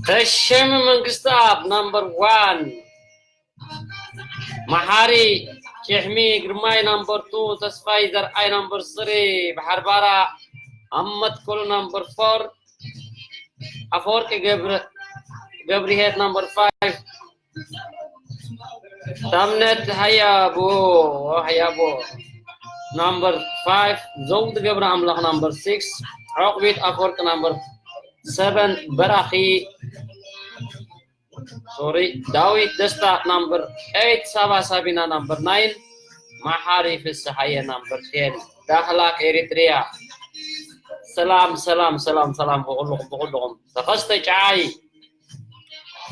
ተሸመ መንግስትኣብ ናምበር ዋን፣ መሓሪ ጭሕሚ ግርማይ ናምበር ቱ፣ ተስፋይ ዘርኣይ ናምበር ስሪ፣ ባሕርባራ ኣብ መትከሉ ናምበር ፎር፣ ኣፈወርቂ ገብረ-፣ ገብርሄት ናምበር ፋይቭ፣ ታምነት ሃያቦ፣ ሃያቦ ናምበር ፋይቭ፣ ዘውድ ገብረ ኣምላኽ ናምበር ሲክስ፣ ዑቕቢት ኣፈወርቂ ናምበር ሰቨን፣ በራኺ፣ ሶሪ፣ ዳዊት ደስታ ናምበር ኤይት፣ ሳባ ሳቢና ናምበር ናይን፣ መሓሪ ፍስሓየ ናምበር ቴን። ዳህላክ ኤሪትሪያ። ሰላም፣ ሰላም፣ ሰላም፣ ሰላም፣ ብኹልኹም፣ ብኹልኹም። ተኸስተ ጨዓይ፣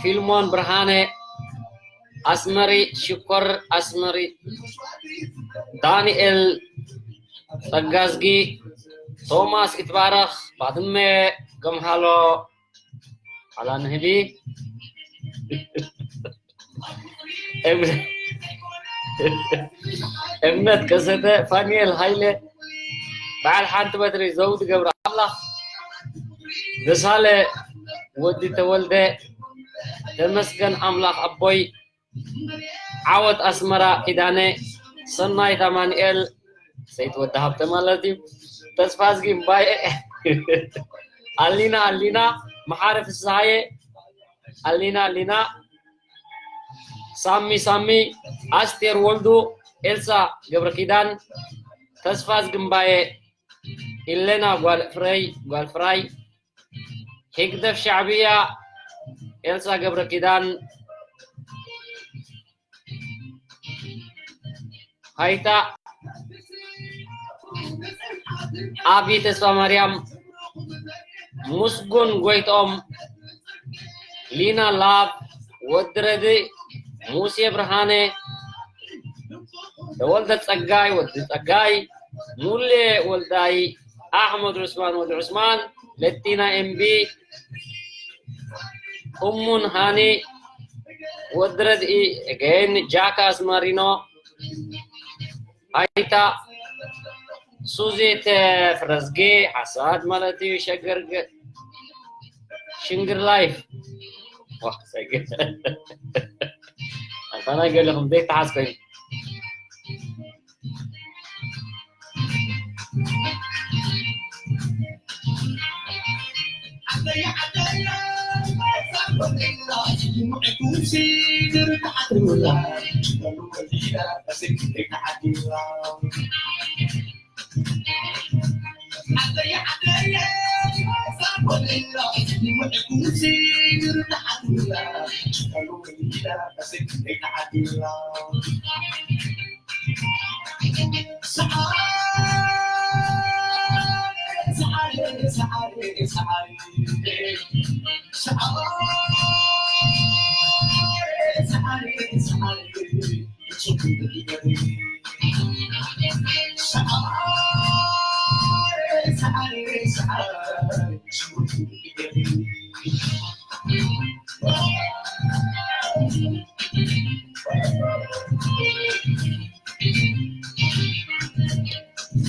ፊልሞን ብርሃነ፣ ኣስመሪ ሽኮር፣ ኣስመሪ ዳንኤል ጸጋዝጊ፣ ቶማስ ይትባረኽ፣ ባድመ፣ ገምሃሎ፣ ሓላል ንህቢ፣ እም-፣ እምነት ከሰተ፣ ፋኒኤል ሃይለ፣ በዓል ሓንቲ በትሪ፣ ዘውድ ገብረ ኣምላኽ፣ ደሳለ ወዲ ተወልደ፣ ተመስገን ኣምላኽ ኣቦይ፣ ዓወት ኣስመራ ኪዳነ፣ ሰናይት ኣማኑኤል፣ ሰይት ወዲ ሃብተ ማለት እዩ፣ ተስፋዝጊ እምባየ፣ ኣሊና፣ ኣሊና፣ መሓሪ ፍስሃየ፣ ኣሊና፣ ኣሊና፣ ሳሚ፣ ሳሚ፣ ኣስቴር ወልዱ፣ ኤልሳ ገብረ ኪዳን፣ ተስፋዝጊ እምባየ፣ ኢሌና ጓል ፍረይ፣ ጓል ፍራይ፣ ህግደፍ ሻዕብያ፣ ኤልሳ ገብረ ኪዳን፣ ሃይታ፣ ኣቢ ተስፋ ማርያም፣ ምስጉን ጎይትኦም፣ ሊና ላብ፣ ወዲ ረድእ፣ ሙሴ ብርሃነ፣ ተወልደ ጸጋይ፣ ወዲ ጸጋይ፣ ሙሌ ወልዳይ፣ ኣሕመድ ዑስማን፣ ወዲ ዑስማን፣ ለቲና ኤምቢ፣ እሙን ሃኒ፣ ወዲ ረድኢ፣ ኤገን ጃካ ኣስማሪኖ፣ ሃይታ፣ ሱዜተ ፍረዝጌ፣ ሓሳድ ማለት እዩ፣ ሸገር ገ-፣ ሽንግር ላይፍ። ዋ፣ ሰገ-፣ ኣንታ ናይ ገለኹም ዘይተሓዝ ኮይኑ።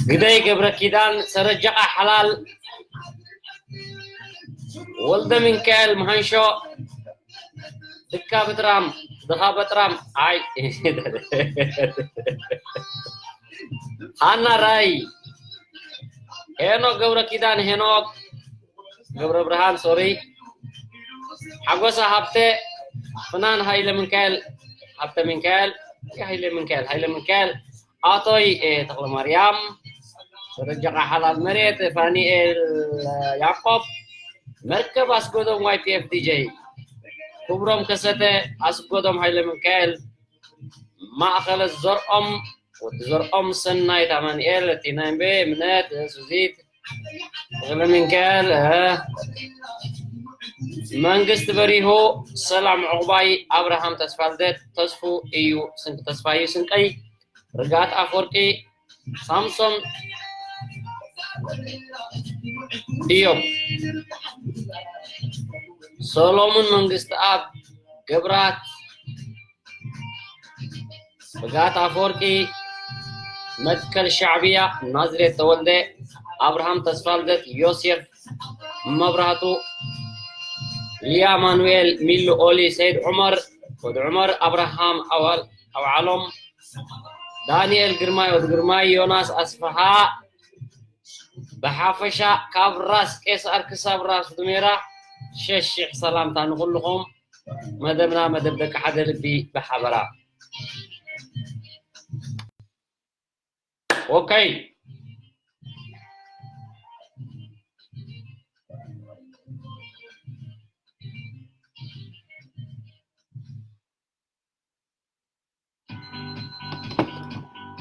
ግደይ ገብረ ኪዳን፣ ሰረጀቓ ሓላል፣ ወልደ ሚካኤል መሃንሾ፣ ድካ በጥራም፣ ድኻ በጥራም፣ ኣይ፣ ሃና ራይ፣ ሄኖክ ገብረ ኪዳን፣ ሄኖክ ገብረ ብርሃን፣ ሶሪ፣ ሓጎሳ ሃብተ፣ ፍናን ሃይለ ሚካኤል፣ ሃብተ ሚካኤል፣ ሃይለ ሚካኤል፣ ሃይለ ሚካኤል፣ ኣቶይ፣ እ፣ ተኽለማርያም፣ ደረጃ ሓላል መሬት፣ ፋኒኤል፣ እ፣ ያዕቆብ፣ መርከብ ኣስጎዶም፣ ዋይ ፒ ኤፍ ዲ ጀይ፣ ክብሮም ከሰተ፣ ኣስጎዶም ሃይለ ሚካኤል፣ ማእኸለ ዘርኦም፣ ወዲ ዘርኦም፣ ሰናይት ኣማኑኤል፣ ቲና እምቤ፣ እምነት፣ ሱዚት፣ ተኽለ ሚካኤል፣ እ፣ መንግስቲ በሪሁ፣ ሰላም ዕቑባይ፣ ኣብርሃም ተስፋልደት፣ ተስፉ እዩ ስንቅ-፣ ተስፋ እዩ ስንቀይ፣ ርግኣት ኣፈወርቂ፣ ሳምሶን እዮም። ሰሎሙን መንግስትኣብ፣ ገብራት፣ ርግኣት ኣፈወርቂ፣ መትከል ሻዕብያ፣ ናዝሬት ተወልደ፣ ኣብርሃም ተስፋልደት፣ ዮሴፍ መብራህቱ፣ ሊያ ማኑኤል፣ ሚሉ ኦሊ፣ ሰይድ ዑመር፣ ወዲ ዑመር፣ ኣብርሃም ኣዋል፣ ኣውዓሎም፣ ዳንኤል ግርማይ፣ ወዲ ግርማይ፣ ዮናስ ኣስፍሃ፣ ብሓፈሻ ካብ ራስ ቄሳር ክሳብ ራስ ዱሜራ ሸሽሕ ሰላምታ ንኹልኹም። መደብና መደብ ደቂ ሓደ ልቢ ብሓበራ። ኦኬ።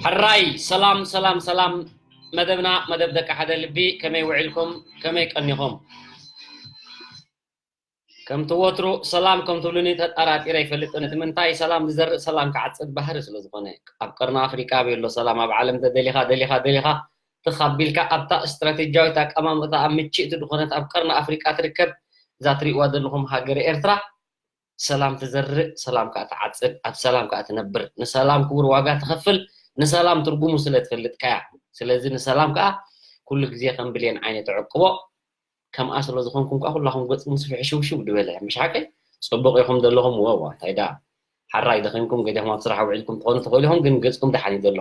ሕራይ ሰላም ሰላም ሰላም። መደብና መደብ ደቂ ሓደ ልቢ፣ ከመይ ውዒልኩም? ከመይ ቀኒኹም? ከምቲ ወትሩ ሰላም ከም ትብሉኒ ተጠራጢረ ኣይፈልጥን። እቲ ምንታይ ሰላም ዝዘርእ ሰላም ክዓጽድ ባህሪ ስለ ዝኾነ፣ ኣብ ቀርኒ ኣፍሪቃ ቤሎ ሰላም፣ ኣብ ዓለም ተደሊኻ ደሊኻ ደሊኻ ትኽ ኣቢልካ ኣብታ ስትራቴጂያዊት ኣቀማምጣ ኣብ ምችእቲ ዝኾነት ኣብ ቀርኒ ኣፍሪቃ ትርከብ እዛ ትሪእዋ ዘለኹም ሃገረ ኤርትራ ሰላም ትዘርእ፣ ሰላም ከኣ ትዓጽድ፣ ኣብ ሰላም ከኣ ትነብር። ንሰላም ክቡር ዋጋ ትኸፍል፣ ንሰላም ትርጉሙ ስለ ትፈልጥካያ። ስለዚ ንሰላም ከኣ ኩሉ ግዜ ከም ብሌን ዓይኒ ተዕቅቦ። ከምኣ ስለ ዝኾንኩም ከኣ ኩላኹም ገጽኩም ስፍሕ ሽውሽው ዝበለ። ምሽ ሓቀይ? ጽቡቕ ኢኹም ዘለኹም? ወዋ፣ እንታይ ደኣ? ሓራይ ደኺምኩም ገዲኹም ኣብ ስራሕ ውዒልኩም ትኾኑ ትኽእሉ ኢኹም፣ ግን ገጽኩም ደሓን እዩ ዘሎ።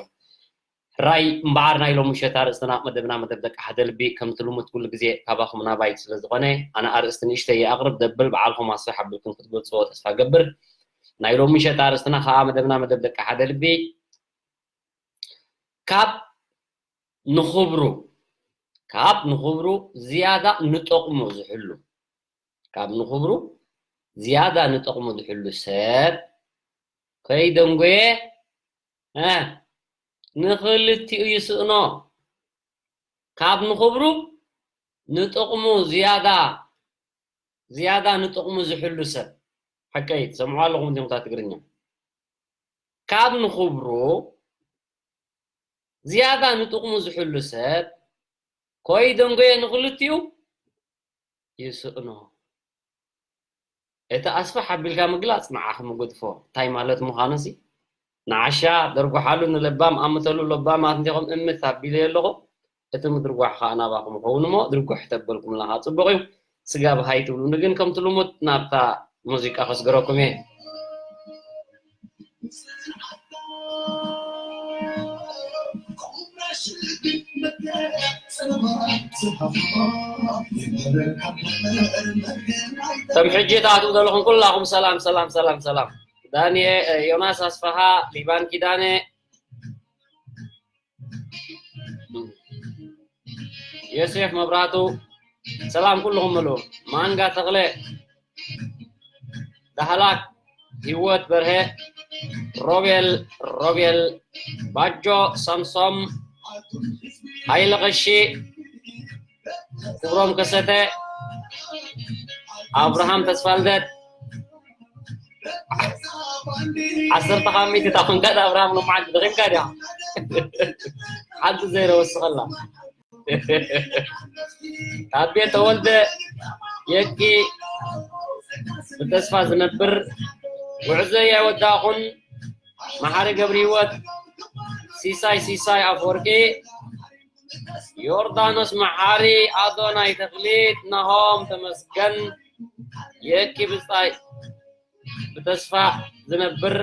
ሕራይ እምበኣር ናይ ሎሚ ምሸት ኣርእስትና መደብና መደብ ደቂ ሓደ ልቢ ከምቲ ልሙድ ኩሉ ግዜ ካባኹም ናባይ ስለ ዝኾነ ኣነ ኣርእስቲ ንእሽተይ ይኣቕርብ ደብል በዓልኹም ኣስፍሕ ኣቢልኩም ክትገልጽዎ ተስፋ ገብር። ናይ ሎሚ ምሸት ኣርእስትና ከኣ መደብና መደብ ደቂ ሓደ ልቢ ካብ ንኽብሩ ካብ ንኽብሩ ዝያዳ ንጠቕሙ ዝሕሉ ካብ ንኽብሩ ዝያዳ ንጠቕሙ ዝሕሉ ሰብ ከይደንጎየ እ ንኽልቲኡ ይስእኖ። ካብ ንኽብሩ ንጥቕሙ ዝያዳ ዝያዳ ንጥቕሙ ዝሕሉ ሰብ ሓቀይ ትሰምዑ ኣለኹም እንዲኹም እታ ትግርኛ ካብ ንኽብሩ ዝያዳ ንጥቕሙ ዝሕሉ ሰብ ኮይደንጎየ ንኽልቲኡ ይስእኖ። እቲ ኣስፍሕ ኣቢልካ ምግላጽ ንዓኹም እገድፎ። እንታይ ማለት ምዃኑሲ ንዓሻ ደርጉሓሉ ንለባም ኣምተሉ ለባማት እንዲኹም እምት ኣቢለዮ ኣለኹ። እቲ ምድርጓሕ ኸኣ ናባኹም ይኸውን እሞ ድርጓሕ ተበልኩምላ ኸኣ ጽቡቕ እዩ። ስጋብ ሃይ ትብሉኒ ግን ከምቲ ልሙድ ናብታ ሙዚቃ ከስግረኩም እየ። ከም ሕጂ ትኣትዉ ዘለኹም ኩላኹም ሰላም ሰላም ሰላም ሰላም። ዳንኤ ዮናስ ኣስፋሃ፣ ሊባን ኪዳነ፣ ዮሴፍ መብራቱ፣ ሰላም ኩልኹም ምሉ። ማንጋ ተኽለ፣ ዳህላክ፣ ህይወት በርሀ፣ ሮቤል ሮቤል፣ ባጆ ሳምሶም፣ ሃይለ ቐሺ፣ ክብሮም ከሰተ፣ ኣብርሃም ተስፋልደት፣ ዓሰርተ ካብ ሚእቲ እታ ኮንካ ኣብርሃም ሎማዓንቲ ደኺምካ ድያ ሓንቲ ዘይረ ወስኸላ። ኣቤ ተወልደ የቂ ብተስፋ ዝነብር ጉዕዞ ኣይወዳእኹን። መሓሪ ገብረ ህይወት፣ ሲሳይ ሲሳይ ኣፈወርቂ፣ ዮርዳኖስ መሓሪ፣ ኣዶናይ ተኽሊት፣ ናሆም ተመስገን፣ የኪ ብጻይ ብተስፋ ዝነብር፣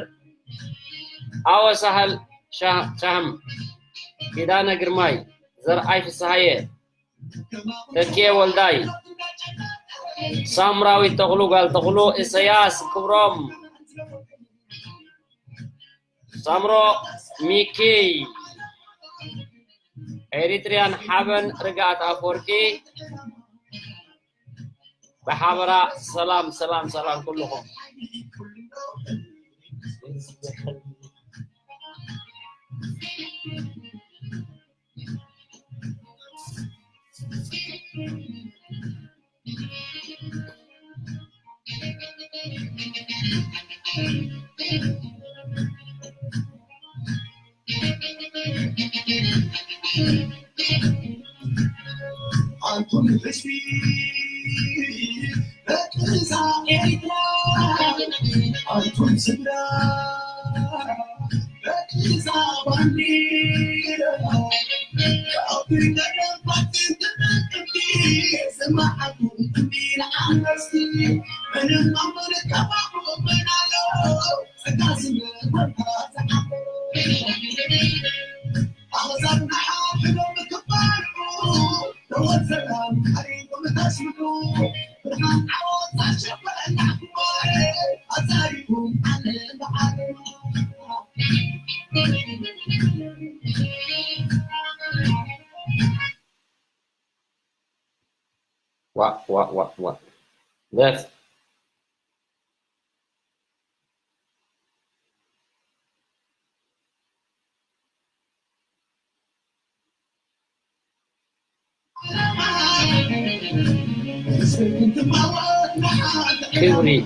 ኣወ ሳህል ሻ- ሻህም፣ ኪዳነ ግርማይ፣ ዘርኣይ ፍስሃየ፣ ተኪኤ ወልዳይ፣ ሳምራዊት ተኽሉ፣ ጓል ተኽሉ፣ ኢሰያስ ክብሮም፣ ሳምሮ፣ ሚኪ፣ ኤሪትሪያን ሓበን፣ ርግኣት ኣፈወርቂ፣ ብሓበራ ሰላም ሰላም ሰላም ኩልኹም። ኣንቱም ህዝቢ ደቂ እዛ ኤርትራ፣ ኣንቱም ስድራ ደቂ እዛ ባንዲራ፣ ካብ ቀደም ባትን ተጠቅምቲ ዝመሓኩም ንዓመስቲ ምንም ኣምር ከባኹ መናሎ ጸጋ ዝመርመርካ ዝሓፍር Wow, wow, wow, wow. That's Theory.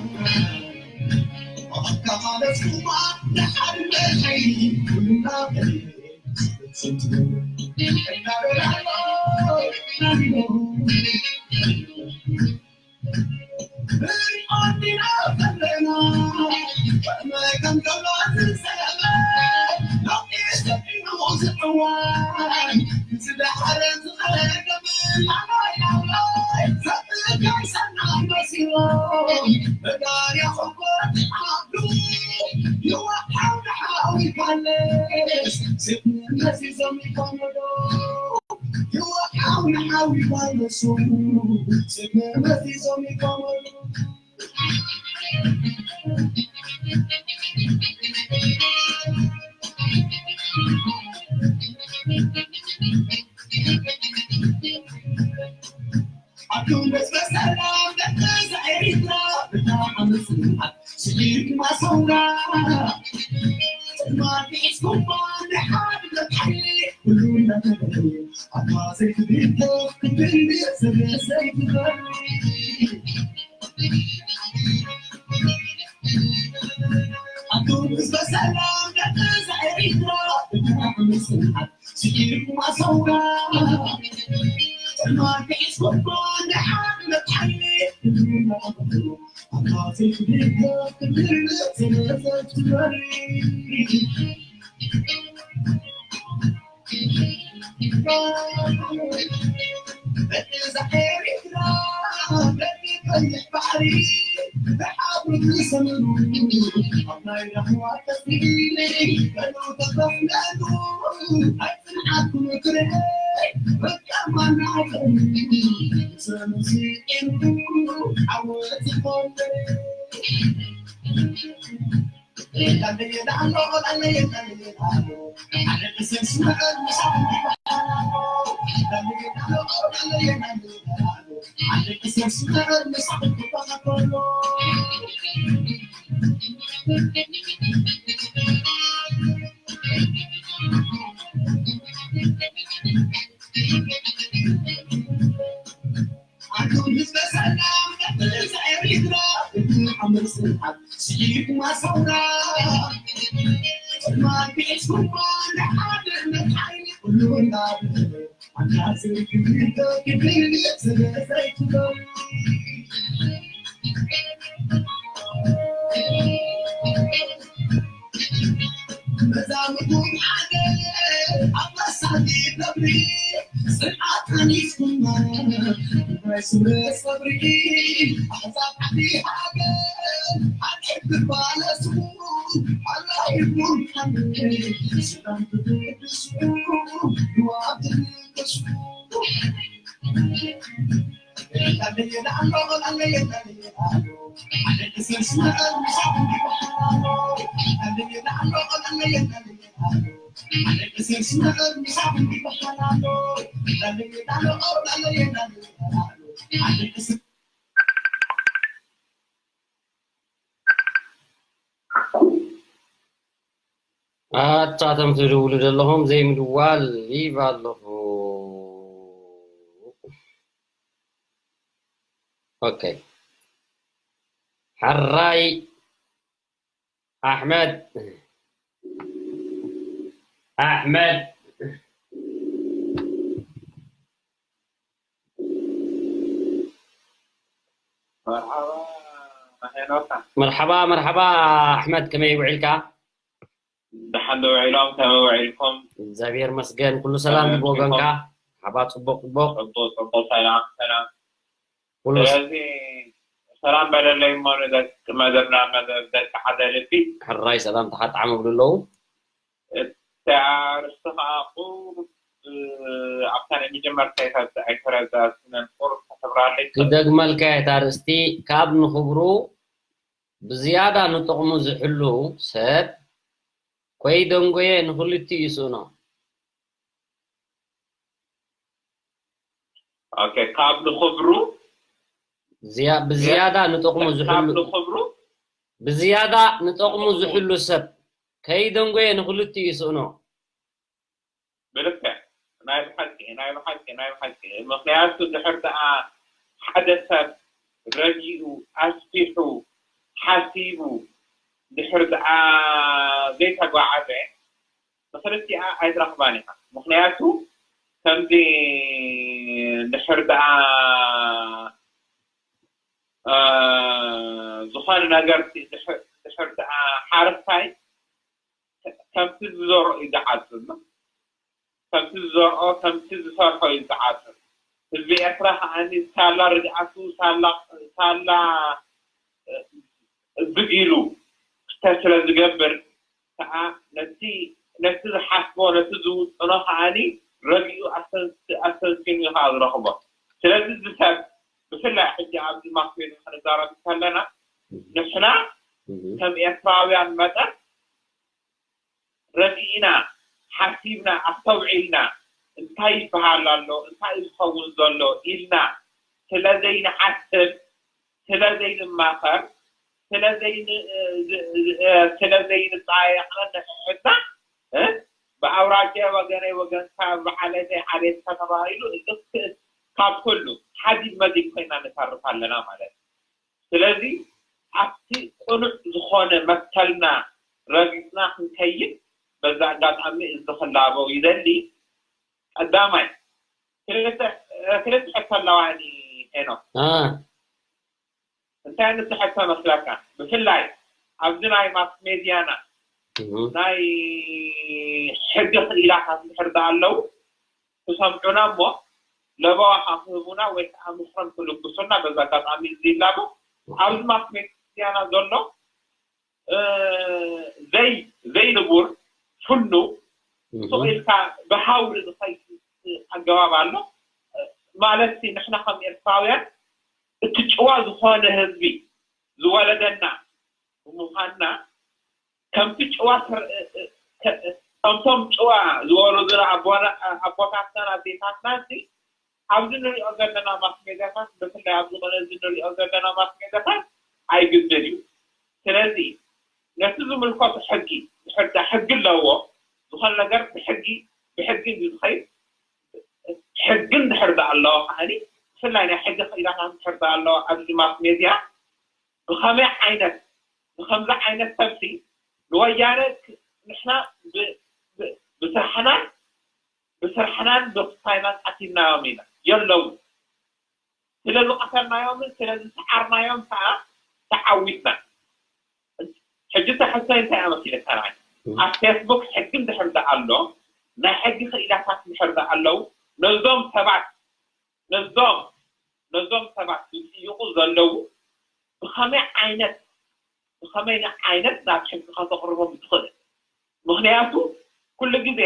ኣታ እቶም ትድውሉ ዘለኹም ዘይምድዋል ሊቭ ኣለኹ። ኦኬ። ሕራይ ኣሕመድ ኣሕመድ መርሓባ መርሓባ ኣሕመድ፣ ከመይ ውዒልካ? ደሓን ዶ ውዒሎም? ከመይ ውዒልኩም? እግዚኣብሔር መስገን፣ ኩሉ ሰላም ብወገንካ? ሓባ ጽቡቅ ጽቡቅ። ጽቡቅ ጽቡቅ፣ ሰላም ሰላም። ኩሉ ስለዚ ሰላም በለለይ እሞ ንደቂ መደብና፣ መደብ ደቂ ሓደ ልቢ። ሕራይ ሰላም ተሓጣዕሙ ብሉ ኣለዉ። እቲ ኣርእስቲ ከዓ ቁሩብ ኣብታ ናይ መጀመርታ ኣይተረዳእኩን፣ ቁሩብ ተሕብራለይ። ክደግመልካ እታ ኣርእስቲ፣ ካብ ንኽብሩ ብዝያዳ ንጥቕሙ ዝሕሉ ሰብ ኮይደንጎየ ንኽልቲኡ ይስእኖ። ኦኬ፣ ካብ ንኽብሩ ብዝያዳ ንጥቕሙ ዝሕሉ ንኽብሩ ብዝያዳ ንጠቕሙ ዝሕሉ ሰብ ከይደንጎየ ንኽልቲኡ ይስእኖ። ብልክዕ ናይ ብሓቂ ናይ ብሓቂ ናይ ብሓቂ። ምኽንያቱ ድሕር ደኣ ሓደ ሰብ ረጊኡ ኣስፊሑ ሓሲቡ ድሕር ደኣ ዘይተጓዓዘ ንኽልቲኣ ኣይትረኽባን ኢኻ። ምኽንያቱ ከምዚ ድሕር ደኣ ዝኾነ ነገር ድሕር ደኣ ሓረስታይ ከምቲ ዝዘርኦ እዩ ዝዓጽድ። ከምቲ ዝዘርኦ ከምቲ ዝሰርሖ እዩ ዝዓጽድ። ህዝቢ ኤርትራ ከዓኒ ሳላ ርግኣቱ ሳላ ሳላ ብግ ኢሉ ክተ ስለ ዝገብር ከዓ ነቲ ነቲ ዝሓስቦ ነቲ ዝውጥኖ ከዓኒ ረጊኡ ኣስተንስኪኑ እዩ ከዓ ዝረኽቦ። ስለዚ እዚ ሰብ ብፍላይ ሕጂ ኣብዚ ማስሜድያ ክንዛረብ ከለና ንሕና ከም ኤርትራውያን መጠን ረጊእና ሓሲብና ኣስተውዒልና እንታይ ይበሃል ኣሎ እንታይ እዩ ዝኸውን ዘሎ ኢልና ስለ ዘይንሓስብ ስለ ዘይንማኸር ስለ ዘይን ስለ ዘይንፀያየቕ ነንሕድሕድና ብኣውራጃ ወገነይ ወገንካ ብዓሌተይ ዓሌትካ ተባሂሉ እዚ ካብ ኩሉ ሓዲግ መዲግ ኮይና ንተርፍ ኣለና ማለት እዩ። ስለዚ ኣብቲ ቅኑዕ ዝኾነ መትከልና ረጊፅና ክንከይድ በዚ ኣጋጣሚ እዚ ክላበው ይደሊ። ቀዳማይ ክልተ ሕቶ ኣለዋኒ ሄኖክ። እንታይ ንስሐቶ መስለካ? ብፍላይ ኣብዚ ናይ ማስ ሜድያና ናይ ሕጊ ክኢላታት እንድሕር ኣለዉ ክሰምዑና እሞ ለበዋ ክህቡና ወይ ከዓ ምኽሮም ክልግሱና በዚ ኣጋጣሚ እዚ ይላቦ። ኣብዚ ማስ ሜድያና ዘሎ ዘይ ዘይንቡር ፍኑ ስቕ ኢልካ ብሃውሪ ዝኸይድ ኣገባብ ኣሎ። ማለት ንሕና ከም ኤርትራውያን እቲ ጭዋ ዝኾነ ህዝቢ ዝወለደና ብምዃንና ከምቲ ጭዋ ከምቶም ጭዋ ዝወለዱና ኣቦታትናን ኣዴታትናን ኣብዚ ንሪኦ ዘለና ማስሜድያታት ብፍላይ ኣብዚ ቅነ እዚ ንሪኦ ዘለና ማስሜድያታት ኣይግድን እዩ። ስለዚ ነቲ ዝምልከቱ ሕጊ ድሕር ሕጊ ኣለዎ ዝኾነ ነገር ብሕጊ ብሕጊ እንዲ ዝኸይድ ሕጊ እንድሕር ኣለዎ ከዓኒ ብፍላይ ናይ ሕጊ ክኢላታት እንድሕር ኣለዎ ኣብዚ ማስሜድያ ብኸመይ ዓይነት ብኸምዚ ዓይነት ሰብሲ ንወያነ ንሕና ብስራሕናን ብስራሕናን ብፋይናንስ ኣቲናዮም ኢና የለውን ስለ ዝቐተልናዮምን ስለ ዝሰዓርናዮም ከዓ ተዓዊትና ሕጂ ተሕሰ እንታይ ኣመኪለካ ኣብ ፌስቡክ ሕጊ እንድሕር ኣሎ ናይ ሕጊ ክኢላታት እንድሕር ኣለዉ ነዞም ሰባት ነዞም ነዞም ሰባት ዝጥይቁ ዘለዉ ብኸመይ ዓይነት ብኸመይ ዓይነት ናብ ሕጊ ከተቕርቦም ትኽእል ምኽንያቱ ኩሉ ግዜ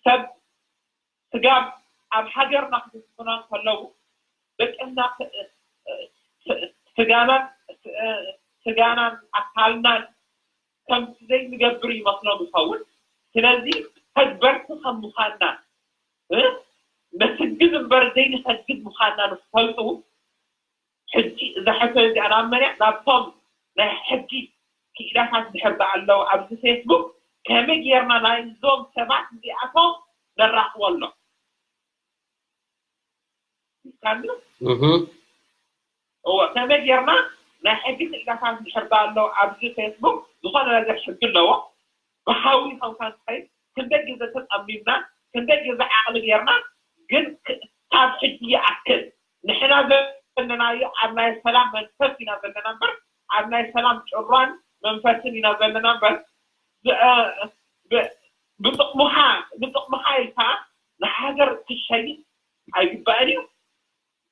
ሰብ ስጋብ ኣብ ሃገርና ክስፍና እንከለዉ ደቅና ስጋናን ስጋናን ኣካልናን ከምቲ ዘይንገብር ይመስሎም ይኸውን ስለዚ ተግበርቲ ከም ምዃንና ነስግድ እምበር ዘይንሰግድ ምዃንና ንክፈልጡ ሕጂ እዛ ሕቶ እዚኣ ናብ መን እያ ናብቶም ናይ ሕጊ ክኢላታት ድሕር ኣለዉ ኣብዚ ፌስቡክ ከመይ ጌርና ናይዞም ሰባት እዚኣቶም ነራኽቦ ኣሎ እወ ከመይ ጌርና ናይ ሕጊ ክኢላታት ድሕር ኣለዉ ኣብዚ ፌስቡክ ዝኾነ ነገር ሕጊ ኣለዎ ብሓዊ ከምካ ንኸይድ ክንደይ ግዜ ተፀሚምና ክንደይ ግዜ ዓቕሊ ጌርና ግን ካብ ሕጂ ይኣክል ንሕና ዘለናዮ ኣብ ናይ ሰላም መንፈስ ኢና ዘለና እምበር ኣብ ናይ ሰላም ጭራን መንፈስን ኢና ዘለና እምበር ብ- ብ- ብጥቕምኻ ብጥቕምኻ ኢልካ ንሃገር ክሸይጥ ኣይግባእን እዩ።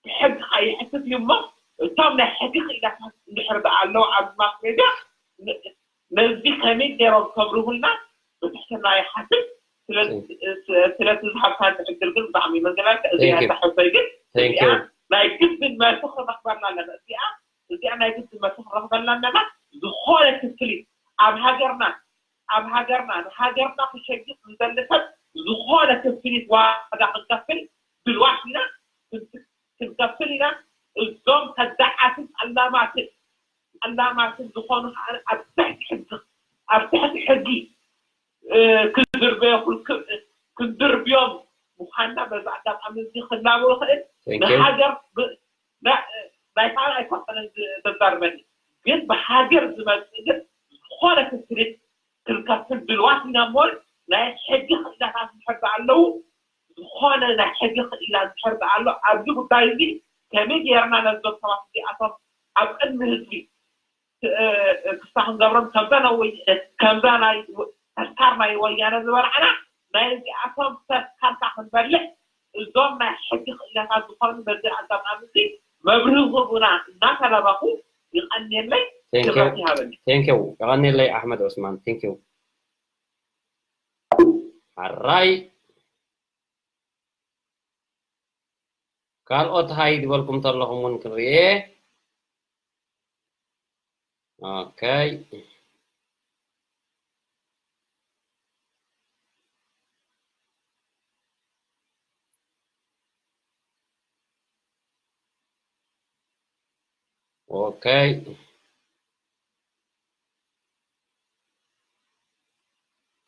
ብሕጊ ከይሕትት እዩ እሞ እቶም ናይ ሕጊ ክኢላታት እንድሕር ደኣ ኣለዉ ኣብ ማስ ሜድያ ነዚ ከመይ ገይሮም ከብርሁልና ብትሕትና ይሓትት። ስለቲ ዝሃብካኒ ዕድል ግን ብጣዕሚ መንገላልከ እዚኣ ተሕሰይ ግን እዚኣ ናይ ግድን መልሲ ክረኽበልና ኣለና። እዚኣ እዚኣ ናይ ግድን መልሲ ክረኽበልና ኣለና። ዝኾነ ክፍሊት ኣብ ሃገርና ኣብ ሃገርና ንሃገርና ክሸይጥ ንዘሊ ሰብ ዝኾነ ክፍሊት ዋጋ ክንከፍል ድልዋት ኢና ክንከፍል ኢና። እዞም ከዳዓትን ጠላማትን ጠላማትን ዝኾኑ ከዓ ኣብ ትሕቲ ሕጊ ኣብ ትሕቲ ሕጊ ክድርበዮ ክንድርብዮም ምዃንና በዚ ኣጋጣሚ እዚ ክናቦ ይኽእል። ንሃገር ናይ ካልእ ኣይኮነን ዘዛርበኒ ግን ብሃገር ዝመፅእ ግን ዝኾነ ክፍሊት ክንከፍል ድልዋት ኢና እሞ ናይ ሕጊ ክእላታት እንድሕር ኣለዉ ዝኾነ ናይ ሕጊ ክእላ እንድሕር ኣሎ ኣብዚ ጉዳይ እዚ ከመይ ጌርና ነዞም ሰባት እዚኣቶም ኣብ ቅድሚ ህዝቢ ክስታ ክንገብሮም ከምዛ ናይ ከምዛ ናይ ተስካር ናይ ወያነ ዝበላዕና ናይ እዚኣቶም ተስካርካ ክንበልዕ እዞም ናይ ሕጊ ክእላታት ዝኾኑ በዚ ኣጋጣሚ እዚ መብርሂ ክህቡና እናተለመኹ ይቐንየለይ። ክብረት ይሃበኒ። Thank you. ይቐንየለይ ኣሕመድ ዑስማን። Thank you. ኣራይ ካልኦት ሃይ ዝበልኩም ተለኹም እውን ክንርኤ። ኦኬ። ኦኬ።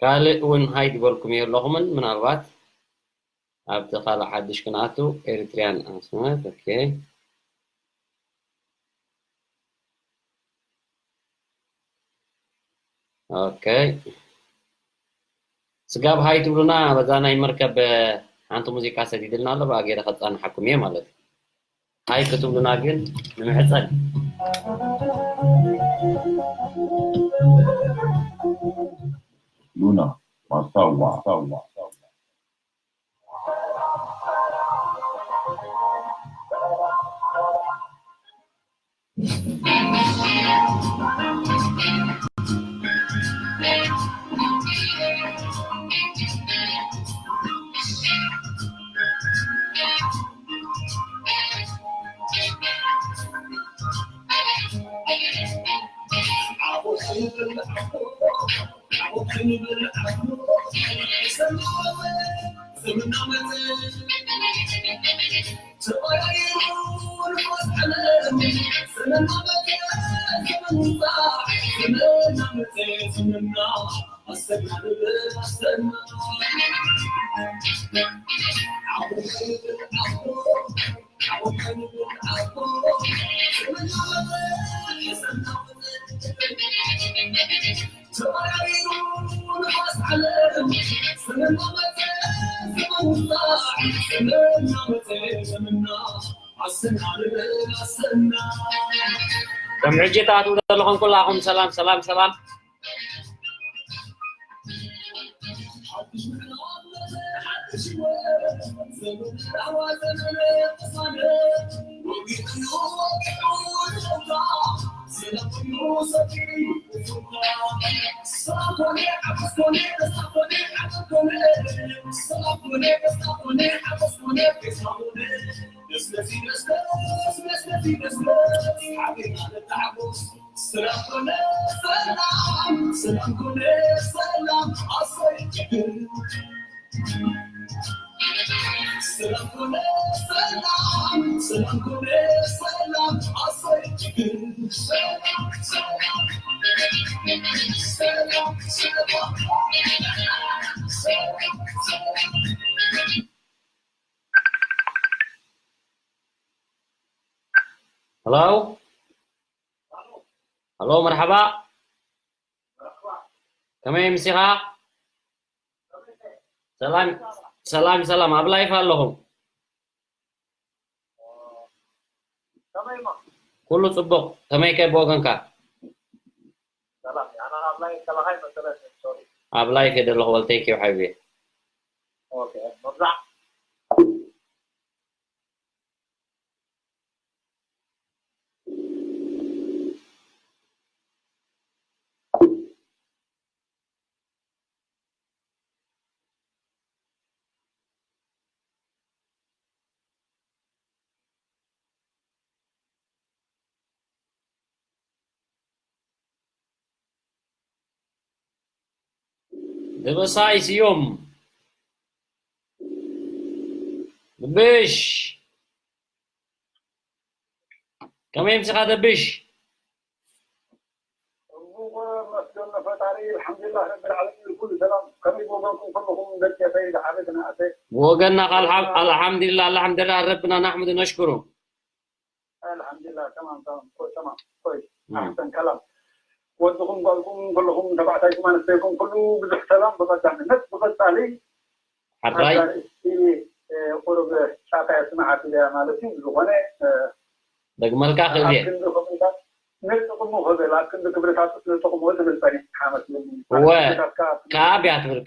ካልእ እውን ሃይ ዝበልኩም የለኹምን ምናልባት ኣብቲ ካልእ ሓድሽ ክንኣቱ ኤሪትሪያን ኣስመት ኦኬ ኦኬ ስጋብ ሃይ ትብሉና በዛ ናይ መርከብ ሓንቲ ሙዚቃ ሰዲድልና ኣሎ ብኣ ገይረ ከፃንሓኩም እየ ማለት እዩ ሃይ ክትብሉና ግን ንምሕፀን። ሉና ማሳዋ ሳዋ ከም ሕጂ እታ ትብሉ ዘለኹም ኩላኹም ሰላም ሰላም ሰላም Hello? Hello, መርሓባ። ከመይ ምሲኻ? ሰላም ሰላም ሰላም ኣብ ላይፍ ኣለኹም። ኩሉ ጽቡቕ። ከመይ ከ ብወገንካ? ኣብ ላይፍ እየ ዘለኹ በል። ቴንክ ዩ ሓቢቢ። ደበሳይ ስዮም ብሽ ከመይ ምሲኻ ደብሽ? መስገን ፈጣሪ ኣልሓምዱሊላህ ረብል ዓለሚን ኩሉ ሰላም። ከመይ ብወገንኩም ኩልኹም ደቂ ኤረይ ዝሓበ ዝነኣሰ? ብወገና ኣልሓምዱሊላህ ኣልሓምዱሊላህ ረብና ናሕምዱ ነሽኩሩ። ኣልሓምዱሊላህ ተማም ተማም ኮይ ተማም ኮይ ኣሕሰን ከላም። ወድኹም ጓልኩም ኩልኹም ተባዕታይኩም ኣነስተይኩም ኩሉ ብዙሕ ሰላም ብቐዳምነት ብቐጻሊ ሓራይ ኣጋርእስቲ ቁሩብ ጫታ የስምዓት ኢለያ ማለት እዩ። ዝኾነ ደግመልካ ክእል እየ። ንጥቕሙ ክብል ኣብ ክንዲ ክብርታቱስ ንጥቕሙ ዝብል ጸኒሕካ መስለኒ። እወ ካብ እያ ትብል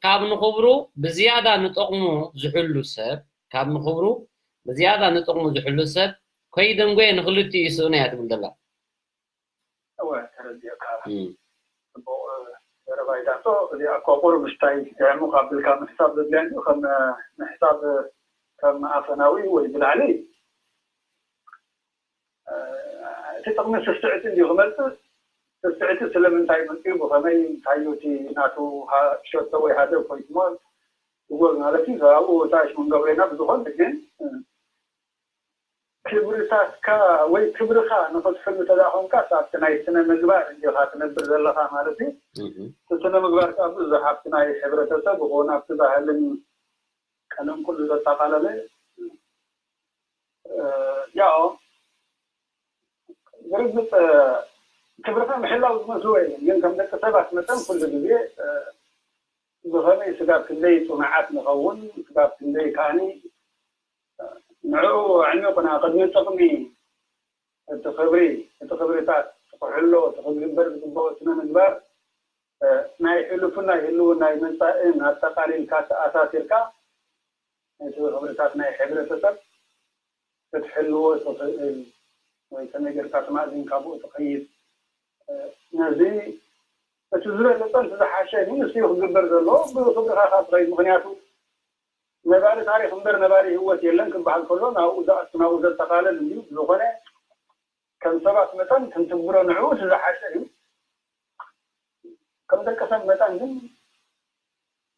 ካብ ንኽብሩ ብዝያዳ ንጥቕሙ ዝሕሉ ሰብ ካብ ንኽብሩ ብዝያዳ ንጥቕሙ ዝሕሉ ሰብ ከይደንጎየ ንኽልቲኡ ይስእኖ እያ ትብል ዘላ። እወ ተረዲእካ። ጽቡቕ ዘረባ ኢዳቶ እዚኣ እኳ ቁሩብ ሽታይ ዕሙቕ ኣቢልካ ምሕሳብ ዘድልያ እንድዩ። ከም ምሕሳብ ከም ኣፈናዊ ወይ ብላዕሊ እቲ ጥቕሚ ስስዕቲ እንድዩ ክመጽእ። ስስዕቲ ስለምንታይ መጺኡ ብኸመይ እንታዩ እቲ ናቱ ሸቶ ወይ ሃደፍ ወይ ትሞ ትጎል ማለት እዩ። ኣብኡ ታሽ ምንገብረና ብዝኾነ ግን ክብርታትካ ወይ ክብርኻ ንኸትሕሉ ተደኣ ኾንካስ ኣብቲ ናይ ስነ ምግባር እንዲኻ ትነብር ዘለኻ ማለት እዩ። እቲ ስነ ምግባር ከዓ ብዙሕ ኣብቲ ናይ ሕብረተሰብ ይኹን ኣብቲ ባህልን ቀለም ኩሉ ዘጠቓለለ ያው ብርግፅ ክብርኻ ምሕላው ዝመስሎ የለን ግን ከም ደቂ ሰባት መጠን ኩሉ ግዜ ብኸመይ ስጋብ ክንደይ ፅኑዓት ንኸውን ስጋብ ክንደይ ከዓኒ ንዕኡ ኣዕሚቑና ቅድሚ ጥቕሚ እቲ ክብሪ እቲ ክብርታት እቲ ክሕሎ እቲ ክግበር ዝግብኦ ስነ ምግባር ናይ ሕሉፍን ናይ ህልውን ናይ መፃእን ኣጠቓሊልካ ተኣሳሲርካ ነቲ ክብርታት ናይ ሕብረተሰብ ክትሕልዎ ትኽእል ወይ ከመይ ጌርካ ተማእዚንካ ብኡ ትኸይድ ነዚ እቲ ዝበለፀ እቲ ዝሓሸ እዩ ንሱ እዩ ክግበር ዘለዎ ብክብርኻ ካብ ትኸይድ ምክንያቱ ነባሪ ታሪክ እምበር ነባሪ ህወት የለን ክበሃል ከሎ ናብኡ ዝኣቱ ናብኡ ዘጠቃለል እንድዩ ብዝኾነ ከም ሰባት መጠን ክንትግብሮ ንዕኡ እቲ ዝሓሸ እዩ ከም ደቂ ሰብ መጠን ግን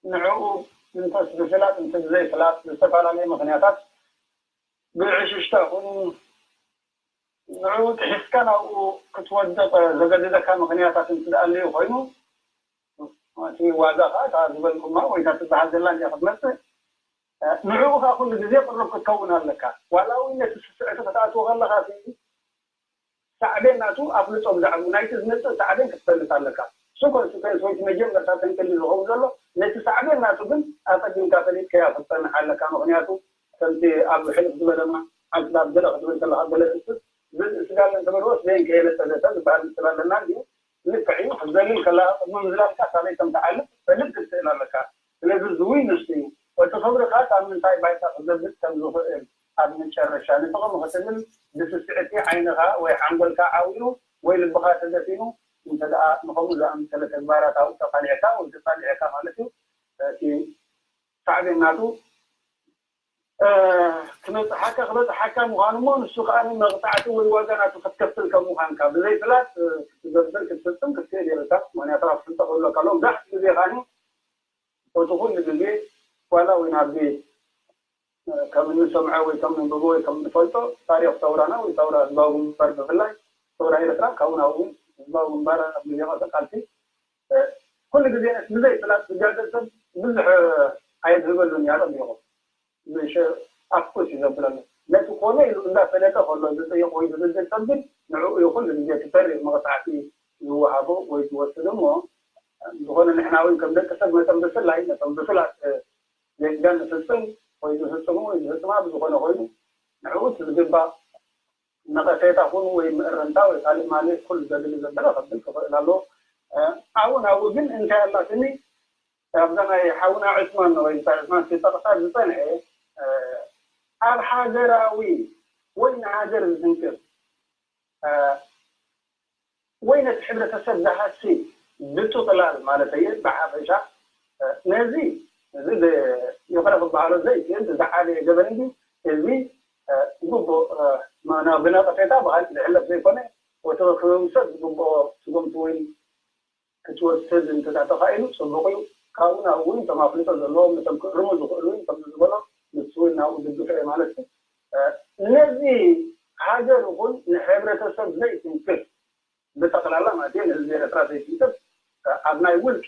ንዕኡ እንተ ብፍላጥ እንተ ብዘይፍላጥ ብዝተፈላለየ ምክንያታት ብዕሽሽታ ይኹን ንዕኡ ጥሒስካ ናብኡ ክትወድቕ ዘገድደካ ምኽንያታት እንትደኣለዩ ኮይኑ እቲ ዋጋ ከዓ እታ ዝበልኩማ ወይ እታ ትበሃል ዘላ እንዲያ ክትመፅእ ንዕኡ ከዓ ኩሉ ግዜ ቅሩብ ክትከውን ኣለካ ዋላ እውን ነቲ ስስዕቲ ክትኣትዎ ከለካ ሳዕቤን ናቱ ኣፍልጦ ብዛዕባኡ ናይቲ ዝመፅእ ሳዕቤን ክትፈልጥ ኣለካ። እሱ ኮንስኮንስ ወይ እቲ መጀመርታ ተንቅሊ ዝኸውን ዘሎ ነቲ ሳዕቤን ናቱ ግን ኣቐዲምካ ፈሊጥካዮ ክትፀንሕ ኣለካ። ምኽንያቱ ከምቲ ኣብ ሕልፍ ዝበለና ዓንስላ ኣብ ገለ ክትብል ከለኻ ገለ ስስት ብርእሲ ጋል እንተበልዎስ ዘየን ከየለጠ ዘተ ዝበሃል ምስል ኣለና እንድዩ። ልክዕ እዩ። ክትዘልል ከለኻ ቅድሚ ምዝላልካ ካበይ ከም ትዓልብ ፈልጥ ክትክእል ኣለካ። ስለዚ ዝውይ ንሱ እዩ። እቲ ክብርኻ ካብ ምንታይ ባይታ ክዘብጥ ከም ዝኽእል ኣብ መጨረሻ ንጥቕሚ ክትብል ብስስዕቲ ዓይንኻ ወይ ሓንጎልካ ዓዊሩ ወይ ልብኻ ተደፊኑ እንተ ደኣ ንኸምኡ ዝኣመሰለ ተግባራት ኣብኡ ተቓሊዕካ ወይ ተጻሊዕካ ማለት እዩ እቲ ሳዕቤን ናቱ ክበጽሓካ ክበጽሓካ ምዃኑ እሞ ንሱ ከኣ መቕጻዕቲ ወይ ዋጋ ናቱ ክትከፍል ከም ምዃንካ ብዘይ ፍላጥ ክትገብር ክትፍጽም ክትክእል የብልካ ምኽንያቱ ኣፍልጦ ክህልወካ ኣለዎ መብዛሕትኡ ግዜ ከኣ እቲ ኩሉ ግዜ ዋላ እውን ኣብዚ ከም እንሰምዖ ወይ ከም ንንብቦ ወይ ከም እንፈልጦ ታሪኽ ሰውራና ወይ ሰውራ ህዝባዊ ግንባር ብፍላይ ሰውራ ኤርትራ ካብኡ ናብኡ እውን ህዝባዊ ግንባር ኣብ ግዜ ቀሰ ቃልሲ ኩሉ ግዜ ብዘይ ፍላጥ ዝጋገ ሰብ ብዙሕ ኣየድህበሉን እያ ጠቢቑ ኣፍኩስ እዩ ዘብለሉ ነቲ ኮነ ኢሉ እንዳፈለጠ ከሎ ዝጥይቕ ወይ ዝብድል ሰብ ግን ንዕኡ ይኹን ንግዜ ትፈርቕ መቕፃዕቲ ዝወሃቦ ወይ ዝወስድ እሞ ዝኾነ ንሕና እውን ከም ደቂ ሰብ መጠን ብፍላይ ነቶም ብፍላጥ ጌጋ ንፍፅም ወይ ዝፍፅሙ ወይ ዝፍፅማ ብዝኾነ ኮይኑ ንዕኡ እቲ ዝግባእ ነቐፌታ ኹን ወይ ምእርምታ ወይ ካልእ ማለት ኩሉ ዘድሊ ዘበለ ከብል ክኽእል ኣለዎ። ኣብኡ ናብኡ ግን እንታይ ኣላትኒ ኣብዛ ናይ ሓውና ዕስማን ወይ እንታይ ዕስማን ሲጠቕሳ ዝፀንሐ ኣብ ሃገራዊ ወይ ንሃገር ዝዝንቅር ወይ ነቲ ሕብረተሰብ ዝሃሲ ብጥቕላል ማለት እየ ብሓፈሻ ነዚ እዚ ይኽረ ክበሃሎ ዘይክእል ዝዓበየ ገበን እዩ። እዚ ግቡእ ብነቐፌታ ብካልእ ዝሕለፍ ዘይኮነ ወቲ ክምሰል ዝግብኦ ስጉምቲ ወይ ክትወስድ እንተ ተኻኢሉ ጽቡቕ እዩ። ካብኡ ናብኡ እውን እቶም ኣፍልጦ ዘለዎም ነቶም ክእርሙ ዝኽእሉ እውን ከምዚ ዝበሎ ንሱ እውን ናብኡ ዝግፍዕ ማለት እዩ። ነዚ ሃገር ይኹን ንሕብረተሰብ ዘይትንክፍ ብጠቕላላ ማለት እዩ ንህዝቢ ኤርትራ ዘይትንክፍ ኣብ ናይ ውልቂ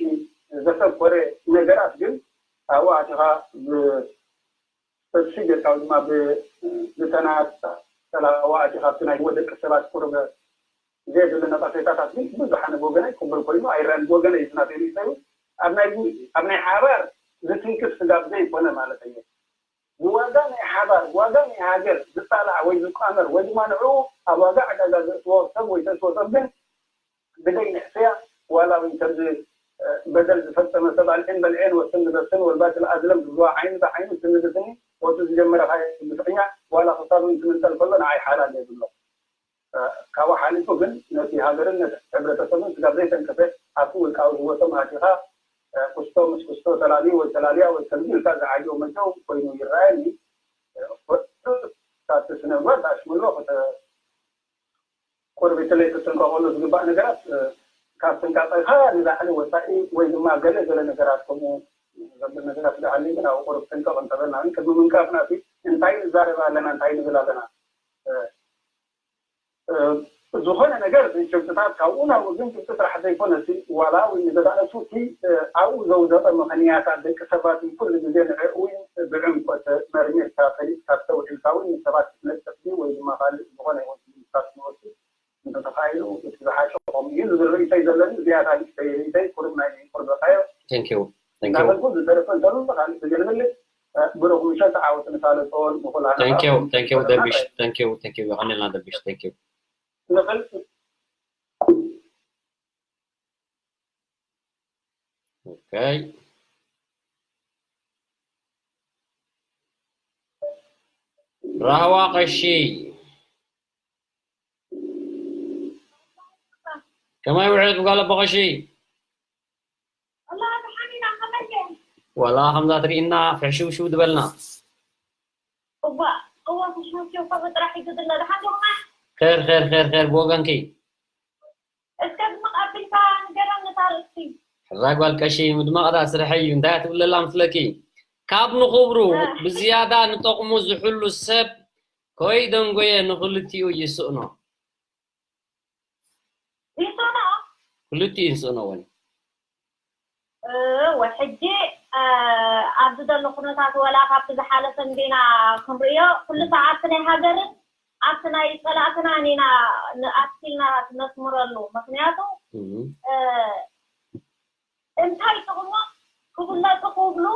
ዘተኮረ ነገራት ግን ኣብኡ ኣቲኻ ብተስፊ ጌርካ ወይ ድማ ብተናጸላ ኣብኡ ኣቲኻ ኣብቲ ናይ ወደቂ ሰባት ቁርበ ዘየድሊ ነቐፌታታት ግን ብዙሕ ኣነ ብወገነይ ቅቡል ኮይኑ ኣይረኣን። ብወገነይ ዝናተይ ርእይቶ እዩ። ኣብ ናይ ኣብ ናይ ሓባር ዝትንክፍ ስጋብ ዘይኮነ ማለት እዩ። ብዋጋ ናይ ሓባር ብዋጋ ናይ ሃገር ዝጣላዕ ወይ ዝቋመር ወይ ድማ ንዕኡ ኣብ ዋጋ ዕዳጋ ዘእትዎ ሰብ ወይ ተእትዎ ሰብ ግን ብደይ ንሕስያ ዋላ እውን ከምዚ በደል ዝፈጸመ ሰብ ኣልዒን በልዔን ወስን ንበስን ወልባትል ኣዝለም ዝብልዋ ዓይኒ ብዓይኒ ስኒ ብስኒ ወቱ ዝጀመረ ካይ ብትግርኛ ዋላ ክሳብ እውን ትምንጠል ከሎ ንዓይ ሓላል እየ ዝብሎ። ካብኡ ሓሊፉ ግን ነቲ ሃገርን ነቲ ሕብረተሰብን ስጋብ ዘይተንከፈ ኣብቲ ውልቃዊ ህይወቶም ኣቲኻ ኩስቶ ምስ ኩስቶ ተላልዩ ወይ ተላልያ ወይ ከምዚ ኢልካ ዝዓጀው መቸው ኮይኑ ይረኣየኒ። ካብቲ ስነ ምግባር ተኣሽምሎ ቁርብ ኢተለይ ክትጥንቀቐሉ ዝግባእ ነገራት ካብ ጥንቃቐኻ ንላዕሊ ወፃኢ ወይ ድማ ገለ ገለ ነገራት ከምኡ ዘብል ነገራት ዝሃልዩ ግን ኣብ ቁርብ ጥንቀቕ እንተበልና ግን ቅድሚ ምንቃፍና እቲ እንታይ ንዛረብ ኣለና እንታይ ንብል ኣለና ዝኾነ ነገር ጭብጥታት ካብኡ ናብኡ ግን ጭብጢ ጥራሕ ዘይኮነ ዋላ እውን ንገዛእ ነብሱ እቲ ኣብኡ ዘውደቐ ምኽንያታት ደቂ ሰባት ኩሉ ግዜ ንዕኡ እውን ብዕምቆት መርሚርካ ፈሊጥካ ኣስተውዒልካ እውን ንሰባት ክትነቅፍ ድዩ ወይ ድማ ካልእ ዝኾነ ይኹን ስጉምትታት ክንወስድ እንተተኻኢሉ እቲ ዝሓሸ ከምኡ እዩ ዝብል ርእይቶይ ዘለኒ። ዝያዳ ንእሽተይ ርእይቶይ ቁሩብ ናይ ቁርበካዮ Thank you. Thank you. እንዳበልኩ ዝተረፈ እንተሉ ካልእ ግዜ ንብልዕ ብሩኽ ምሸት ዓወት ንሳለጦን ንኹላና Thank you. Thank you ደቢሽ. Thank you. Thank you. የቐንልና ደቢሽ. Thank you. ንኽእል Okay. ራህዋ ቀሺ ከመይ ውዒልኩም ጋል ኣቦ ቀሺ? ዋላ ከምዛ ትርኢና ፍሕሽውሽው ዝበልና እዋ እዋ ፍሽውሽው ከምኡ ጥራሕ እዩ ዝድለ። ደሓን ዲኹም? ኸር ኸር ኸር ኸር ብወገንኪ እስከ ድምቕ ኣቢልካ ንገረኒ እታ ርእሲ። ሕራይ ጓል ቀሺ ምድማቕ ደኣ ስርሐይ እዩ እንታይ እያ ትብለላ መስለኪ? ካብ ንኽብሩ ብዝያዳ ንጠቕሙ ዝሕሉ ሰብ ከይደንጎየ ንኽልቲኡ ይስእኖ። ይስእኖ? ክልቲኡ ይስእኖ እውን። እወ ሕጂ ኣብዚ ዘሎ ኩነታት ወላ ካብቲ ዝሓለፈ እንዲና ክንርእዮ ኩሉ ሰብ ኣብቲ ናይ ሃገርን ኣብቲ ናይ ጸላእትናን ኢና ንኣትኪልና ትነስምረሉ ምክንያቱ እንታይ ጥቕሞም ክብለጡ ክብሉ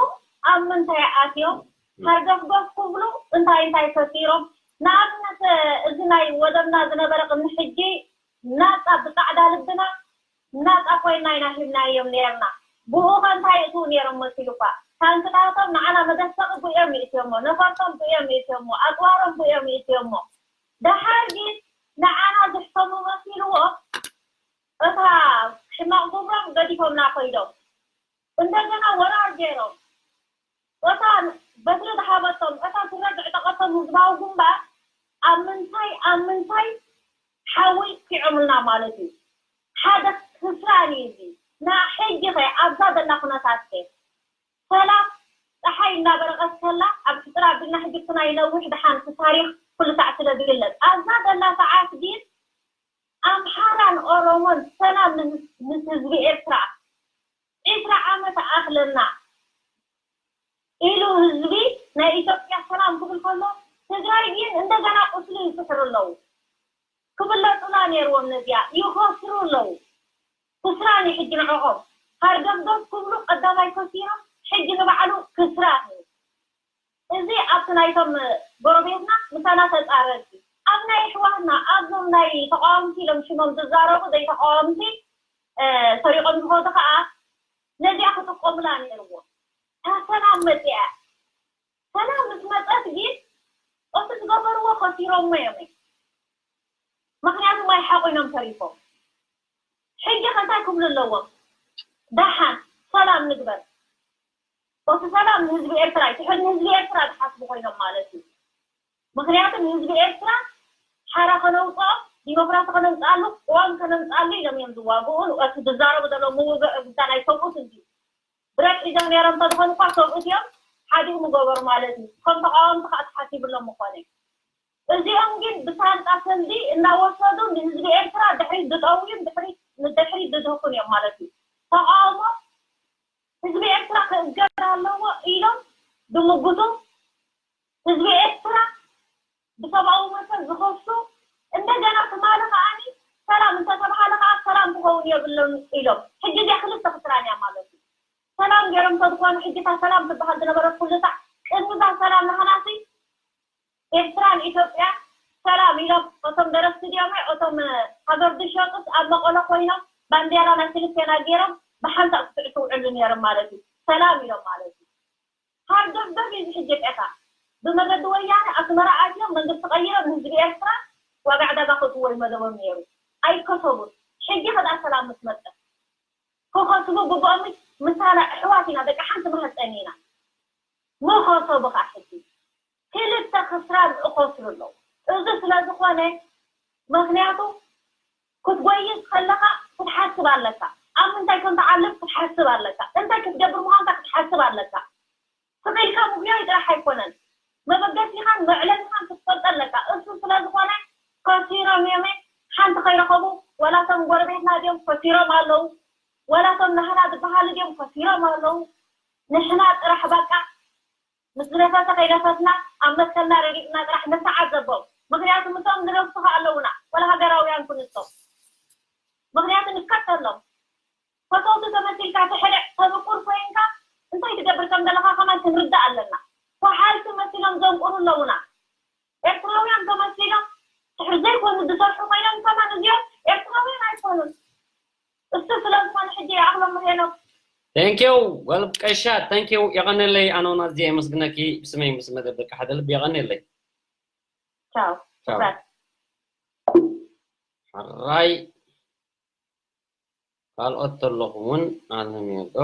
ኣብ ምንታይ ኣትዮም ሃርገፍገፍ ክብሉ እንታይ እንታይ ከሲሮም ንኣብነት እዚ ናይ ወደብና ዝነበረ ቅድሚ ሕጂ ናጻ ብጻዕዳ ልብና ናጻ ኮይና ኢና ሂብናዮም ኔርና። ብኡ ኸ እንታይ ይእትዉ ኔሮም መሲሉካ? ታንክታቶም ንዓና መደሰቒ ብኡ እዮም ይእትዮሞ፣ ነፈርቶም ብኡ እዮም ይእትዮሞ፣ ኣጽዋሮም ብኡ እዮም ይእትዮሞ። ደሓር ግን ንዓና ዝሕሰሙ መሲልዎም እታ ሕማቕ ግብሮም ገዲፎምና ከይዶም። እንደገና ወራር ገይሮም እታ በትሪ ዝሃበቶም እታ ስረ ዝዕጠቐቶም ህዝባዊ ግንባር ኣብ ምንታይ ኣብ ምንታይ ሓዊ ኪዖምልና ማለት እዩ። ሓደ ክስራን እዩ እዚ። ንዓ ሕጂ ኸ ኣብዛ ዘላ ኩነታት ከ ሰላም ፀሓይ እናበረቐት ከላ ኣብ ሕፅር ኣቢልና ሕጂ እቲ ናይ ነዊሕ ደሓን እቲ ታሪኽ ኩሉ ሳዕ ስለ ዝግለፅ ኣብዛ ዘላ ሰዓት ግን ኣምሓራን ኦሮሞን ሰላም ምስ ህዝቢ ኤርትራ ዒስራ ዓመት ኣኽለና ኢሉ ህዝቢ ናይ ኢትዮጵያ ሰላም ክብል ከሎ ትግራይ ግን እንደገና ቁስሊ ይስሕሩ ኣለዉ። ክብለጡላ ነይርዎም ነዚኣ ይኸስሩ ኣለዉ። ክስራን እዩ ሕጂ ንዕኦም ሃርገፍገፍ ክብሉ ቀዳማይ ከሲሮም ሕጂ ንባዕሉ ክስራን እዩ። እዚ ኣብቲ ናይቶም ጎረቤትና ምሳና ተፃረርቲ ኣብ ናይ ኣሕዋትና ኣብዞም ናይ ተቃወምቲ ኢሎም ሽሞም ዝዛረቡ ዘይተቃወምቲ ሰሪቆም ዝኸዱ ከዓ ነዚኣ ክጥቀሙላ ነይርዎ። ሰላም መፅኣ። ሰላም ምስ መፀት ግን እቲ ዝገበርዎ ከሲሮሞ እዮም። ምክንያቱ ማይ ሓቂኖም ተሪፎም። ሕጂ ከንታይ ክብሉ ኣለዎም? ደሓን ሰላም ንግበር። እቲ ሰላም ንህዝቢ ኤርትራ ይትሕር ንህዝቢ ኤርትራ ዝሓስቡ ኮይኖም ማለት እዩ። ምክንያቱ ንህዝቢ ኤርትራ ሓራ ከነውፅኦ፣ ዲሞክራሲ ከነምፅኣሉ፣ ቅዋም ከነምፅኣሉ ኢሎም እዮም ዝዋግኡ። እቲ ዝዛረቡ ዘለዉ ምውግዕ ጉዳይ ናይ ሰብኡት እንዲ ብረት ሒዞም ነይሮም እንተዝኾኑ እኳ ሰብኡት እዮም ሓዲኡ ምገበሩ ማለት እዩ። ከም ተቃወምቲ ከዓ ተሓሲብሎም ምኾነ። እዚኦም ግን ብሳንጣ ሰልዲ እናወሰዱ ንህዝቢ ኤርትራ ድሕሪት ዝጠውዩን ድሕሪት ንድሕሪት ዝድህኩን እዮም ማለት እዩ። ተቃውሞ ህዝቢ ኤርትራ ክእገድ ኣለዎ ኢሎም ዝምጉቱ፣ ህዝቢ ኤርትራ ብሰብኣዊ መሰል ዝኸሱ፣ እንደገና ትማሊ ከዓኒ ሰላም እንተተባሃለ ከዓ ሰላም ክኸውን የብሉን ኢሎም። ሕጂ እዚኣ ክልተ ክስራን እያ ማለት እዩ። ሰላም ገይሮም እንተዝኾኑ ሕጂ እታ ሰላም ትበሃል ዝነበረት ኩሉ ሳዕ ቅድሚ እዛ ሰላም ናህናሲ ኤርትራን ኢትዮጵያ ሰላም ኢሎም እቶም ደረስቲ ድዮም እቶም ሃገር ዝሸጡስ ኣብ መቐለ ኮይኖም ባንዴራ ናይ ክልቴና ገይሮም ብሓንሳእ ክትዕትውዕሉ ነይሮም ማለት እዩ። ሰላም ኢሎም ማለት እዩ። ሃርደብ ደብ እዩ ዝሕጀብ ኤታ ብመገዲ ወያነ ኣስመራ ኣትዮም መንግስቲ ቀይሮም ንህዝቢ ኤርትራ ዋጋ ዕዳጋ ከእትዎ እዩ መደቦም ነይሩ። ኣይከሰቡን። ሕጂ ከኣ ሰላም ምስ መጸ ክኸስቡ ግብኦም ምሳና ኣሕዋት ኢና፣ ደቂ ሓንቲ ማህፀን ኢና። ምኸሰቡ ከዓ ሕጂ ክልተ ክስራን እኸስሩ ኣለዉ። እዚ ስለ ዝኾነ ምኽንያቱ ክትጎይስ ከለኻ ክትሓስብ ኣለካ። ኣብ ምንታይ ከም ትዓልብ ክትሓስብ ኣለካ። እንታይ ክትገብር ምዃንካ ክትሓስብ ኣለካ። ስቕ ኢልካ ምጉያይ ጥራሕ ኣይኮነን። መበገሲኻን መዕለቢኻን ክትፈልጦ ኣለካ። እሱ ስለ ዝኾነ ከሲሮም እዮም። ሓንቲ ከይረኸቡ ዋላ እቶም ጎረቤትና ድዮም ከሲሮም ኣለዉ። ዋላ እቶም ናህና ዝበሃሉ ድዮም ከሲሮም ኣለዉ። ንሕና ጥራሕ በቃ ምስ ዝነፈሰ ከይነፈስና ኣብ መትከልና ረጊጽና ጥራሕ ንተዓዘቦም። ምኽንያቱ ምስኦም ዝነፍሱ ከኣ ኣለዉና። ዋላ ሃገራውያን ኩኑ ንሶም። ምኽንያቱ ንከተሎም። ፈተውቲ ተመሲልካ ትሕርዕ ተብቁር ኮይንካ እንታይ ትገብር ከም ዘለኻ ከማን ክንርዳእ ኣለና። ወሓልቲ መሲሎም ዘንቁሩ ኣለዉና። ኤርትራውያን ተመሲሎም ድሕሪ ዘይኮኑ ዝሰርሑ ኮይኖም ከማን እዚኦም ኤርትራውያን ኣይኮኑን። እሱ ስለ ዝኾነ ሕጂ ይኣኽሎም ሄኖክ። Thank you well ቀሻ thank you የቐነለይ ኣነ እውን ኣዝየ የመስግነኪ ብስመይ ምስ መደብ ደቂ ሓደ ልቢ የቐነለይ። ቻው። ቻው። ሕራይ ካልኦት ተለኹም እውን ኣለም የዶ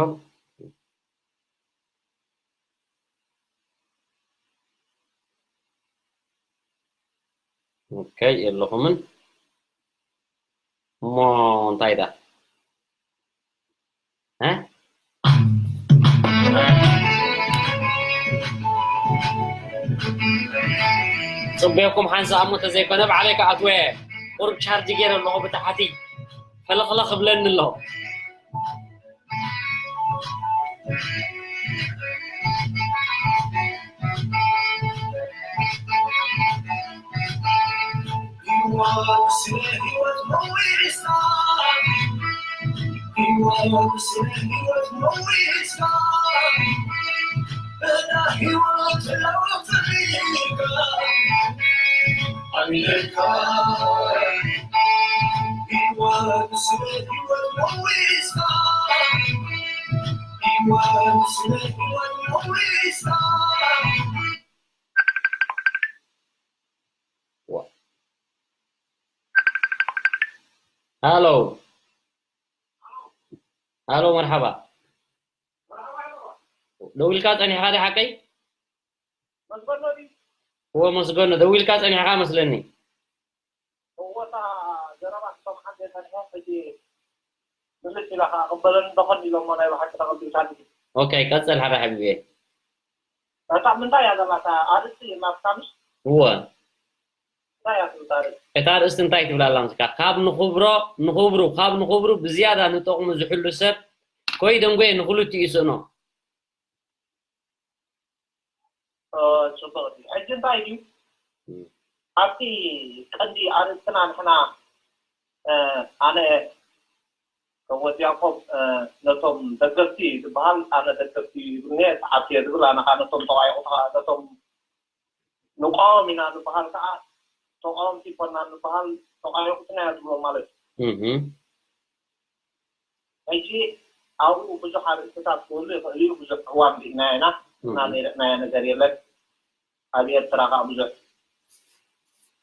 ኦኬ የለኹምን እሞ እንታይ ዳ ፅበየኩም ሓንሳእ እሞ ተዘይኮነ ባዕለይ ከኣትወ ቁሩብ ቻርጅ ገይረ ኣለኹ ብታሕቲ ፈለኽለኽ እብለኒ ኣሎ። ሃሎ ሃሎ መርሓባ ደዊልካ ጸኒሕካ ዲ ሓቀይ እዎ መስገኖ ደዊልካ ጸኒሕካ መስለኒ እወታ ዘረባ ክሰምዓን ዘይጸንሐ ሕጂ ምልስ ኢላ ከዓ ቅበለኒ ደኾን ኢሎሞ ናይ ብሓቂ ተቐቢልካኒ ኦኬ ቀጽል ሓራ ሓቢበ እታ ምንታይ እያ ዘላ እታ ኣርእስቲ ናትካ ምሽ እወ እንታይ እያ ትብል እታ ኣርእስቲ እታ ኣርእስቲ እንታይ ትብል ኣላ ምስካ ካብ ንኽብሮ ንኽብሩ ካብ ንኽብሩ ብዝያዳ ንጠቕሙ ዝሕሉ ሰብ ኮይደንጎየ ንኽልቲኡ ይስእኖ ፅቡቅ እዩ ሕጂ እንታይ እዩ ኣብቲ ቀንዲ ኣርእስትና ንሕና ኣነ ከም ወዲ ያዕቆብ ነቶም ደገፍቲ ዝበሃል ኣነ ደገፍቲ ይብልኒ ሰዓብቲ እየ ዝብል ኣነ ከዓ ነቶም ተዋይቁ ከዓ ነቶም ንቋወም ኢና ዝበሃል ከዓ ተቃወምቲ ኮና ንበሃል ተቃየቁትና እያ ትብሎ ማለት እዩ። ሕጂ ኣብኡ ብዙሕ ኣርእስትታት ክህሉ ይኽእል እዩ። ብዙሕ እዋን ርኢና ኢና እና ንርዕናዮ ነገር የለን። ኣብ ኤርትራ ከዓ ብዙሕ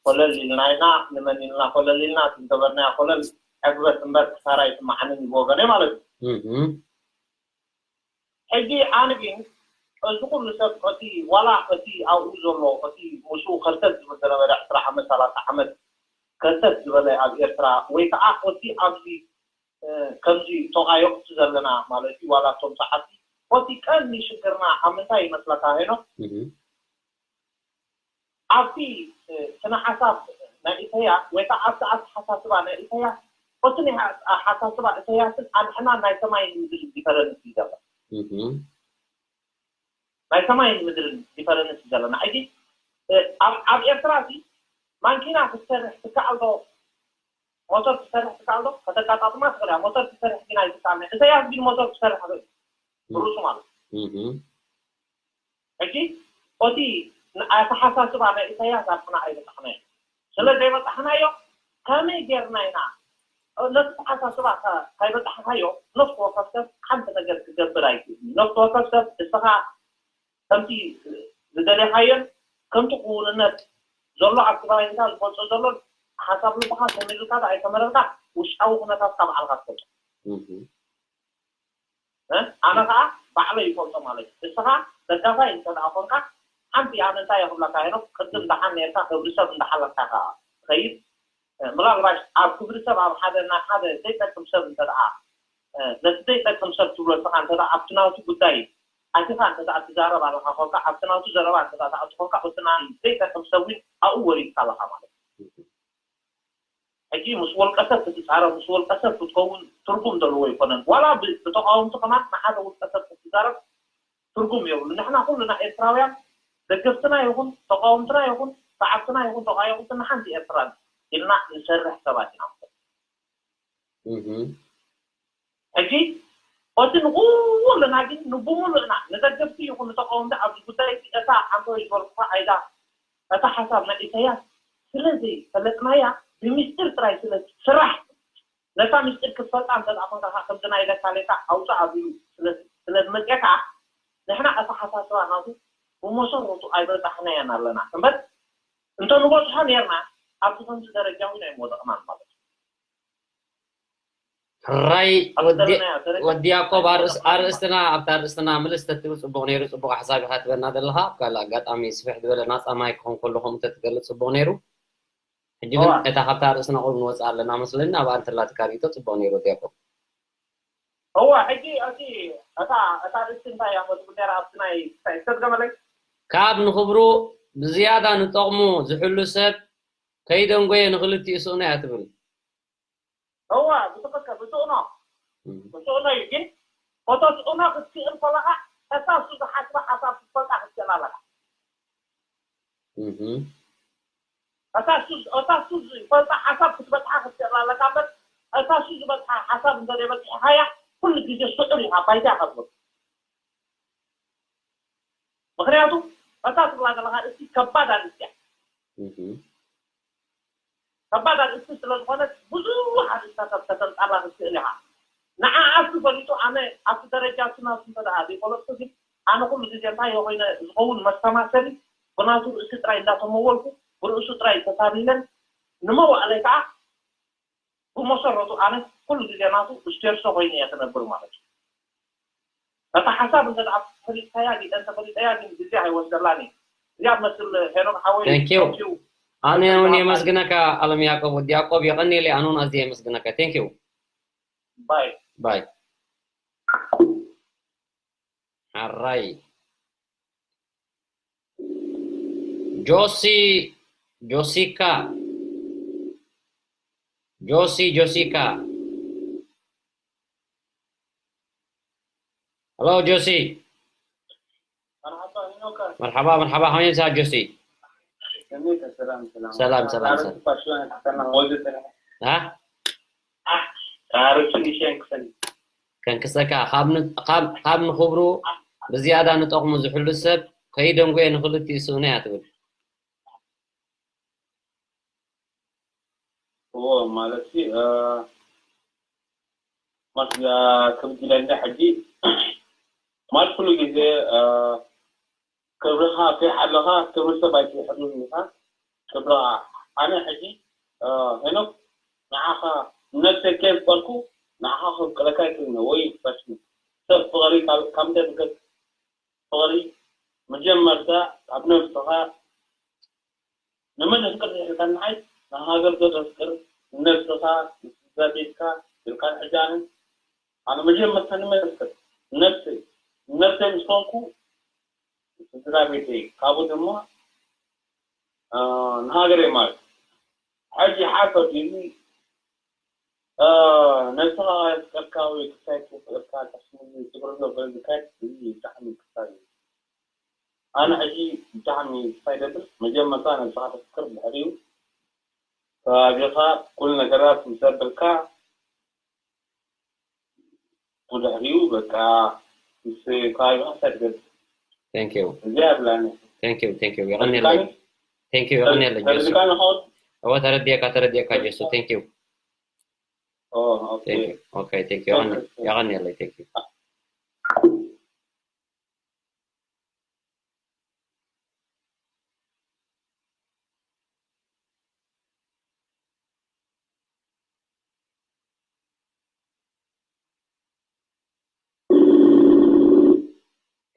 ኮለል ኢልና ኢና። ንመን ኢልና ኮለል ኢልና? ዝገበርናዮ ኮለል ዕግበት እምበር ክሳራ ይስማዓንን እዩ ብወገነይ ማለት እዩ። ሕጂ ኣነ ግን እዚ ኩሉ ሰብ እቲ ዋላ እቲ ኣብኡ ዘሎ እቲ ምስኡ ከርተት ዝብል ዝነበረ ዕስራ ዓመት ሰላሳ ዓመት ከርተት ዝበለ ኣብ ኤርትራ ወይ ከዓ እቲ ኣብዚ ከምዚ ተቃየቕቲ ዘለና ማለት እዩ ዋላ እቶም ሰዓብቲ እቲ ቀንዲ ሽግርና ኣብ ምንታይ ይመስለካ ሄኖ? ኣብቲ ስነ ሓሳብ ናይ ኢሳያስ ወይ ከዓ ኣብቲ ኣተሓሳስባ ናይ ኢሳያስ እቲ ናይ ኣተሓሳስባ ኢሳያስን ኣንሕና ናይ ሰማይን ምድርን ዲፈረንስ እዩ ዘሎ። ናይ ሰማይን ምድርን ዲፈረንስ እዩ ዘለና። ሕጂ ኣብ ኤርትራ እዚ ማንኪና ክትሰርሕ ትከኣል ዶ? ሞተር ክትሰርሕ ትከኣል ዶ? ከተጋጣጥማ ትኽእል እያ። ሞተር ክትሰርሕ ግን ኣይትከኣልን። ኢሳያስ ግን ሞተር ክሰርሕ ይኽእል ብርእሱ ማለት እዩ። ሕጂ እቲ ኣተሓሳስባ ናይ ኢሳያስ ኣንሕና ኣይበጻሕናዮ። ስለ ዘይበጻሕናዮ ከመይ ጌርና ኢና ነቲ ኣተሓሳስባ ከ- ከይበጻሕካዮ ነፍሲ ወከፍ ሰብ ሓንቲ ነገር ክገብር ኣይክእልን። ነፍሲ ወከፍ ሰብ እስኻ ከምቲ ዝደለኻዮን ከምቲ ክውንነት ዘሎ ኣብቲ ባይታ ዝፈልጦ ዘሎን ሓሳብ ልብኻ ተመልካ ኣይተመረርካ ውሽጣዊ ኩነታትካ ባዕልካ ትፈልጦ። ኣነ ከዓ ባዕለይ ይፈልጦ ማለት እዩ። እስኻ ደጋፋይ እንተ ደኣ ኮንካ ሓንቲ ኣነ እንታይ የኽብለካ ሄኖክ ቅድም ደሓን ነርካ ክብሪ ሰብ እንዳሓለፍካ ከዓ ትኸይድ። ምናልባሽ ኣብ ክብሪ ሰብ ኣብ ሓደ ናብ ሓደ ዘይጠቅም ሰብ እንተ ደኣ ነቲ ዘይጠቅም ሰብ ትብሎ እስኻ እንተ ደኣ ኣብቲ ናቱ ጉዳይ ኣቲኻ እንተ ደኣ ትዛረብ ኣለኻ ኮንካ ኣብቲ ናቱ ዘረባ እንተ ደኣ ትኣቱ ኮንካ እቲ ናይ ዘይጠቅም ሰብ እውን ኣብኡ ወሪድካ ኣለኻ ማለት እዩ። ሕጂ ምስ ወልቀ ሰብ ክትጻረብ ምስ ወልቀ ሰብ ክትከውን ትርጉም ዘለዎ ኣይኮነን። ዋላ ብተቃወምቲ ከማን ንሓደ ውልቀ ሰብ ክትዛረብ ትርጉም የብሉ። ንሕና ኩልና ኤርትራውያን ደገፍትና ይኹን ተቃወምትና ይኹን ሰዓብትና ይኹን ተቃየቁትና ሓንቲ ኤርትራ ኢልና ንሰርሕ ሰባት ኢና። ሕጂ እቲ ንኩልና ግን ንብሙሉእና ንደገፍቲ ይኹን ንተቃወምቲ ኣብዚ ጉዳይ እዚ እታ ሓንተወይ ዝበልኩኻ ኣይዳ እታ ሓሳብ ናይ ኢሳያስ ስለ ዘይፈለጥናያ ብሚስጢር ጥራይ ስለ ትስራሕ ነታ ሚስጢር ክትፈልጣ እንተ ደኣ ኮንካ ከዓ ከምዚ ናይ ለካ ሌካ ኣውፅእ ኣቢሉ ስለ ስለ ዝመፅአ ከዓ ንሕና እታ ሓሳስባ ናቱ ብመሰረቱ ኣይበፃሕናያን ኣለና እምበር እንተ ንበፅሖ ነርና ኣብዚ ከምዚ ደረጃ እውን ኣይምወደቕናን ማለት እዩ። ሕራይ ወዲ ያዕቆብ ኣርእስትና ኣብታ ኣርእስትና ምልስ ተትብል ፅቡቅ ነይሩ። ፅቡቅ ሓሳብ ኢካ ትበና ዘለካ። ኣብ ካልእ ኣጋጣሚ ስፍሕ ዝበለ ናፃ ማይ ክኾን ከሎ ከምኡ ተትገልፅ ፅቡቅ ነይሩ። ሕጂ ግን እታ ካብታ ኣርእስትና ቁሩብ ንወፅእ ኣለና መስለኒ። ኣብኣ እንተላትካ ርእቶ ፅቡቅ ነይሩ ወዲ ያዕቆብ። እወ ሕጂ እቲ እታ እታ ርእሲ እንታይ እያ መዝሙር ነይራ ኣብቲ ናይ ክሳይ ዝተርገመለይ ካብ ንኽብሩ ብዝያዳ ንጠቕሙ ዝሕሉ ሰብ ከይደንጎየ ንኽልቲኡ ስእኖ እያ ትብል። እዋ ብትኽክል ብስእኖ ብስእኖ እዩ ግን ፎቶ ስእኖ ክትክእል ከለኻ እታ እሱ ዝሓስባ ሓሳብ ክትፈልጣ ክትክእል ኣለካ። እታ እሱ ዝፈልጣ ሓሳብ ክትበፅሓ ክትክእል ኣለካ እምበር እታ እሱ ዝበፅሓ ሓሳብ እንተዘይበፂሕኻያ ኩሉ ግዜ ስዑር ኢኻ ባይታ ኢኻ ትወድቕ። ምኽንያቱ እታ ትብላ ዘለኻ ርእሲ ከባድ ኣርእስቲ እያ። ከባድ ኣርእስቲ ስለ ዝኾነት ብዙሕ ኣርእስታት ከተንፃላ ክትክእል ኢኻ። ንዓኣ እሱ ፈሊጡ ኣነ ኣብቲ ደረጃ እሱ ናቱ እንተ ደኣ ዘይፈለጥኩ ግን ኣነ ኩሉ ግዜ እንታይ እየ ኮይነ ዝኸውን መስተማሰሊ ብናቱ ርእሲ ጥራይ እንዳተመወልኩ ብርእሱ ጥራይ ተታሊለን ንመዋእለይ ከዓ ብመሰረቱ ኣነ ኩሉ ግዜ ናቱ ስቴርሶ ኮይነ እየ ክነብር ማለት እዩ። ነታ ሓሳብ እንተ ደኣ ፈሊጥካያ ዲኣ እንተፈሊጠያ ግን ግዜ ኣይወስደላን እዩ። እዚኣ ትመስል ሄኖክ ሓወይ Thank you. Thank you. ኣነ እውን የመስግነካ ኣለም ያዕቆብ ወዲ ያዕቆብ የቐንየለይ ኣነ እውን ኣዝየ የመስግነካ Thank you. Bye. Bye. ሓራይ ጆሲ ጆሲካ ጆሲ ጆሲካ ሄሎ ጆሲ መርሓባ መርሓባ ከመይ ምሳኻ ጆሲ ሰላም ሰላም ሰላም ከንክሰካ ካብ ንኽብሩ ብዝያዳ ንጠቕሙ ዝሕሉ ሰብ ከይደንጎየ ንኽልቲኡ ስእኖ እያ ትብል። እዎ፣ ማለት ሲ፣ እ፣ ማለት፣ እ፣ ክብድለኒ ሕጂ፣ ማለት ኩሉ ግዜ፣ እ፣ ክብርኻ ከይሓለኻ ክብሪ ሰብ ኣይትሕሉን ኢኻ። ክብርኻ፣ ኣነ ሕጂ፣ እ፣ ሄኖክ፣ ንዓኻ ነብሰይ ከየፍቀርኩ ንዓኻ ከፍቅረካ ኣይክእልን ወይ ፈሽኒ። ሰብ ፍቕሪ ካብ፣ ካብ ምንታይ ብገጽ ፍቕሪ መጀመርታ ካብ ነብስኻ ንመን ኣፍቅር ኢልካ ንዓይ ንሃገር ዶ ተፍቅር ንነብስኻ ንስድራ ቤትካ ኢልካ ሕጂ ኣነ ኣነ መጀመርታ ንመን ኣፍቅር ነብሰይ ነብሰይ ምስ ኮንኩ ስድራ ቤተይ ካብኡ ድማ እ፣ ንሃገረይ ማለት ሕጂ ሓፈር ኢሉ እ፣ ነብስኻ የፍቅርካ ወይ ክሳይ ክፍቅርካ ተስምኒ ትብርዶ በዝካይ እዚ ብጣዕሚ ክሳይ እዩ። ኣነ ሕጂ ብጣዕሚ ክሳይ ደብል መጀመርታ ነብስኻ ተፍቅር ድሕሪኡ ከባቢኻ ኩሉ ነገራት ምስ ኣበልካ ብድሕሪኡ በቃ ምስ ከባቢኻ ክሳይ ትገብር። Thank you. እዚኣ ብላኒ። Thank you. Thank you. የቐንየለይ። Thank you. የቐንየለይ ጀሱ። ተረድካኒ ኸውን? እወ ተረዲኤካ፣ ተረዲኤካ ጀሱ። Thank you. ኦ፣ ኦኬ። Thank you. Okay, thank you. የቐንየለይ። Thank you.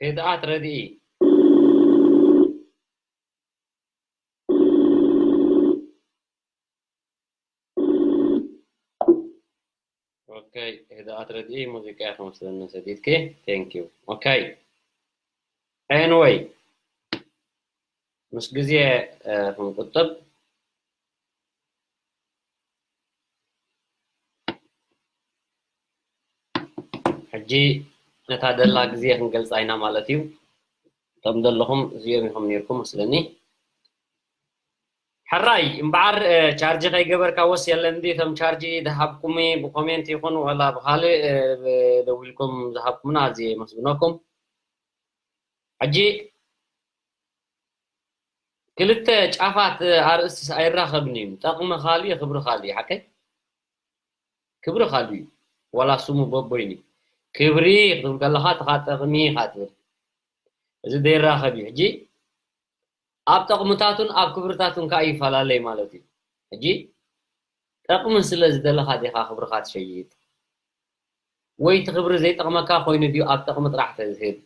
ህድኣት ረድኢ። ኦኬ፣ ህድኣት ረድኢ ሙዚቃ ኢኻ መስለኒ ሰዲድኪ። Thank you. ኦኬ። Anyway፣ ምስ ግዜ፣ እ፣ ክንቁጥብ። ሕጂ ነታ ደላ ግዜ ክንገልጻ ኢና ማለት እዩ። እቶም ዘለኹም እዚኦም ኢኹም ነይርኩም መስለኒ። ሕራይ እምበዓር፣ እ፣ ቻርጅ ከይገበርካ ወስ የለን ድዩ? እቶም ቻርጅ ዝሃብኩሚ ብኮሜንት ይኹን ዋላ ብኻልእ፣ እ፣ ብ-፣ ደዊልኩም ዝሃብኩምና ኣዝየ የመስግነኩም። ሕጂ ክልተ ጫፋት ኣርእስቲ ኣይራኸብን እዩ። ጠቕሚ ካልእ እዩ፣ ክብሪ ካልእ እዩ። ሓቀይ? ክብሪ ካልእ እዩ። ዋላ ስሙ በቦይኑ እዩ። ክብሪ ክትብል ከለኻ እትኻ ጠቕሚ ኢኻ ትብል። እዚ ዘይራኸብ እዩ። ሕጂ ኣብ ጠቕምታቱን ኣብ ክብርታቱን ከኣ ይፈላለይ ማለት እዩ። ሕጂ ጠቕሚ ስለ ዝደለኻ ዲኻ ክብርኻ ትሸይጥ? ወይ እቲ ክብሪ ዘይጠቕመካ ኮይኑ ድዩ ኣብ ጠቕሚ ጥራሕ ተዝህብ?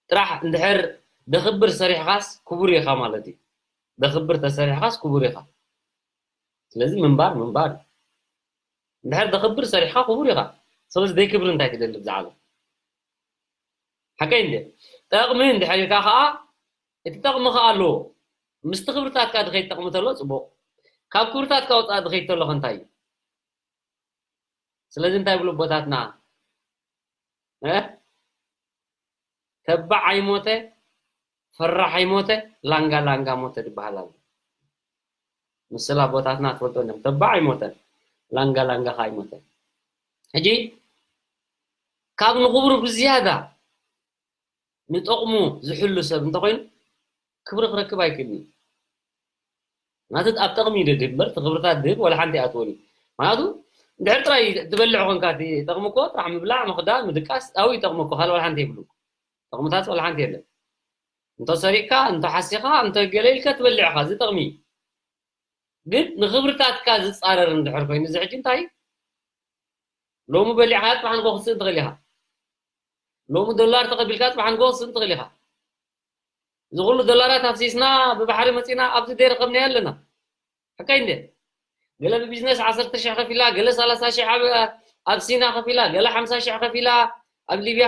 ጥራሕ እንድሕር ደኽብር ሰሪሕኻስ ክቡር ኢኻ ማለት እዩ። ደኽብር ተሰሪሕኻስ ክቡር ኢኻ። ስለዚ ምንባር ምንባር እዩ። እንድሕር ደኽብር ሰሪሕኻ ክቡር ኢኻ። ስለዚ ደይ ክብሪ እንታይ ትደሊ ብዛ ዓለም? ሓቀይ እንደ ጠቕሚ እንድሕር ኢልካ ኸዓ እቲ ጠቕሚ ኸዓ ኣለዎ። ምስቲ ክብርታትካ ድኸይድ ጠቕሚ ተሎ ጽቡቕ። ካብ ክብርታትካ ወጻኢ ድኸይድ ተሎ ኸ እንታይ እዩ? ስለዚ እንታይ ይብሉ ኣቦታትና? እ? ተባዕ ኣይሞተ፣ ፈራሕ ኣይሞተ፣ ላንጋ ላንጋ ሞተ ዝበሃል ኣሎ። ምስላ ኣቦታትና ትፈልጦ እንዲኹም። ተባዕ ኣይሞተን፣ ላንጋ ላንጋ ኸዓ ኣይሞተን። ሕጂ ካብ ንኽብሩ ብዝያዳ ንጠቕሙ ዝሕሉ ሰብ እንተኾይኑ ክብሪ ክረክብ ኣይክእልን እዩ። ናቱ ኣብ ጠቕሚ እዩ ድህብ እምበር፣ እቲ ክብርታት ድህብ ወላ ሓንቲ ኣይኣትዎን እዩ። ምኽንያቱ እንድሕር ጥራይ ትበልዕ ኮንካ፣ እቲ ጠቕሚ እኮ ጥራሕ ምብላዕ፣ ምኽዳን፣ ምድቃስ፣ ኣብኡ እዩ ጠቕሚ እኮ፣ ካልእ ወላ ሓንቲ የብሉን። ጠቕምታት ወላ ሓንቲ የለን። እንተ ሰሪቕካ፣ እንተ ሓሲኻ፣ እንተ ገለ ኢልካ ትበልዕ ኢኻ፣ እዚ ጠቕሚ እዩ። ግን ንኽብርታትካ ዝጻረር እንድሕር ኮይኑ፣ እዚ ሕጂ እንታይ እዩ? ሎሚ በሊዕካ ጽባሕ ንግሆ ክትስእን ትኽእል ኢኻ። ሎሚ ዶላር ተቐቢልካ ጽባሕ ንግሆ ክትስእን ትኽእል ኢኻ። እዚ ኩሉ ዶላራት ኣፍሲስና ብባሕሪ መጺና ኣብዚ ዘይረኸብናዮ ኣለና። ሓቀይ እንደ ገለ ብቢዝነስ ዓሰርተ ሽሕ ከፊላ፣ ገለ ሰላሳ ሽሕ ኣብ፣ ኣብ ሲና ከፊላ፣ ገለ ሓምሳ ሽሕ ከፊላ ኣብ ሊብያ።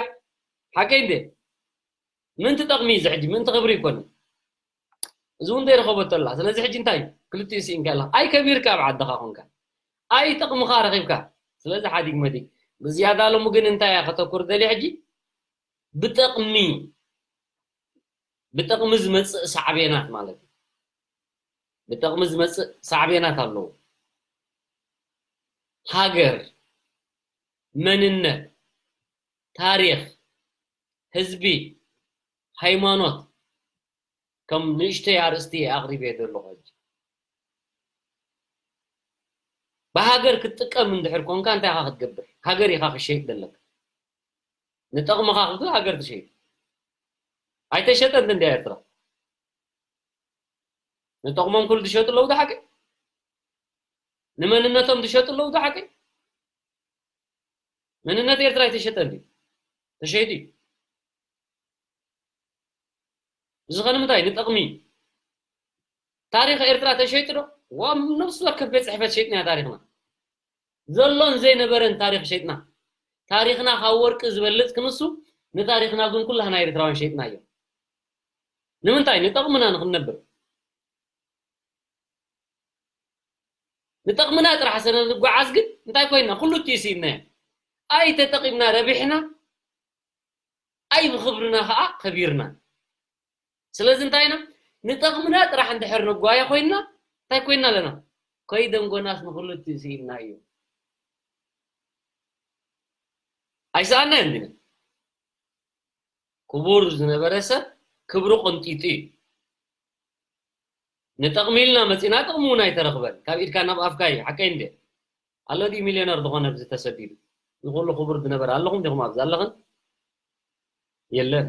ሓቀይ እንደ ምንቲ ጠቕሚ እዩ እዚ ሕጂ፣ ምንቲ ክብሪ ይኮነ። እዚ እውን ዘይረኸበቶ ኣላ። ስለዚ ሕጂ እንታይ እዩ? ክልቲኡ ስኢንካ ኣለኻ። ኣይከቢርካ ኣብ ዓድኻ ኮንካ። ኣይጠቕምኻ ረኺብካ። ስለዚ ሓዲግ መዲግ። ብዝያዳ ሎሚ ግን እንታይ እያ ከተኩር ደልየ ሕጂ? ብጠቕሚ፣ ብጠቕሚ ዝመጽእ ሳዕቤናት ማለት እዩ። ብጠቕሚ ዝመጽእ ሳዕቤናት ኣለዎ። ሃገር፣ መንነት፣ ታሪኽ፣ ህዝቢ፣ ሃይማኖት፣ ከም ንእሽተይ ኣርእስቲ እየ ኣቕሪበ ዘለኹ ሕጂ። ብሃገር ክትጥቀም እንድሕር ኮንካ እንታይ ኢኻ ክትገብር? ሃገር ኢኻ ክሸይጥ ዘለካ። ንጠቕምኻ ክትብል ሃገር ትሸይጥ። ኣይተሸጠን እንድያ ኤርትራ። ንጠቕሞም ክብሉ ዝሸጡ ኣለዉ፣ ዶ ሓቂ? ንመንነቶም ዝሸጡ ኣለዉ፣ ዶ ሓቂ? መንነት ኤርትራ ኣይተሸጠን ድዩ? ተሸይጡ እዩ። እዚ ኸ ንምንታይ? ንጠቕሚ። ታሪኽ ኤርትራ ተሸይጡ ዶ? ዋ፣ ነብሲ ወከፍ ቤት ጽሕፈት ሸይጥና ታሪኽና። ዘሎን ዘይነበረን ታሪኽ ሸይጥና። ታሪኽና ካብ ወርቂ ዝበልጽ ክንሱ፣ ንታሪኽና ግን ኩላህና ኤርትራውያን ሸይጥናዮ። ንምንታይ? ንጠቕምና ንኽንነብር። ንጠቕምና ጥራሕ ስለ ንጓዓዝ ግን እንታይ ኮይና? ኩሉ እቲ ስኢንና። ኣይተጠቒምና ረቢሕና፣ ኣይ ብኽብርና ኸዓ ከቢርና። ስለዚ እንታይ ኢና? ንጠቕምና ጥራሕ እንድሕር ንጓየ ኮይና፣ እንታይ ኮይና ኣለና? ከይደንጎናስ ንኹሉ እቲ ስኢንና እዩ። ኣይሰኣናዮን ዲና? ክቡር ዝነበረ ሰብ ክብሩ ቅንጢጡ እዩ። ንጠቕሚ ኢልና መጺና ጥቕሚ እውን ኣይተረኽበን። ካብ ኢድካ ናብ ኣፍካ እዩ። ሓቀይ እንደ ኣሎ ድዩ ሚልዮነር ዝኾነ ኣብዚ ተሰዲዱ? ንኹሉ ክቡር ዝነበረ ኣለኹም ዲኹም ኣብዚ ኣለኽን? የለን።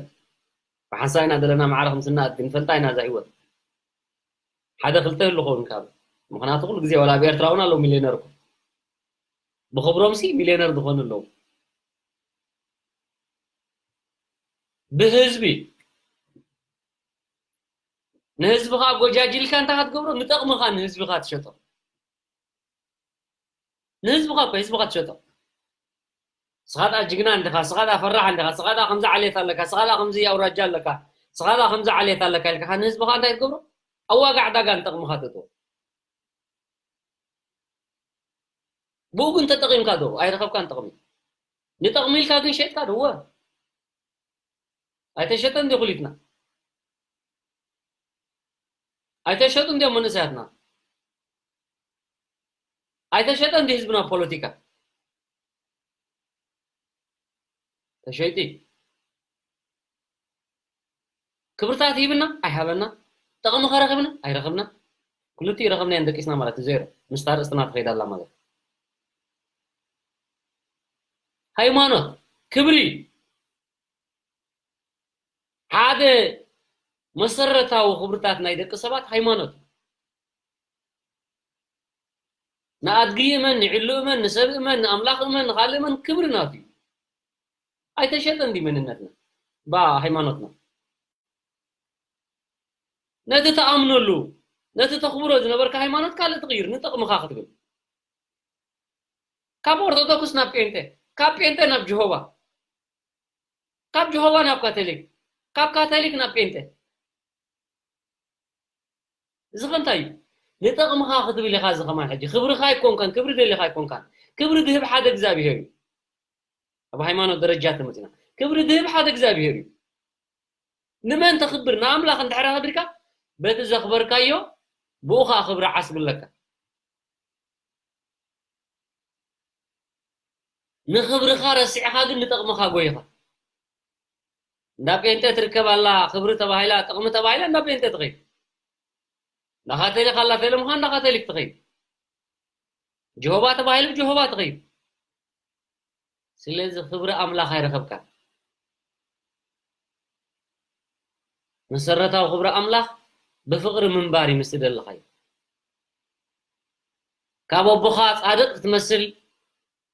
ብሓንሳብ ኢና ዘለና ማዕረ ከም ስናኣት ግን ፈልጣ ኢና እዛ ህይወት። ሓደ ክልተ ህሉ ኸውን ካብ። ምኽንያቱ ኩሉ ግዜ ዋላ ኣብ ኤርትራ እውን ኣለዉ ሚልዮነር እኮ። ብኽብሮም ሲ ሚልዮነር ዝኾኑ ኣለዉ። ብህዝቢ። ንህዝብኻ ጎጃጅልካ እንታይ ክትገብሮ? ንጠቕምኻ ንህዝብኻ ትሸጦ። ንህዝብኻ እኮ ህዝብኻ ትሸጦ። ስኻ ደኣ ጅግና እንዲኻ፣ ስኻ ደኣ ፈራሕ እንዲኻ፣ ስኻ ደኣ ከምዚ ዓሌት ኣለካ፣ ስኻ ደኣ ከምዚ ኣውራጃ ኣለካ፣ ስኻ ደኣ ከምዚ ዓሌት ኣለካ ኢልካ ንህዝብኻ እንታይ ትገብሮ? ኣብ ዋጋ ዕዳጋ ንጠቕምኻ ተእትዎ። ብኡ ግን ተጠቒምካ ዶ? ኣይረኸብካን ጥቕሚ። ንጠቕሚ ኢልካ ግን ሸይጥካ ዶ? እወ። ኣይተሸጠን ድዩ ኩሊትና? ኣይተሸጡን ድዮም መንእሰያትና? ኣይተሸጠን ድዩ ህዝብና ፖለቲካ? ተሸይጡ። ክብርታት ሂብና ኣይሃበና፣ ጥቕሚ ከረኽብና ኣይረኽብና። ክልቲኡ ረኸብናዮ ደቂስና ማለት እዩ፣ ዜሮ። ምስታ ርእስትና ትኸይድ ኣላ ማለት። ሃይማኖት፣ ክብሪ፣ ሓደ መሰረታዊ ክብርታት ናይ ደቂ ሰባት ሃይማኖት። ንኣድጊ እመን፣ ንዕሉ እመን፣ ንሰብ እመን፣ ንኣምላኽ እመን፣ ንኻልእ እመን፣ ክብሪ ናቱ እዩ። ኣይተሸጠን ድዩ መንነትና? ባ ሃይማኖትና። ነቲ ትኣምነሉ፣ ነቲ ተኽብሮ ዝነበርካ ሃይማኖት ካልእ ትቕይር፣ ንጥቕምኻ ክትብል። ካብ ኦርቶዶክስ ናብ ጴንጤ፣ ካብ ጴንጤ ናብ ጅሆባ፣ ካብ ጅሆባ ናብ ካቶሊክ፣ ካብ ካቶሊክ ናብ ጴንጤ። እዚ ኸ እንታይ እዩ? ንጠቕምኻ ክትብል ኢኻ። እዚ ኸማን ሕጂ ክብርኻ ኣይኮንካን፣ ክብሪ ደሊኻ ኣይኮንካን። ክብሪ ዝህብ ሓደ እግዚኣብሄር እዩ። ኣብ ሃይማኖት ደረጃ ተመጺና። ክብሪ ዝህብ ሓደ እግዚኣብሄር እዩ። ንመን ተኽብር? ንኣምላኽ እንድሕር ኣኽቢርካ፣ በቲ ዘኽበርካዮ፣ ብኡ ኸኣ ክብሪ ዓስቢ ኣለካ። ንኽብርኻ ረሲዕኻ ግን ንጠቕምኻ ጎይኻ። እንዳ ጴንጤ ትርከብ ኣላ፣ ክብሪ ተባሂላ፣ ጥቕሚ ተባሂላ፣ እንዳ ጴንጤ ትኸይድ። እንዳ ካቶሊክ ኣላ ተለምኻ፣ እንዳ ካቶሊክ ትኸይድ። ጀሆባ ተባሂሉ፣ ጀሆባ ትኸይድ። ስለዚ ክብሪ ኣምላኽ ኣይረኸብካን። መሰረታዊ ክብሪ ኣምላኽ ብፍቕሪ ምንባር እዩ፣ ምስ ትደለኻዮ። ካብ ኣቦኻ ጻድቕ ክትመስል፣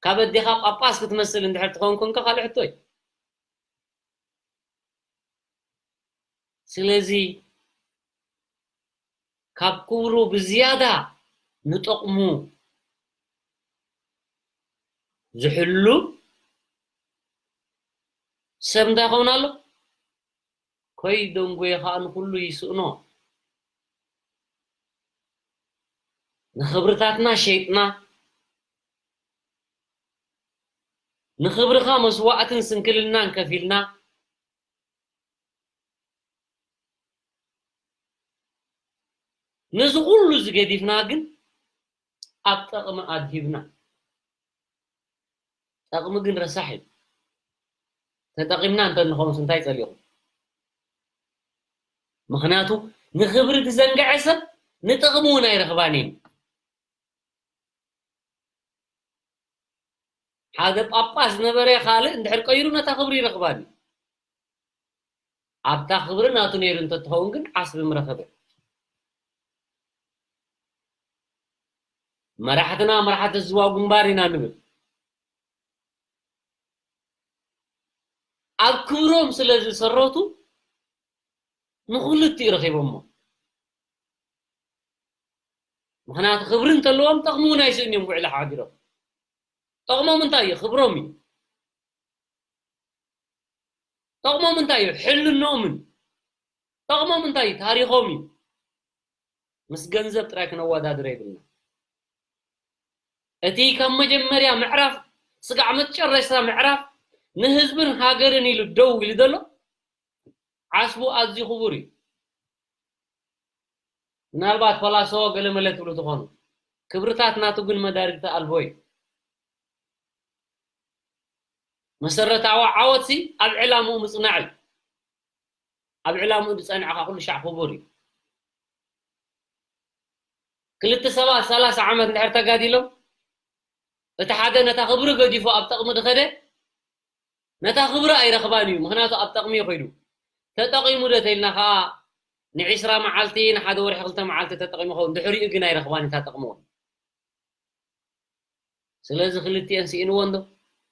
ካብ ኣዴኻ ጳጳስ ክትመስል እንድሕር ትኸውን ኮንካ ካልእ ሕቶ እዩ። ስለዚ ካብ ክብሩ ብዝያዳ ንጠቕሙ ዝሕሉ ሰብ እንታይ ይኸውን ኣሎ? ከይደንጎየ ኸኣ ንኹሉ ይስእኖ። ንኽብርታትና ሸይጥና፣ ንኽብርኻ መስዋእትን ስንክልናን ከፊልና፣ ነዚ ኩሉ እዚ ገዲፍና ግን ኣብ ጠቕሚ ኣድሂብና። ጠቕሚ ግን ረሳሕ እዩ። ተጠቒምና እንተ ንኸውንስ እንታይ ጸሊኹም? ምኽንያቱ ንኽብሪ ዝዘንግዐ ሰብ ንጥቕሚ እውን ኣይረኽባን እዩ። ሓደ ጳጳስ ዝነበረ ካልእ እንድሕር ቀይሩ ነታ ክብሪ ይረኽባን እዩ። ኣብታ ክብሪ ናቱ ነይሩ እንተትኸውን ግን ዓስቢ ምረኸበ። መራሕትና መራሕቲ ዝዋ ግንባር ኢና ንብል። ኣብ ክብሮም ስለ ዝሰረቱ ንኹልቲኡ ረኺቦሞ። ምኽንያቱ ክብሪ እንተለዎም ጠቕሚ እውን ኣይስእን እዮም ውዕሊ ሓዲሮም። ጠቕሞም እንታይ እዩ? ክብሮም እዩ። ጠቕሞም እንታይ እዩ? ሕልኖምን። ጠቕሞም እንታይ እዩ? ታሪኾም እዩ። ምስ ገንዘብ ጥራይ ክነወዳድሮ የብልና። እቲ ካብ መጀመርያ ምዕራፍ ስጋዕ መጨረሽታ ምዕራፍ ንህዝብን ሃገርን ኢሉ ደው ኢሉ ዘሎ ዓስቡ ኣዝዩ ክቡር እዩ። ምናልባት ፈላሶ ገለመለ ትብሉ ትኾኑ። ክብርታት ናቱ ግን መዳርግቲ ኣልቦ እዩ። መሰረታዊ ዓወትሲ ኣብ ዕላምኡ ምጽናዕ እዩ። ኣብ ዕላምኡ ዝጸንዐኻ ኩሉ ሻዕ ክቡር እዩ። ክልተ ሰባት ሰላሳ ዓመት እንድሕር ተጋዲሎም፣ እቲ ሓደ ነታ ክብሪ ገዲፉ ኣብ ጠቕሚ ድኸደ፣ ነታ ክብሪ ኣይረኽባን እዩ። ምኽንያቱ ኣብ ጠቕሚ እዩ ከይዱ። ተጠቒሙ ዶ ተኢልና ኸዓ፣ ንዒስራ መዓልቲ፣ ንሓደ ወርሒ ክልተ መዓልቲ ተጠቒሙ ኸውን። ድሕሪኡ ግን ኣይረኽባን እታ ጠቕሚ እውን። ስለዚ ክልቲኤን ስኢንዎ እንዶ?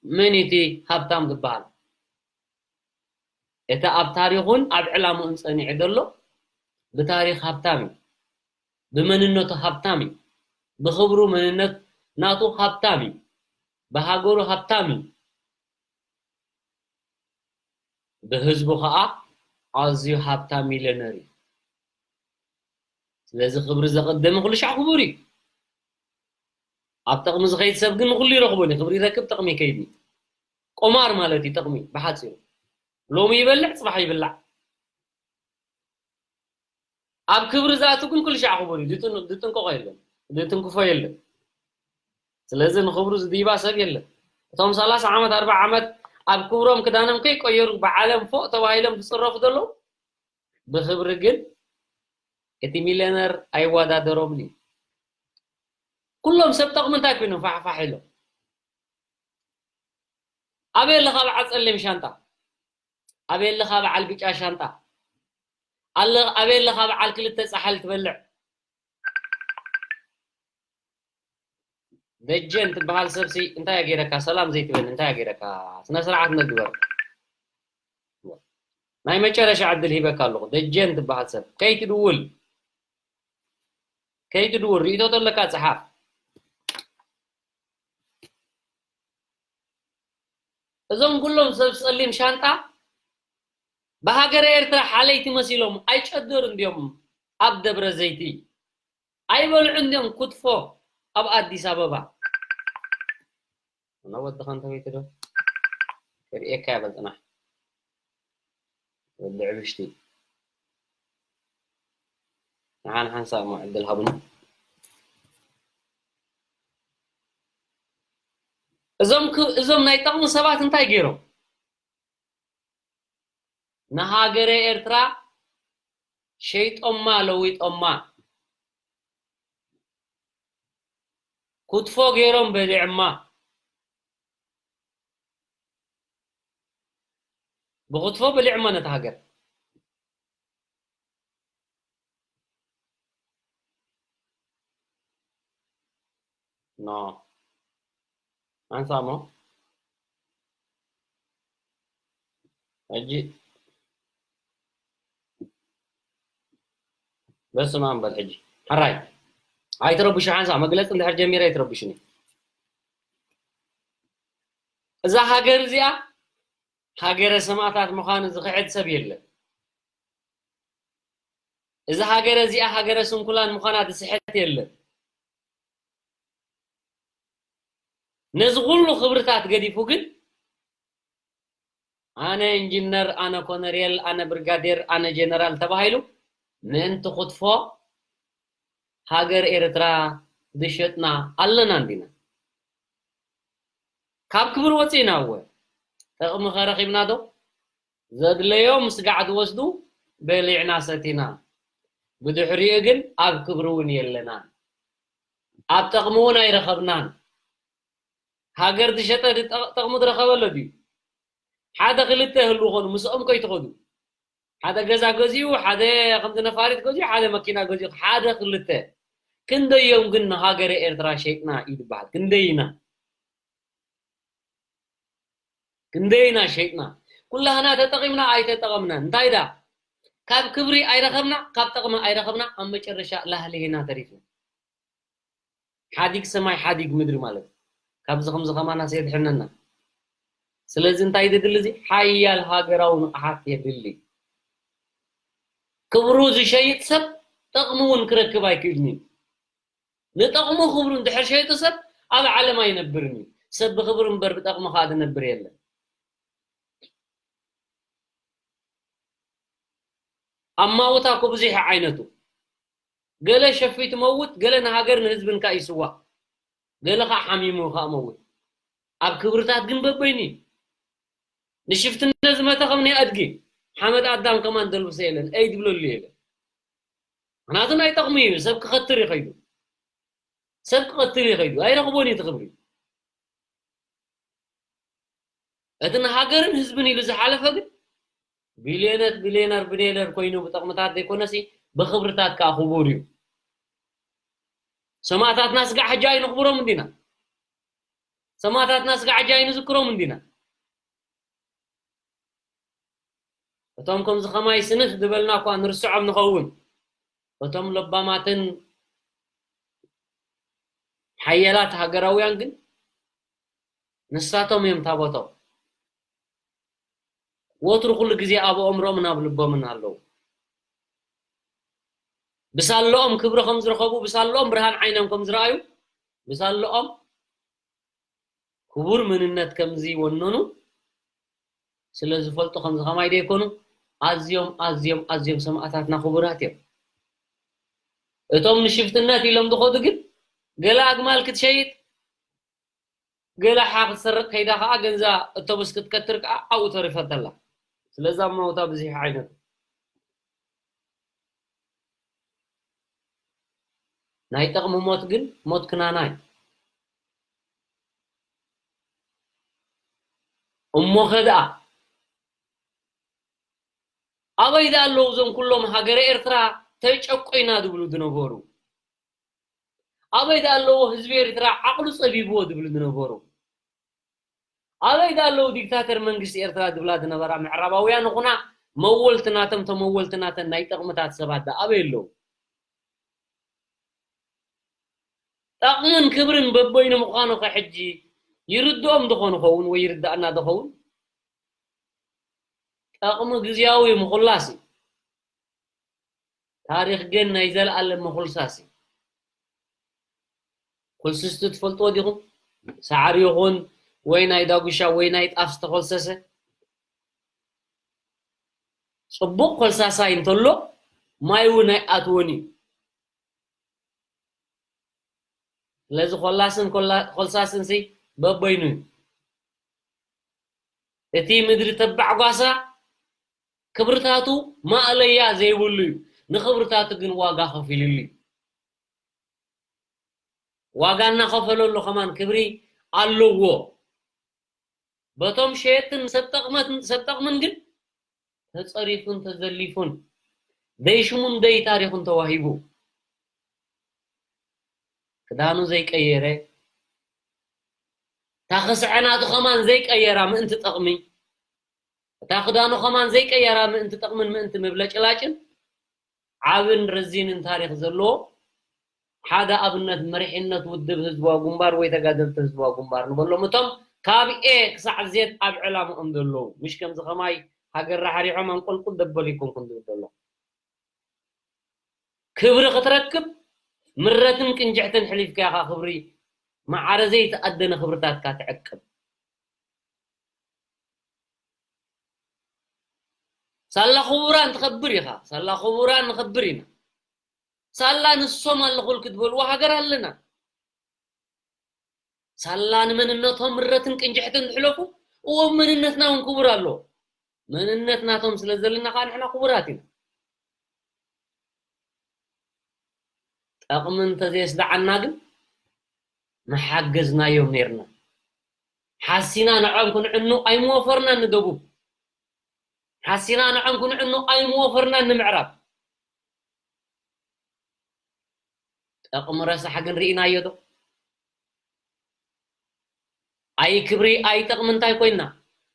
መን እቲ ሃብታም ዝበሃል? እቲ ኣብ ታሪኹን ኣብ ዕላምኡን ጸኒዑ ዘሎ ብታሪኽ ሃብታም እዩ። ብመንነቱ ሃብታም እዩ። ብኽብሩ መንነት ናቱ ሃብታም እዩ። ብሃገሩ ሃብታም እዩ። ብህዝቡ ኸዓ ኣዝዩ ሃብታም ሚልዮነር እዩ። ስለዚ ክብሪ ዘቐደመ ኩሉ ሻዕ ክቡር እዩ። ኣብ ጠቕሚ ዝኸይድ ሰብ ግን ንኹሉ ይረኽቦን እዩ። ክብሪ ይረክብ፣ ጠቕሚ ይከይድ እዩ። ቁማር ማለት እዩ ጠቕሚ ብሓፂሩ። ሎሚ ይበልዕ፣ ፅባሕ ይብላዕ። ኣብ ክብሪ ዝኣቱ ግን ኩሉ ሻዕ ክቡር እዩ። ዝጥን-፣ ዝጥንቀቆ የለን፣ ዝትንክፎ የለን። ስለዚ ንኽብሩ ዝድይባ ሰብ የለን። እቶም ሰላሳ ዓመት፣ ኣርብዓ ዓመት ኣብ ክብሮም ክዳኖም ከይቀየሩ ብዓለም ፎእ ተባሂሎም ዝፅረፉ ዘለዉ፣ ብኽብሪ ግን እቲ ሚልዮነር ኣይወዳደሮምን እዩ። ኩሎም ሰብ ጠቕሚ እንታይ ኮይኖም ፋሕፋሕ ኢሎም? ኣበይ ኣለኻ በዓል ጸሊም ሻንጣ? ኣበይ ኣለኻ በዓል ብጫ ሻንጣ? ኣለ-፣ ኣበይ ኣለኻ በዓል ክልተ ጻሕሊ ትበልዕ? ደጀን ትበሃል ሰብሲ እንታይ ገይረካ? ሰላም ዘይትብል እንታይ ገይረካ? ስነ ስርዓት ንግበር። ናይ መጨረሻ ዕድል ሂበካ ኣለኹ። ደጀን ትበሃል ሰብ ከይትድውል፣ ከይትድውል፣ ርእይቶ ተለካ ጽሓፍ። እዞም ኩሎም ሰብ ጸሊም ሻንጣ ብሃገረ ኤርትራ ሓለይቲ መሲሎም ኣይጨደሩ እንድዮም ኣብ ደብረ ዘይቲ። ኣይበልዑ እንድዮም ክትፎ ኣብ ኣዲስ ኣበባ። እና ወድኻ እንተወይቱ ዶ? ክርእየካ እየ በል ጽናሕ። ወዲ ዕብሽቲ። ንሓን ሓንሳእ እሞ ዕድል ሃቡኒ። እዞም ክ-፣ እዞም ናይ ጠቕሚ ሰባት እንታይ ገይሮም? ንሃገረ ኤርትራ ሸይጦማ ለዊጦማ። ክትፎ ገይሮም በሊዕማ። ብክትፎ በሊዕማ ነታ ሃገር። ኖ። ኣንሳሞ። ሕጂ በስመ ኣብ በል ሕጂ። ሕራይ። ኣይትረብሹ ሓንሳእ መግለጺ እንድሕር ጀሚረ ኣይትረብሹኒ። እዛ ሃገር እዚኣ ሃገረ ሰማእታት ምዃኑ ዝኽሕድ ሰብ የለን። እዛ ሃገረ እዚኣ ሃገረ ስንኩላን ምዃና ዝስሕት የለን። ነዚ ኩሉ ክብርታት ገዲፉ ግን ኣነ ኢንጂነር፣ ኣነ ኮነሬል፣ ኣነ ብርጋዴር፣ ኣነ ጀነራል ተባሂሉ ምእንቲ ክትፎ ሃገር ኤርትራ ዝሸጥና ኣለና እንዲና። ካብ ክብሪ ወፂእና እወ። ጥቕሚ ከ ረኺብና ዶ? ዘድለዮም ስጋዕ ዝወስዱ በሊዕና ሰቲና። ብድሕሪኡ ግን ኣብ ክብሪ እውን የለናን። ኣብ ጥቕሚ እውን ኣይረኸብናን። ሃገር ዝሸጠ ድጠ-፣ ጠቕሚ ዝረኸበ ኣሎ ድዩ? ሓደ ክልተ ይህልዉ ኾኑ፣ ምስኦም ከይትኸዱ። ሓደ ገዛ ገዚኡ፣ ሓደ ከምዚ ነፋሪት ገዚኡ፣ ሓደ መኪና ገዚኡ፣ ሓደ ክልተ። ክንደዮም ግን ንሃገረ ኤርትራ ሸይጥና እዩ ዝበሃል? ክንደይ ኢና? ክንደይ ኢና ሸይጥና? ኩላህና ተጠቒምና ኣይተጠቐምናን። እንታይ ደኣ? ካብ ክብሪ ኣይረኸብና፣ ካብ ጠቕሚ ኣይረኸብና፣ ኣብ መጨረሻ ላህሊህና ተሪፍና። ሓዲግ ሰማይ ሓዲግ ምድሪ ማለት እዩ። ካብዚ ከምዚ ከማናስ የድሕነና። ስለዚ እንታይ የድሊ? እዚ ሓያል ሃገራዊ ንቕሓት የድሊ። ክብሩ ዝሸይጥ ሰብ ጠቕሚ እውን ክረክብ ኣይክእልን እዩ። ንጠቕሙ ክብሩ እንድሕር ሸይጡ ሰብ ኣብ ዓለም ኣይነብርን እዩ። ሰብ ብኽብሪ እምበር ብጠቕሚ ከኣ ዝነብር የለን። ኣማውታ እኮ ብዙሕ ዓይነቱ። ገለ ሸፊቱ መውት፣ ገለ ንሃገር ንህዝብን ከኣ ይስዋእ። ገለ ከኣ ሓሚሙ ከኣ መውት። ኣብ ክብርታት ግን በበይኑ እዩ። ንሽፍትነት ዝመተ ከም ናይ ኣድጊ ሓመድ ኣዳም ከማን ደልብሰ የለን፣ ኣይ ድብለሉ የለን። ምኽንያቱ ናይ ጠቕሚ እዩ፣ ሰብ ክኸትር ይኸይዱ። ሰብ ክቐትል ይኸይዱ፣ ኣይረኽቦን እዩ እቲ ክብሪ። እቲ ንሃገርን ህዝብን ኢሉ ዝሓለፈ ግን ቢልዮነት፣ ቢልዮነር፣ ቢልዮነር ኮይኑ ብጠቕምታት ዘይኮነሲ ብኽብርታት ከኣ ክቡር እዩ። ሰማእታትና ስጋዕ ሕጂ ኣይንኽብሮም እንዲና? ሰማእታትና ስጋዕ ሕጂ ኣይንዝክሮም እንዲና? እቶም ከምዚ ከማይ ስንፍ ዝበልና እኳ ንርስዖም ንኸውን፣ እቶም ለባማትን ሓያላት ሃገራውያን ግን ንሳቶም እዮም ታቦቶም። ወትሩ ኩሉ ግዜ ኣብ ኣእምሮምን ኣብ ልቦምን ኣለዉ። ብሳለኦም ክብሪ ከም ዝረኸቡ፣ ብሳለኦም ብርሃን ዓይኖም ከም ዝረኣዩ፣ ብሳለኦም ክቡር መንነት ከም ዝወነኑ ስለ ዝፈልጡ ከምዚ ከማይ ደይኮኑ ኣዝዮም፣ ኣዝዮም፣ ኣዝዮም ሰማእታትና ክቡራት እዮም። እቶም ንሽፍትነት ኢሎም ዝኸዱ ግን ገለ ኣግማል ክትሸይጥ፣ ገለ ሓ ክትሰርቕ ከይዳ ከኣ ገንዛ እቶብስ ክትከትር ከኣ ኣብኡ ተሪፈተላ። ስለዚ ኣብ መውታ ብዙሕ ዓይነት ናይ ጠቕሚ ሞት ግን ሞት ክናና እዩ። እሞ ኸ ደኣ ኣበይ ደኣ ኣለዉ እዞም ኩሎም ሃገረ ኤርትራ ተጨቆይና ዝብሉ ዝነበሩ? ኣበይ ደኣ ኣለዉ ህዝቢ ኤርትራ ዓቕሉ ጸቢብዎ ዝብሉ ዝነበሩ? ኣበይ ደኣ ኣለዉ ዲክታተር መንግስቲ ኤርትራ ዝብላ ዝነበራ ምዕራባውያን ይኹና መወልትናቶም ተመወልትናተን ናይ ጠቕምታት ሰባት ደኣ ኣበይ ኣለዉ? ጠቕምን ክብርን በበይኑ ምዃኑ ከ ሕጂ ይርድኦም ዝኾን ኸውን ወይ ይርዳእና ዝኸውን? ጠቕሚ ግዝያዊ ምኹላስ እዩ። ታሪኽ ግን ናይ ዘለኣለም ምኹልሳስ እዩ። ኩልስስቲ ትፈልጥዎ ዲኹም? ሳዕሪ ይኹን ወይ ናይ ዳጉሻ ወይ ናይ ጣፍ ዝተኾልሰሰ ጽቡቕ ኮልሳሳይ እንተሎ ማይ እውን ኣይኣትዎን እዩ። ስለዚ ኮላስን ኮላ-፣ ኮልሳስን ሲ በበይኑ እዩ። እቲ ምድሪ ተባዕ ጓሳ ክብርታቱ ማእለያ ዘይብሉ እዩ። ንክብርታቱ ግን ዋጋ ከፊልሉ እዩ። ዋጋ እናኸፈለሉ ከማን ክብሪ ኣለዎ። በቶም ሸየጥትን ሰብ ጠቕመትን፣ ሰብ ጠቕምን ግን ተጸሪፉን ተዘሊፉን፣ ደይ ሽሙን ደይ ታሪኹን ተዋሂቡ፣ ክዳኑ ዘይቀየረ፣ እታ ክስዐ ናቱ ከማን ዘይቀየራ ምእንቲ ጠቕሚ፣ እታ ክዳኑ ከማን ዘይቀየራ ምእንቲ ጠቕምን ምእንቲ ምብለጭላጭን፣ ዓብን ረዚንን ታሪኽ ዘለዎ ሓደ ኣብነት መሪሕነት ውድብ ህዝባዊ ግንባር ወይ ተጋደልቲ ህዝባዊ ግንባር ንበሎም፣ እቶም ካብ ኤ ክሳዕ ዜድ ኣብ ዕላምኦም ዘለዉ፣ ምሽ ከምዚ ከማይ ሃገር ራሕሪሖም ኣንቆልቁል ደበል ይኮንኩን ዝብል ዘሎ። ክብሪ ክትረክብ ምረትን ቅንጅሕትን ሕሊፍካ ኢኻ ክብሪ፣ ማዕረ ዘይተኣደነ ክብርታትካ ትዕቅብ። ሳላ ክቡራን ትኸብር ኢኻ። ሳላ ክቡራን ንኸብር ኢና። ሳላ ንሶም ኣለኹል ክትበልዎ ሃገር ኣለና። ሳላ ንመንነቶም ምረትን ቅንጅሕትን ዝሕለፉ፣ እዎም መንነትና እውን ክቡር ኣሎ። መንነት ናቶም ስለ ዘለና ከዓ ንሕና ክቡራት ኢና። ጠቕሚ እንተዘየስደዓና ግን ምሓገዝናዮም ነይርና። ሓሲና ንዖም ክንዕኑ ኣይምወፈርናን ንደቡብ። ሓሲና ንዖም ክንዕኑ ኣይምወፈርናን ንምዕራብ። ጠቕሚ ረሳሕ ግን ርኢናዮ ዶ? ኣይ ክብሪ ኣይ ጠቕሚ እንታይ ኮይና?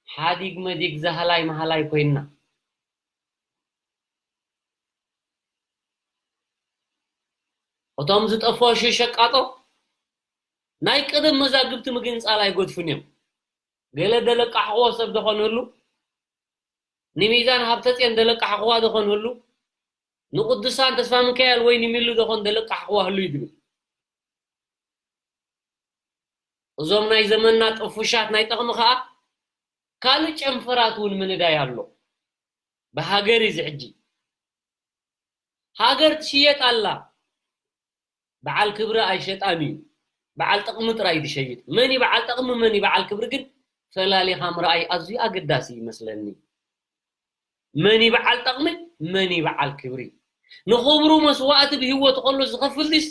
ሓዲግ መዲግ ዛህላይ መሃላይ ኮይና። እቶም ዝጠፈሹ ሸቃጦ ናይ ቀደም መዛግብቲ ምግንጻል ኣይገድፉን እዮም። ገለ ደለቃሕኽዎ ሰብ ደኾን ህሉ፣ ንሚዛን ሃብተጽዮን ደለቃሕኽዋ ደኾን ህሉ፣ ንቅዱሳን ተስፋ ሚካኤል ወይ ንሚሉ ደኾን ደለቃሕኽዋ ህሉ ይድብል። እዞም ናይ ዘመንና ጥፉሻት ናይ ጠቕሚ ኸኣ ካልእ ጨንፈራት እውን ምንዳይ ኣሎ። ብሃገር እዩ እዚ ሕጂ። ሃገር ትሽየጥ ኣላ። በዓል ክብሪ ኣይሸጣን እዩ። በዓል ጠቕሚ ጥራይ እዩ ዝሸይጥ። መን እዩ በዓል ጠቕሚ፣ መን እዩ በዓል ክብሪ ግን ፈላሊኻ ምርኣይ ኣዝዩ ኣገዳሲ ይመስለኒ። መን እዩ በዓል ጠቕሚ፣ መን እዩ በዓል ክብሪ? ንኽብሩ መስዋእቲ ብህይወቱ ከሎ ዝኸፍል ድስ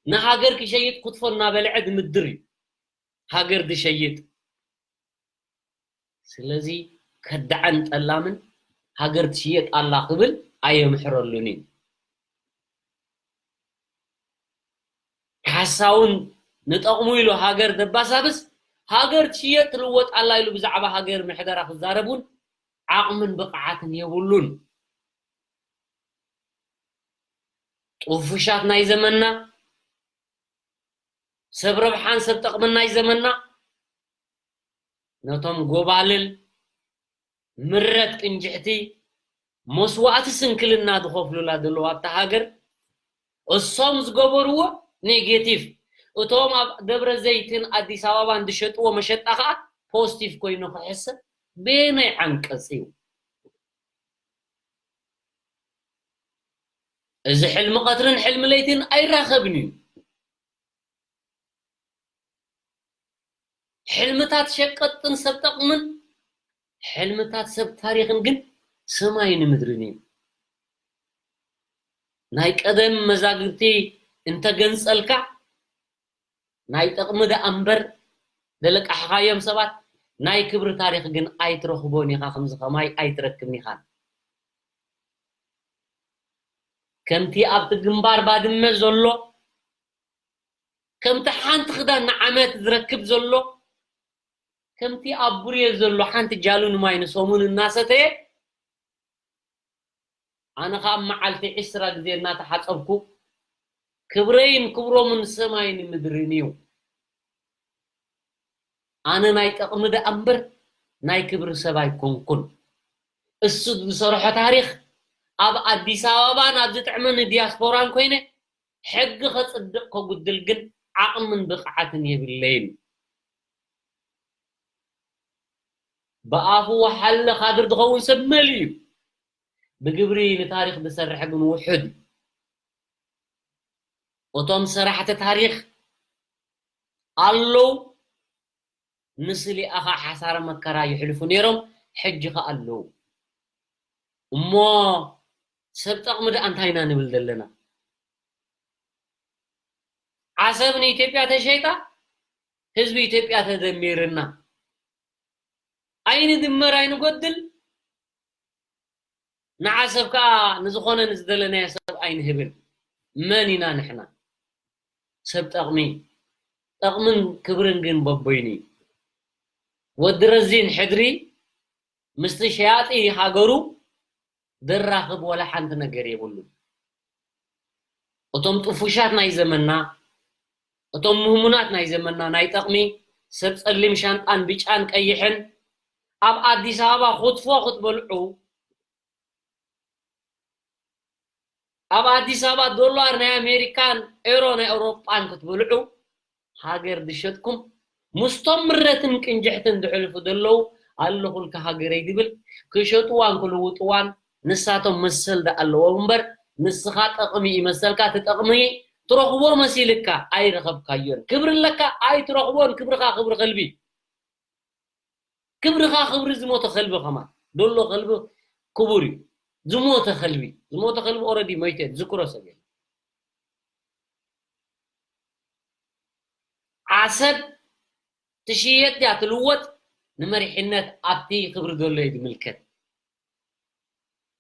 ንሃገር ክሸይጥ ክትፎ እናበልዐ ዝምድር እዩ። ሃገር ዝሸይጥ። ስለዚ ከዳዕን ጠላምን ሃገር ትሽየጥ ኣላ ክብል ኣየምሕረሉን እዩ። ሓሳውን ንጠቕሙ ኢሉ ሃገር ደባሳብስ ሃገር ትሽየጥ ትልወጥ ኣላ ኢሉ ብዛዕባ ሃገር ምሕደራ ክዛረብ እውን ዓቕምን ብቕዓትን የብሉን። ጥፉሻት ናይ ዘመንና፣ ሰብ ረብሓን ሰብ ጠቕምን ናይ ዘመንና ነቶም ጎባልል ምረት ቅንጅሕቲ መስዋእቲ ስንክልና ዝኸፍሉላ ዘለዉ ኣብታ ሃገር እሶም ዝገበርዎ ኔጌቲቭ፣ እቶም ኣብ ደብረ ዘይትን ኣዲስ ኣበባን ዝሸጥዎ መሸጣ ኸኣ ፖስቲቭ ኮይኑ ክሕሰብ በየናይ ዓንቀጽ እዩ? እዚ ሕልሚ ቀትርን ሕልሚ ለይትን ኣይራኸብን እዩ። ሕልምታት ሸቀጥን ሰብ ጠቕምን ሕልምታት ሰብ ታሪኽን ግን ሰማይን ምድርን እዩ። ናይ ቀደም መዛግብቲ እንተገንጸልካ ናይ ጠቕሚ ደኣ እምበር ደለቃሕኻዮም ሰባት ናይ ክብሪ ታሪኽ ግን ኣይትረኽቦን ኢኻ፣ ከምዚ ከማይ ኣይትረክብን ኢኻን። ከምቲ ኣብቲ ግንባር ባድመ ዘሎ፣ ከምቲ ሓንቲ ክዳን ንዓመት ዝረክብ ዘሎ፣ ከምቲ ኣብ ቡሬ ዘሎ ሓንቲ ጃሉን ማይ ንሰሙን እናሰተየ፣ ኣነ ኸኣ መዓልቲ ዕስራ ግዜ እናተሓጸብኩ፣ ክብረይን ክብሮምን ሰማይን ምድርን እዩ። ኣነ ናይ ጠቕሚ ደኣ እምበር ናይ ክብሪ ሰብ ኣይኮንኩን። እሱ ዝሰርሖ ታሪኽ ኣብ ኣዲስ ኣበባን ኣብ ዝጥዕመኒ ዲያስፖራን ኮይነ ሕጊ ከጽድቕ ከጉድል ግን ዓቕምን ብቕዓትን የብለይን። ብኣፉ ወሓለ ካድር ዝኸውን ሰብ መሊ እዩ። ብግብሪ ንታሪኽ ዝሰርሕ ግን ውሑድ እዩ። እቶም ሰራሕቲ ታሪኽ ኣለዉ፣ ንስሊኣ ኸዓ ሓሳረ መከራ ይሕልፉ ነይሮም፣ ሕጂ ኸዓ ኣለዉ። እሞ ሰብ ጠቕሚ ደኣ እንታይ ኢና ንብል ዘለና? ዓሰብ ንኢትዮጵያ ተሸይጣ፣ ህዝቢ ኢትዮጵያ ተደሚርና። ኣይንድመር ኣይንጎድል፣ ንዓሰብ ከኣ ንዝኾነ ንዝደለናዮ ሰብ ኣይንህብን። መን ኢና ንሕና? ሰብ ጠቕሚ፣ ጠቕምን ክብርን ግን በቦይኑ እዩ። ወዲ ረዚን ሕድሪ ምስቲ ሸያጢ ሃገሩ ዘራኽብ ወላ ሓንቲ ነገር የብሉን። እቶም ጥፉሻት ናይ ዘመንና፣ እቶም ምህሙናት ናይ ዘመንና ናይ ጠቕሚ ሰብ ጸሊም ሻንጣን ብጫን ቀይሕን ኣብ ኣዲስ ኣበባ ክትፎ ክትበልዑ፣ ኣብ ኣዲስ ኣበባ ዶላር ናይ ኣሜሪካን ኤሮ ናይ ኣውሮጳን ክትበልዑ፣ ሃገር ዝሸጥኩም ምስቶም ምረትን ቅንጅሕትን ዝሕልፉ ዘለዉ ኣለኹልካ ሃገረይ ዝብል ክሸጥዋን ክልውጥዋን ንሳቶም መሰል ደኣ ኣለዎም እምበር ንስኻ ጠቕሚ ይመሰልካ፣ እቲ ጠቕሚ ትረኽቦ መሲልካ ኣይረኸብካዮን። ክብሪ ኣለካ ኣይትረኽቦን፣ ክብርኻ ክብሪ ከልቢ። ክብርኻ ክብሪ ዝሞተ ከልቢ ከማን። ዶሎ ከልቢ ክቡር እዩ። ዝሞተ ከልቢ፣ ዝሞተ ከልቢ ኦረዲ ሞይተ፣ ዝክሮ ሰብ የለን። ዓሰብ ትሽየጥ ድያ ትልወጥ፣ ንመሪሕነት ኣብቲ ክብሪ ዘሎ እዩ ዝምልከት።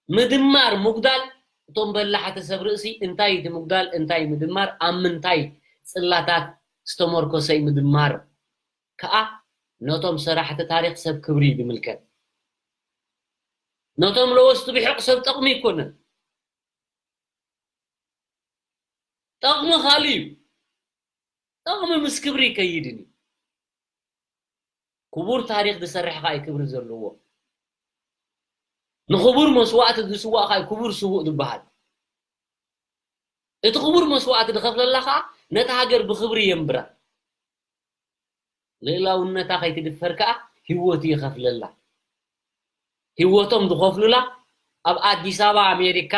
ምድማር፣ ምጉዳል፣ እቶም በላሕቲ ሰብ ርእሲ እንታይ እቲ ምጉዳል፣ እንታይ ምድማር፣ ኣብ ምንታይ ጽላታት ዝተመርኮሰ እዩ ምድማር ከኣ ነቶም ሰራሕቲ ታሪኽ ሰብ ክብሪ እዩ ዝምልከት። ነቶም ለወስቲ ብሕቕ ሰብ ጠቕሚ ኣይኮነን። ጠቕሚ ካልእ እዩ። ጠቕሚ ምስ ክብሪ ይከይድን እዩ። ክቡር ታሪኽ ዝሰርሕ ኸኣ እዩ ክብሪ ዘለዎ። ንኽቡር መስዋእቲ ዝስዋእ ኸኣ እዩ ክቡር ስዉእ ዝበሃል። እቲ ክቡር መስዋእቲ ዝኸፍለላ ኸኣ ነታ ሃገር ብኽብሪ የንብራ። ልእላውነታ ከይትድፈር ከኣ ህይወቱ ይኸፍለላ። ህይወቶም ዝኸፍሉላ ኣብ ኣዲስ ኣበባ ኣሜሪካ፣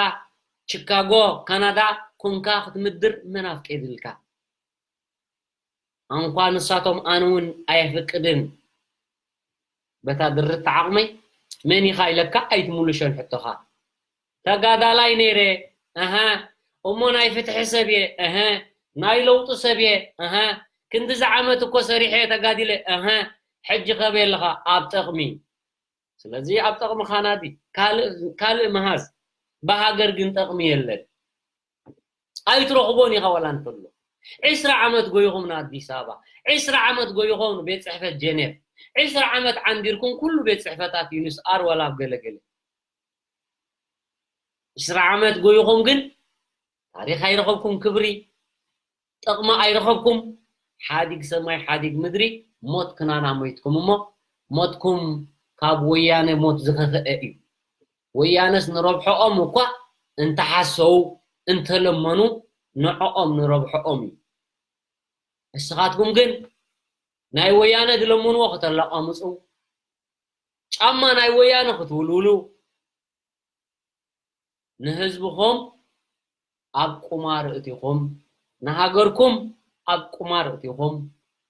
ቺካጎ ካናዳ ኮንካ ክትምድር መን ኣፍቂድልካ? ኣንኳ ንሳቶም ኣነ እውን ኣየፍቅድን። በታ ድርት ዓቕመይ መን ኢኻ ኢለካ ኣይትምልሾን ሕቶኻ። ተጋዳላይ ነይረ። ኣሃ። እሞ ናይ ፍትሒ ሰብ እየ። ኣሃ። ናይ ለውጢ ሰብ እየ። ኣሃ። ክንዲ ዝዓመት እኮ ሰሪሐ ተጋዲለ። ኣሃ። ሕጂ ከበይ ኣለኻ ኣብ ጠቕሚ። ስለዚ ኣብ ጠቕሚ ካናዲ ካልእ ካልእ መሃዝ ብሃገር ግን ጠቕሚ የለን። ኣይትረኽቦን ኢኻ ዋላ እንተሎ። ዒስራ ዓመት ጎይኹም ንኣዲስ ኣበባ፣ ዒስራ ዓመት ጎይኹም ንቤት ጽሕፈት ጀኔቭ፣ ዒስራ ዓመት ዓንዲርኩም ኩሉ ቤት ጽሕፈታት ዩኒስ ኣር ዋላ ኣብ ገለገለ። ዒስራ ዓመት ጎይኹም ግን ታሪኽ ኣይረኸብኩም፣ ክብሪ ጥቕሚ ኣይረኸብኩም። ሓዲግ ሰማይ ሓዲግ ምድሪ ሞት ክናና ሞይትኩም እሞ ሞትኩም ካብ ወያነ ሞት ዝኸፍአ እዩ። ወያነስ ንረብሖኦም እኳ እንተሓሰዉ እንተለመኑ ንዕኦም ንረብሖኦም እዩ። እስኻትኩም ግን ናይ ወያነ ዝለምንዎ ከተላቐምፁ ጫማ ናይ ወያነ ክትውልውሉ ንህዝብኹም ኣብ ቁማር እቲኹም፣ ንሃገርኩም ኣብ ቁማር እቲኹም፣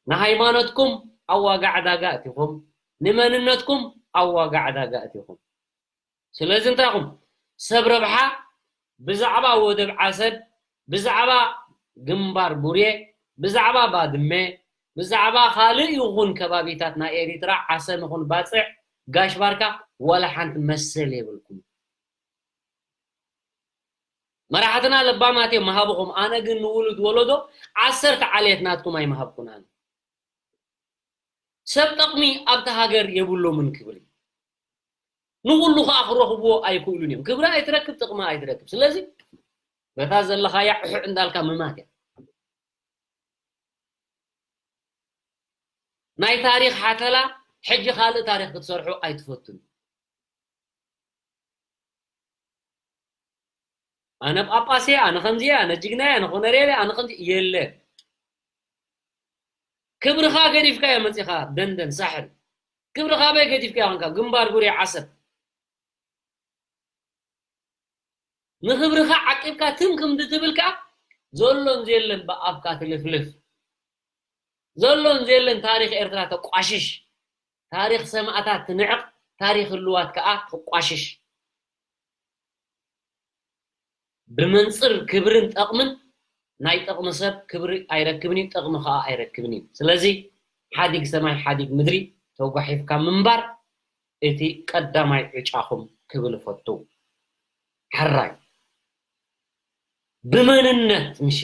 ንሃይማኖትኩም ኣብ ዋጋ ዕዳጋ እቲኹም፣ ንመንነትኩም ኣብ ዋጋ ዕዳጋ እቲኹም። ስለዚ እንታይ ኢኹም ሰብ ረብሓ ብዛዕባ ወደብ ዓሰብ፣ ብዛዕባ ግንባር ቡሬ፣ ብዛዕባ ባድመ፣ ብዛዕባ ካልእ ይኹን ከባቢታት ናይ ኤሪትራ ዓሰብ ይኹን ባጽዕ ጋሽ ባርካ ዋላ ሓንቲ መሰል የብልኩም። መራሕትና ለባማት እዮም ምሃብኹም፣ ኣነ ግን ንውሉድ ወለዶ ዓሰርተ ዓሌት ናትኩም ኣይምሃብኩን ኣነ። ሰብ ጠቕሚ ኣብቲ ሃገር የብሎምን ክብል እዩ። ንኹሉ ከዓ ክረኽብዎ ኣይክእሉን እዮም። ክብሪ ኣይትረክብ፣ ጥቕሚ ኣይትረክብ። ስለዚ በታ ዘለኻያ ዕሑዕ እንዳልካ ምማት እያ። ናይ ታሪኽ ሓተላ ሕጂ ካልእ ታሪኽ ክትሰርሑ ኣይትፈቱን። ኣነ ጳጳስ እየ፣ ኣነ ከምዚ እየ፣ ኣነ ጅግና እየ፣ ኣነ ኮነሬል እየ፣ ኣነ ከምዚ የለን። ክብርኻ ገዲፍካ እየ መፂኻ ደንደን ሳሕል። ክብርኻ በይ ገዲፍካ ኢኻ ግንባር ጉሬ ዓሰብ። ንኽብርኻ ዓቂብካ ትም ክም ትብል ከኣ ዘሎን ዘየለን ብኣፍካ ትልፍልፍ። ዘሎን ዘየለን ታሪኽ ኤርትራ ተቋሽሽ። ታሪኽ ሰማእታት ትንዕቕ፣ ታሪኽ ህልዋት ከኣ ተቋሽሽ። ብመንጽር ክብርን ጠቕምን ናይ ጠቕሚ ሰብ ክብሪ ኣይረክብን እዩ፣ ጠቕሚ ከኣ ኣይረክብን እዩ። ስለዚ ሓዲግ ሰማይ ሓዲግ ምድሪ ተጓሒፍካ ምንባር እቲ ቀዳማይ ዕጫኹም ክብል እፈቱ። ሕራይ ብመንነት ምሽ-፣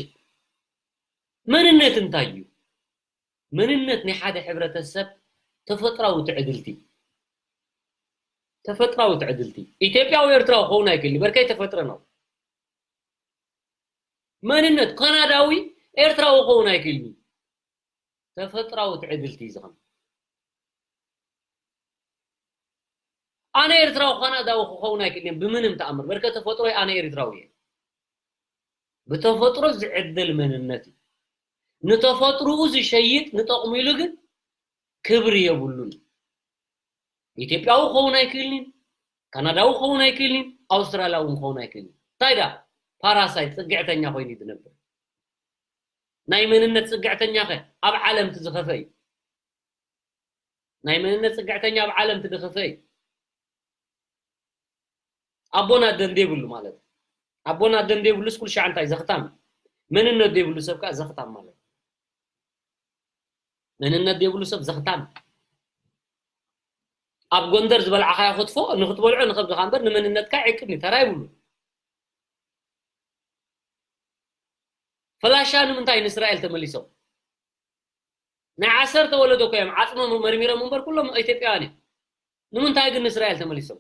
መንነት እንታይ እዩ? መንነት ናይ ሓደ ሕብረተሰብ ተፈጥራዊ ትዕድልቲ፣ ተፈጥራዊ ትዕድልቲ። ኢትዮጵያዊ ኤርትራዊ ክኸውን ኣይክእል፣ በርከይ ተፈጥረ ነው። መንነት ካናዳዊ ኤርትራዊ ክኸውን ኣይክእልን እዩ። ተፈጥራዊ ትዕድልቲ እዩ ዝኸውን። ኣነ ኤርትራዊ ካናዳዊ ክኸውን ኣይክእልን እየ ብምንም ተኣምር። በርከ ተፈጥሮይ ኣነ ኤርትራዊ እየ። ብተፈጥሮ ዝዕደል መንነት እዩ። ንተፈጥሮኡ ዝሸይጥ ንጠቕሙ ኢሉ ግን ክብሪ የብሉን። ኢትዮጵያዊ ክኸውን ኣይክእልን፣ ካናዳዊ ክኸውን ኣይክእልን፣ ኣውስትራልያዊ እውን ክኸውን ኣይክእልን። እንታይ ደኣ ፓራሳይት ጽግዕተኛ ኮይኑ እዩ ዝነብር። ናይ መንነት ጽግዕተኛ ኸ ኣብ ዓለም እቲ ዝኸፈ እዩ። ናይ መንነት ጽግዕተኛ ኣብ ዓለም እቲ ዝኸፈ እዩ። ኣቦን ኣደን ዘይብሉ ማለት እዩ። ኣቦን ኣደን ዘይብሉ ስኩል ሻዕ እንታይ ዘኽታም እዩ። መንነት ዘይብሉ ሰብ ከኣ ዘኽታም ማለት እዩ። መንነት ዘይብሉ ሰብ ዘኽታም። ኣብ ጎንደር ዝበልዓኻዮ ክትፎ ንክትበልዖ ንኸብድኻ እምበር ንመንነትካ ይዕቅብ እዩ፣ ተራ ይብሉ። ፈላሻ ንምንታይ ንእስራኤል ተመሊሶም? ናይ ዓሰርተ ወለዶ እኮ እዮም ዓጽሞም መርሚሮም እምበር ኩሎም ኢትዮጵያውያን እዮም። ንምንታይ ግን ንእስራኤል ተመሊሶም?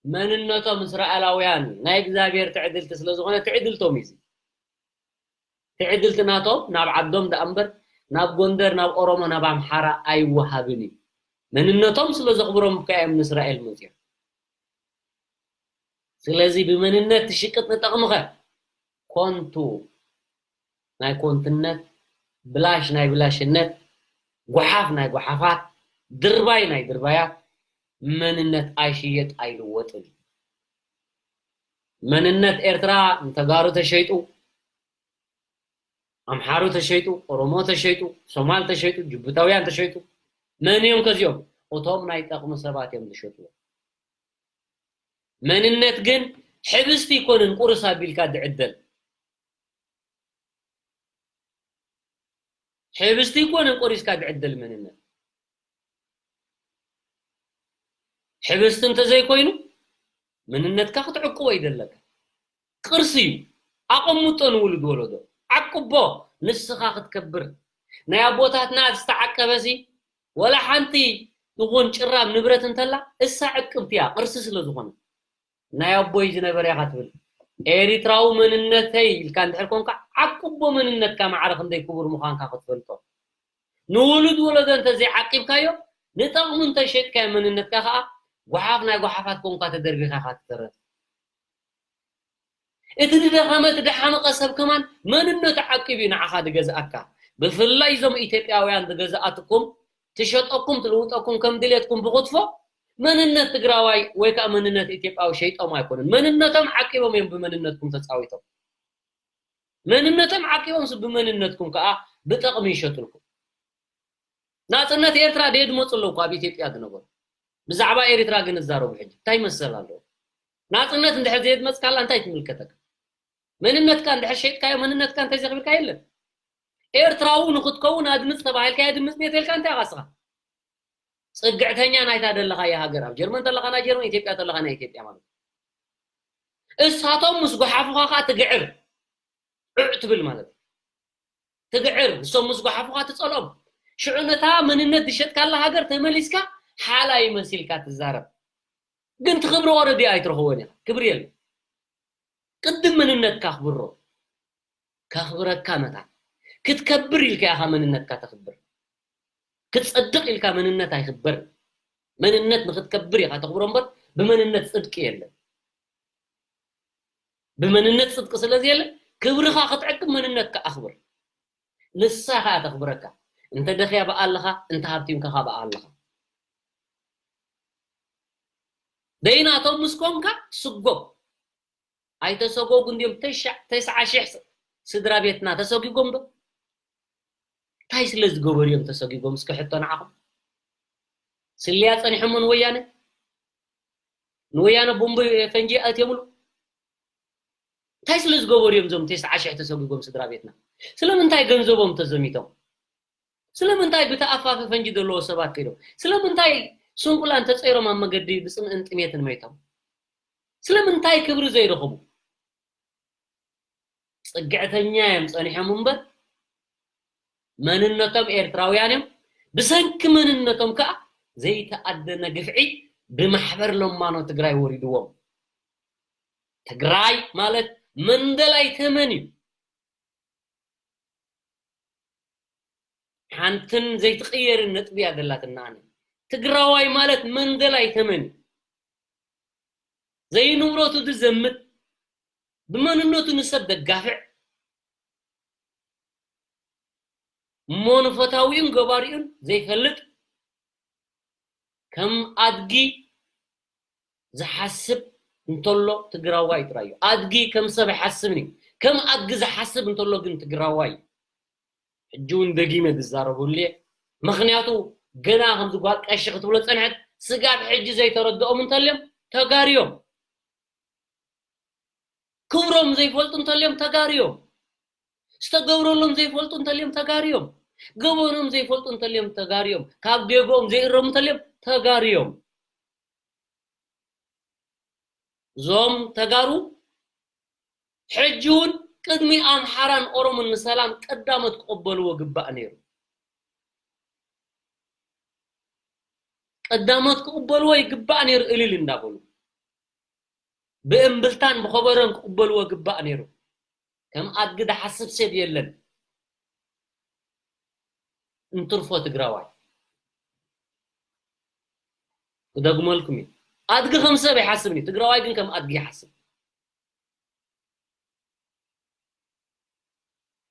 መንነቶም እስራኤላውያን ናይ እግዚኣብሔር ትዕድልቲ ስለ ዝኾነ ትዕድልቶም እዩ እዚ። ትዕድልቲ ናቶም ናብ ዓዶም ደኣ እምበር ናብ ጎንደር፣ ናብ ኦሮሞ፣ ናብ ኣምሓራ ኣይወሃብን እዩ። መንነቶም ስለ ዘኽብሮም እኮ እዮም ንእስራኤል መጺኦም። ስለዚ ብመንነት ትሽቅጥ ንጠቕምኸ ኮንቱ ናይ ኮንትነት፣ ብላሽ ናይ ብላሽነት፣ ጓሓፍ ናይ ጓሓፋት፣ ድርባይ ናይ ድርባያት። መንነት ኣይሽየጥ ኣይልወጥን። መንነት ኤርትራ ንተጋሩ ተሸይጡ፣ ኣምሓሩ ተሸይጡ፣ ኦሮሞ ተሸይጡ፣ ሶማል ተሸይጡ፣ ጅቡታውያን ተሸይጡ። መን እዮም ከዚኦም? እቶም ናይ ጠቕሚ ሰባት እዮም ዝሸጥዎ። መንነት ግን ሕብስቲ ይኮንን ቁርስ ኣቢልካ ዝዕደል። ሕብስቲ ይኮንን ቆሪስካ ዝዕደል መንነት። ሕብስቲ እንተዘይኮይኑ መንነትካ ክትዕቅቦ ይደለካ። ቅርሲ እዩ። ኣቐምጦ ንውሉድ ወለዶ። ዓቅቦ ንስኻ ክትከብር። ናይ ኣቦታትና ዝተዓቀበሲ ወላ ሓንቲ ይኹን ጭራም ንብረት እንተላ እሳ ዕቅብቲ እያ፣ ቅርሲ ስለ ዝኾነ። ናይ ኣቦይ ዝነበረ ኢኻ ትብል። ኤሪትራዊ መንነተይ ኢልካ እንድሕር ኮንካ ዓቅቦ መንነትካ ማዕረ ክንደይ ክቡር ምዃንካ ክትፈልጦ። ንውሉድ ወለዶ እንተዘይዓቂብካዮ ንጠቕሙ እንተሸጥካዮ መንነትካ ከዓ ጓሓፍ ናይ ጓሓፋት ኮንካ ተደርቢኻ ኢኻ ትተረፍ። እቲ ዝደኸመ እቲ ደሓመቐ ሰብ ከማን መንነቱ ዓቂቡ እዩ ንዓኻ ዝገዝኣካ። ብፍላይ እዞም ኢትዮጵያውያን ዝገዝኣትኩም ትሸጠኩም ትልውጠኩም ከም ድሌትኩም ብክትፎ መንነት ትግራዋይ ወይ ከዓ መንነት ኢትዮጵያዊ ሸይጦም ኣይኮኑን። መንነቶም ዓቂቦም እዮም ብመንነትኩም ተፃዊቶም። መንነቶም ዓቂቦም ስ ብመንነትኩም ከዓ ብጠቕሚ ይሸጡልኩም። ናፅነት ኤርትራ ደየድመፁ ኣለዉ እኮ ኣብ ኢትዮጵያ ዝነበሩ። ብዛዕባ ኤርትራ ግን እዛረቡ ሕጂ እንታይ መሰል ኣለዎ? ናፅነት እንድሕር ዘየድመፅካላ እንታይ ትምልከተካ? መንነትካ እንድሕር ሸይጥካዮ መንነትካ እንታይ ዘኽብርካ የለን። ኤርትራዊ ንክትከውን ኣድምፅ ተባሂልካ የድምፅ ቤት ኢልካ እንታይ ኣቃስኻ? ፅግዕተኛ ናይታ ደለኻያ ሃገር ኣብ ጀርመን ተለኻ ናይ ጀርመን ኢትዮጵያ ተለኻ ናይ ኢትዮጵያ ማለት እዩ። እሳቶም ምስ ጓሓፉኻ ከዓ ትግዕር ዑዕ ትብል ማለት እዩ። ትግዕር ንሶም ምስ ጓሓፉኻ ትፀልኦም። ሽዑ ነታ መንነት ዝሸጥካላ ሃገር ተመሊስካ ሓላይ መሲልካ ትዛረብ። ግን ትኽብሮ ወረዲ ኣይትረኽቦን ኢኻ። ክብሪ የለን። ቅድም መንነትካ ኣኽብሮ። ከኽብረካ መታን ክትከብር ኢልካ ኢኻ መንነትካ ተኽብር። ክትፀድቕ ኢልካ መንነት ኣይኽበርን። መንነት ንክትከብር ኢኻ ተኽብሮ እምበር ብመንነት ፅድቂ የለን። ብመንነት ፅድቂ ስለ ዘየለ ክብርኻ ክትዕቅብ መንነትካ ኣኽብር። ንሳ ኸኣ ተኽብረካ። እንተ ደኽያ ብኣ ኣለኻ፣ እንተ ሃብቲምካ ኸኣ ብኣ ኣለኻ። ደይናቶም ምስ ኮንካ ስጎም። ኣይተሰጎጉ እንድዮም ተሻ-፣ ተስዓ ሽሕ ስ-፣ ስድራ ቤትና ተሰጊጎም ዶ? እንታይ ስለ ዝገበሩ እዮም ተሰጊጎም? እስኪ ሕቶ ንዓኹም። ስልያ ጸኒሖሞ ንወያነ? ንወያነ ቦምብ ፈንጂ ኣእትዮምሉ? እንታይ ስለ ዝገበሩ እዮም እዞም ተስዓ ሽሕ ተሰጊጎም ስድራ ቤትና? ስለምንታይ ገንዘቦም ተዘሚቶም? ስለምንታይ ብተኣፋፊ ፈንጂ ዘለዎ ሰባት ከይዶም? ስለምንታይ ስንኩላን ተጸይሮም ኣብ መገዲ ብጽምእን ጥሜትን መይቶም? ስለምንታይ ክብሪ ዘይረኸቡ? ጽግዕተኛ እዮም ጸኒሖም እምበር መንነቶም ኤርትራውያን እዮም። ብሰንኪ መንነቶም ከኣ ዘይተኣደነ ግፍዒ ብማሕበር ለማኖ ትግራይ ወሪድዎም። ትግራይ ማለት መንደላይ ተመን እዩ። ሓንትን ዘይትቕየርን ነጥቢ እያ ዘላትና ኣነ። ትግራዋይ ማለት መንደላይ ተመን እዩ። ዘይንብረቱ ዝዘምት፣ ብመንነቱ ንሰብ ዘጋፍዕ፣ እሞ ንፈታዊኡን ገባሪኡን ዘይፈልጥ፣ ከም ኣድጊ ዝሓስብ እንተሎ ትግራዋይ ጥራይ እዩ። ኣድጊ ከም ሰብ ኣይሓስብን እዩ። ከም ኣድጊ ዝሓስብ እንተሎ ግን ትግራዋይ እዩ። ሕጂ እውን ደጊመ ዝዛረበሉ እየ። ምኽንያቱ ገና ከምዚ ጓል ቀሺ ክትብሎ ዝጸንሐት ስጋብ ሕጂ ዘይተረድኦም እንተልዮም ተጋርዮም። ክብሮም ዘይፈልጡ እንተልዮም ተጋርዮም። ዝተገብረሎም ዘይፈልጡ እንተልዮም ተጋርዮም። ገበኖም ዘይፈልጡ እንተልዮም ተጋርዮም፣ ካብ ጌግኦም ዘይእረሙ እንተልዮም ተጋርዮም። እዞም ተጋሩ ሕጂ እውን ቅድሚ ኣምሓራን ኦሮሞን ንሰላም ቀዳሞት ክቕበልዎ ግባእ ነይሩ። ቀዳሞት ክቕበልዎ ይግባእ ነይሩ እልል እንዳበሉ። ብእምብልታን ብኸበሮን ክቕበልዎ ግባእ ነይሩ። ከም ኣድጊ ዝሓስብ ሰብ የለን። እንትርፎ ትግራዋይ። ክደግመልኩም እዩ። ኣድጊ ከም ሰብ ኣይሓስብን እዩ። ትግራዋይ ግን ከም ኣድጊ ይሓስብ።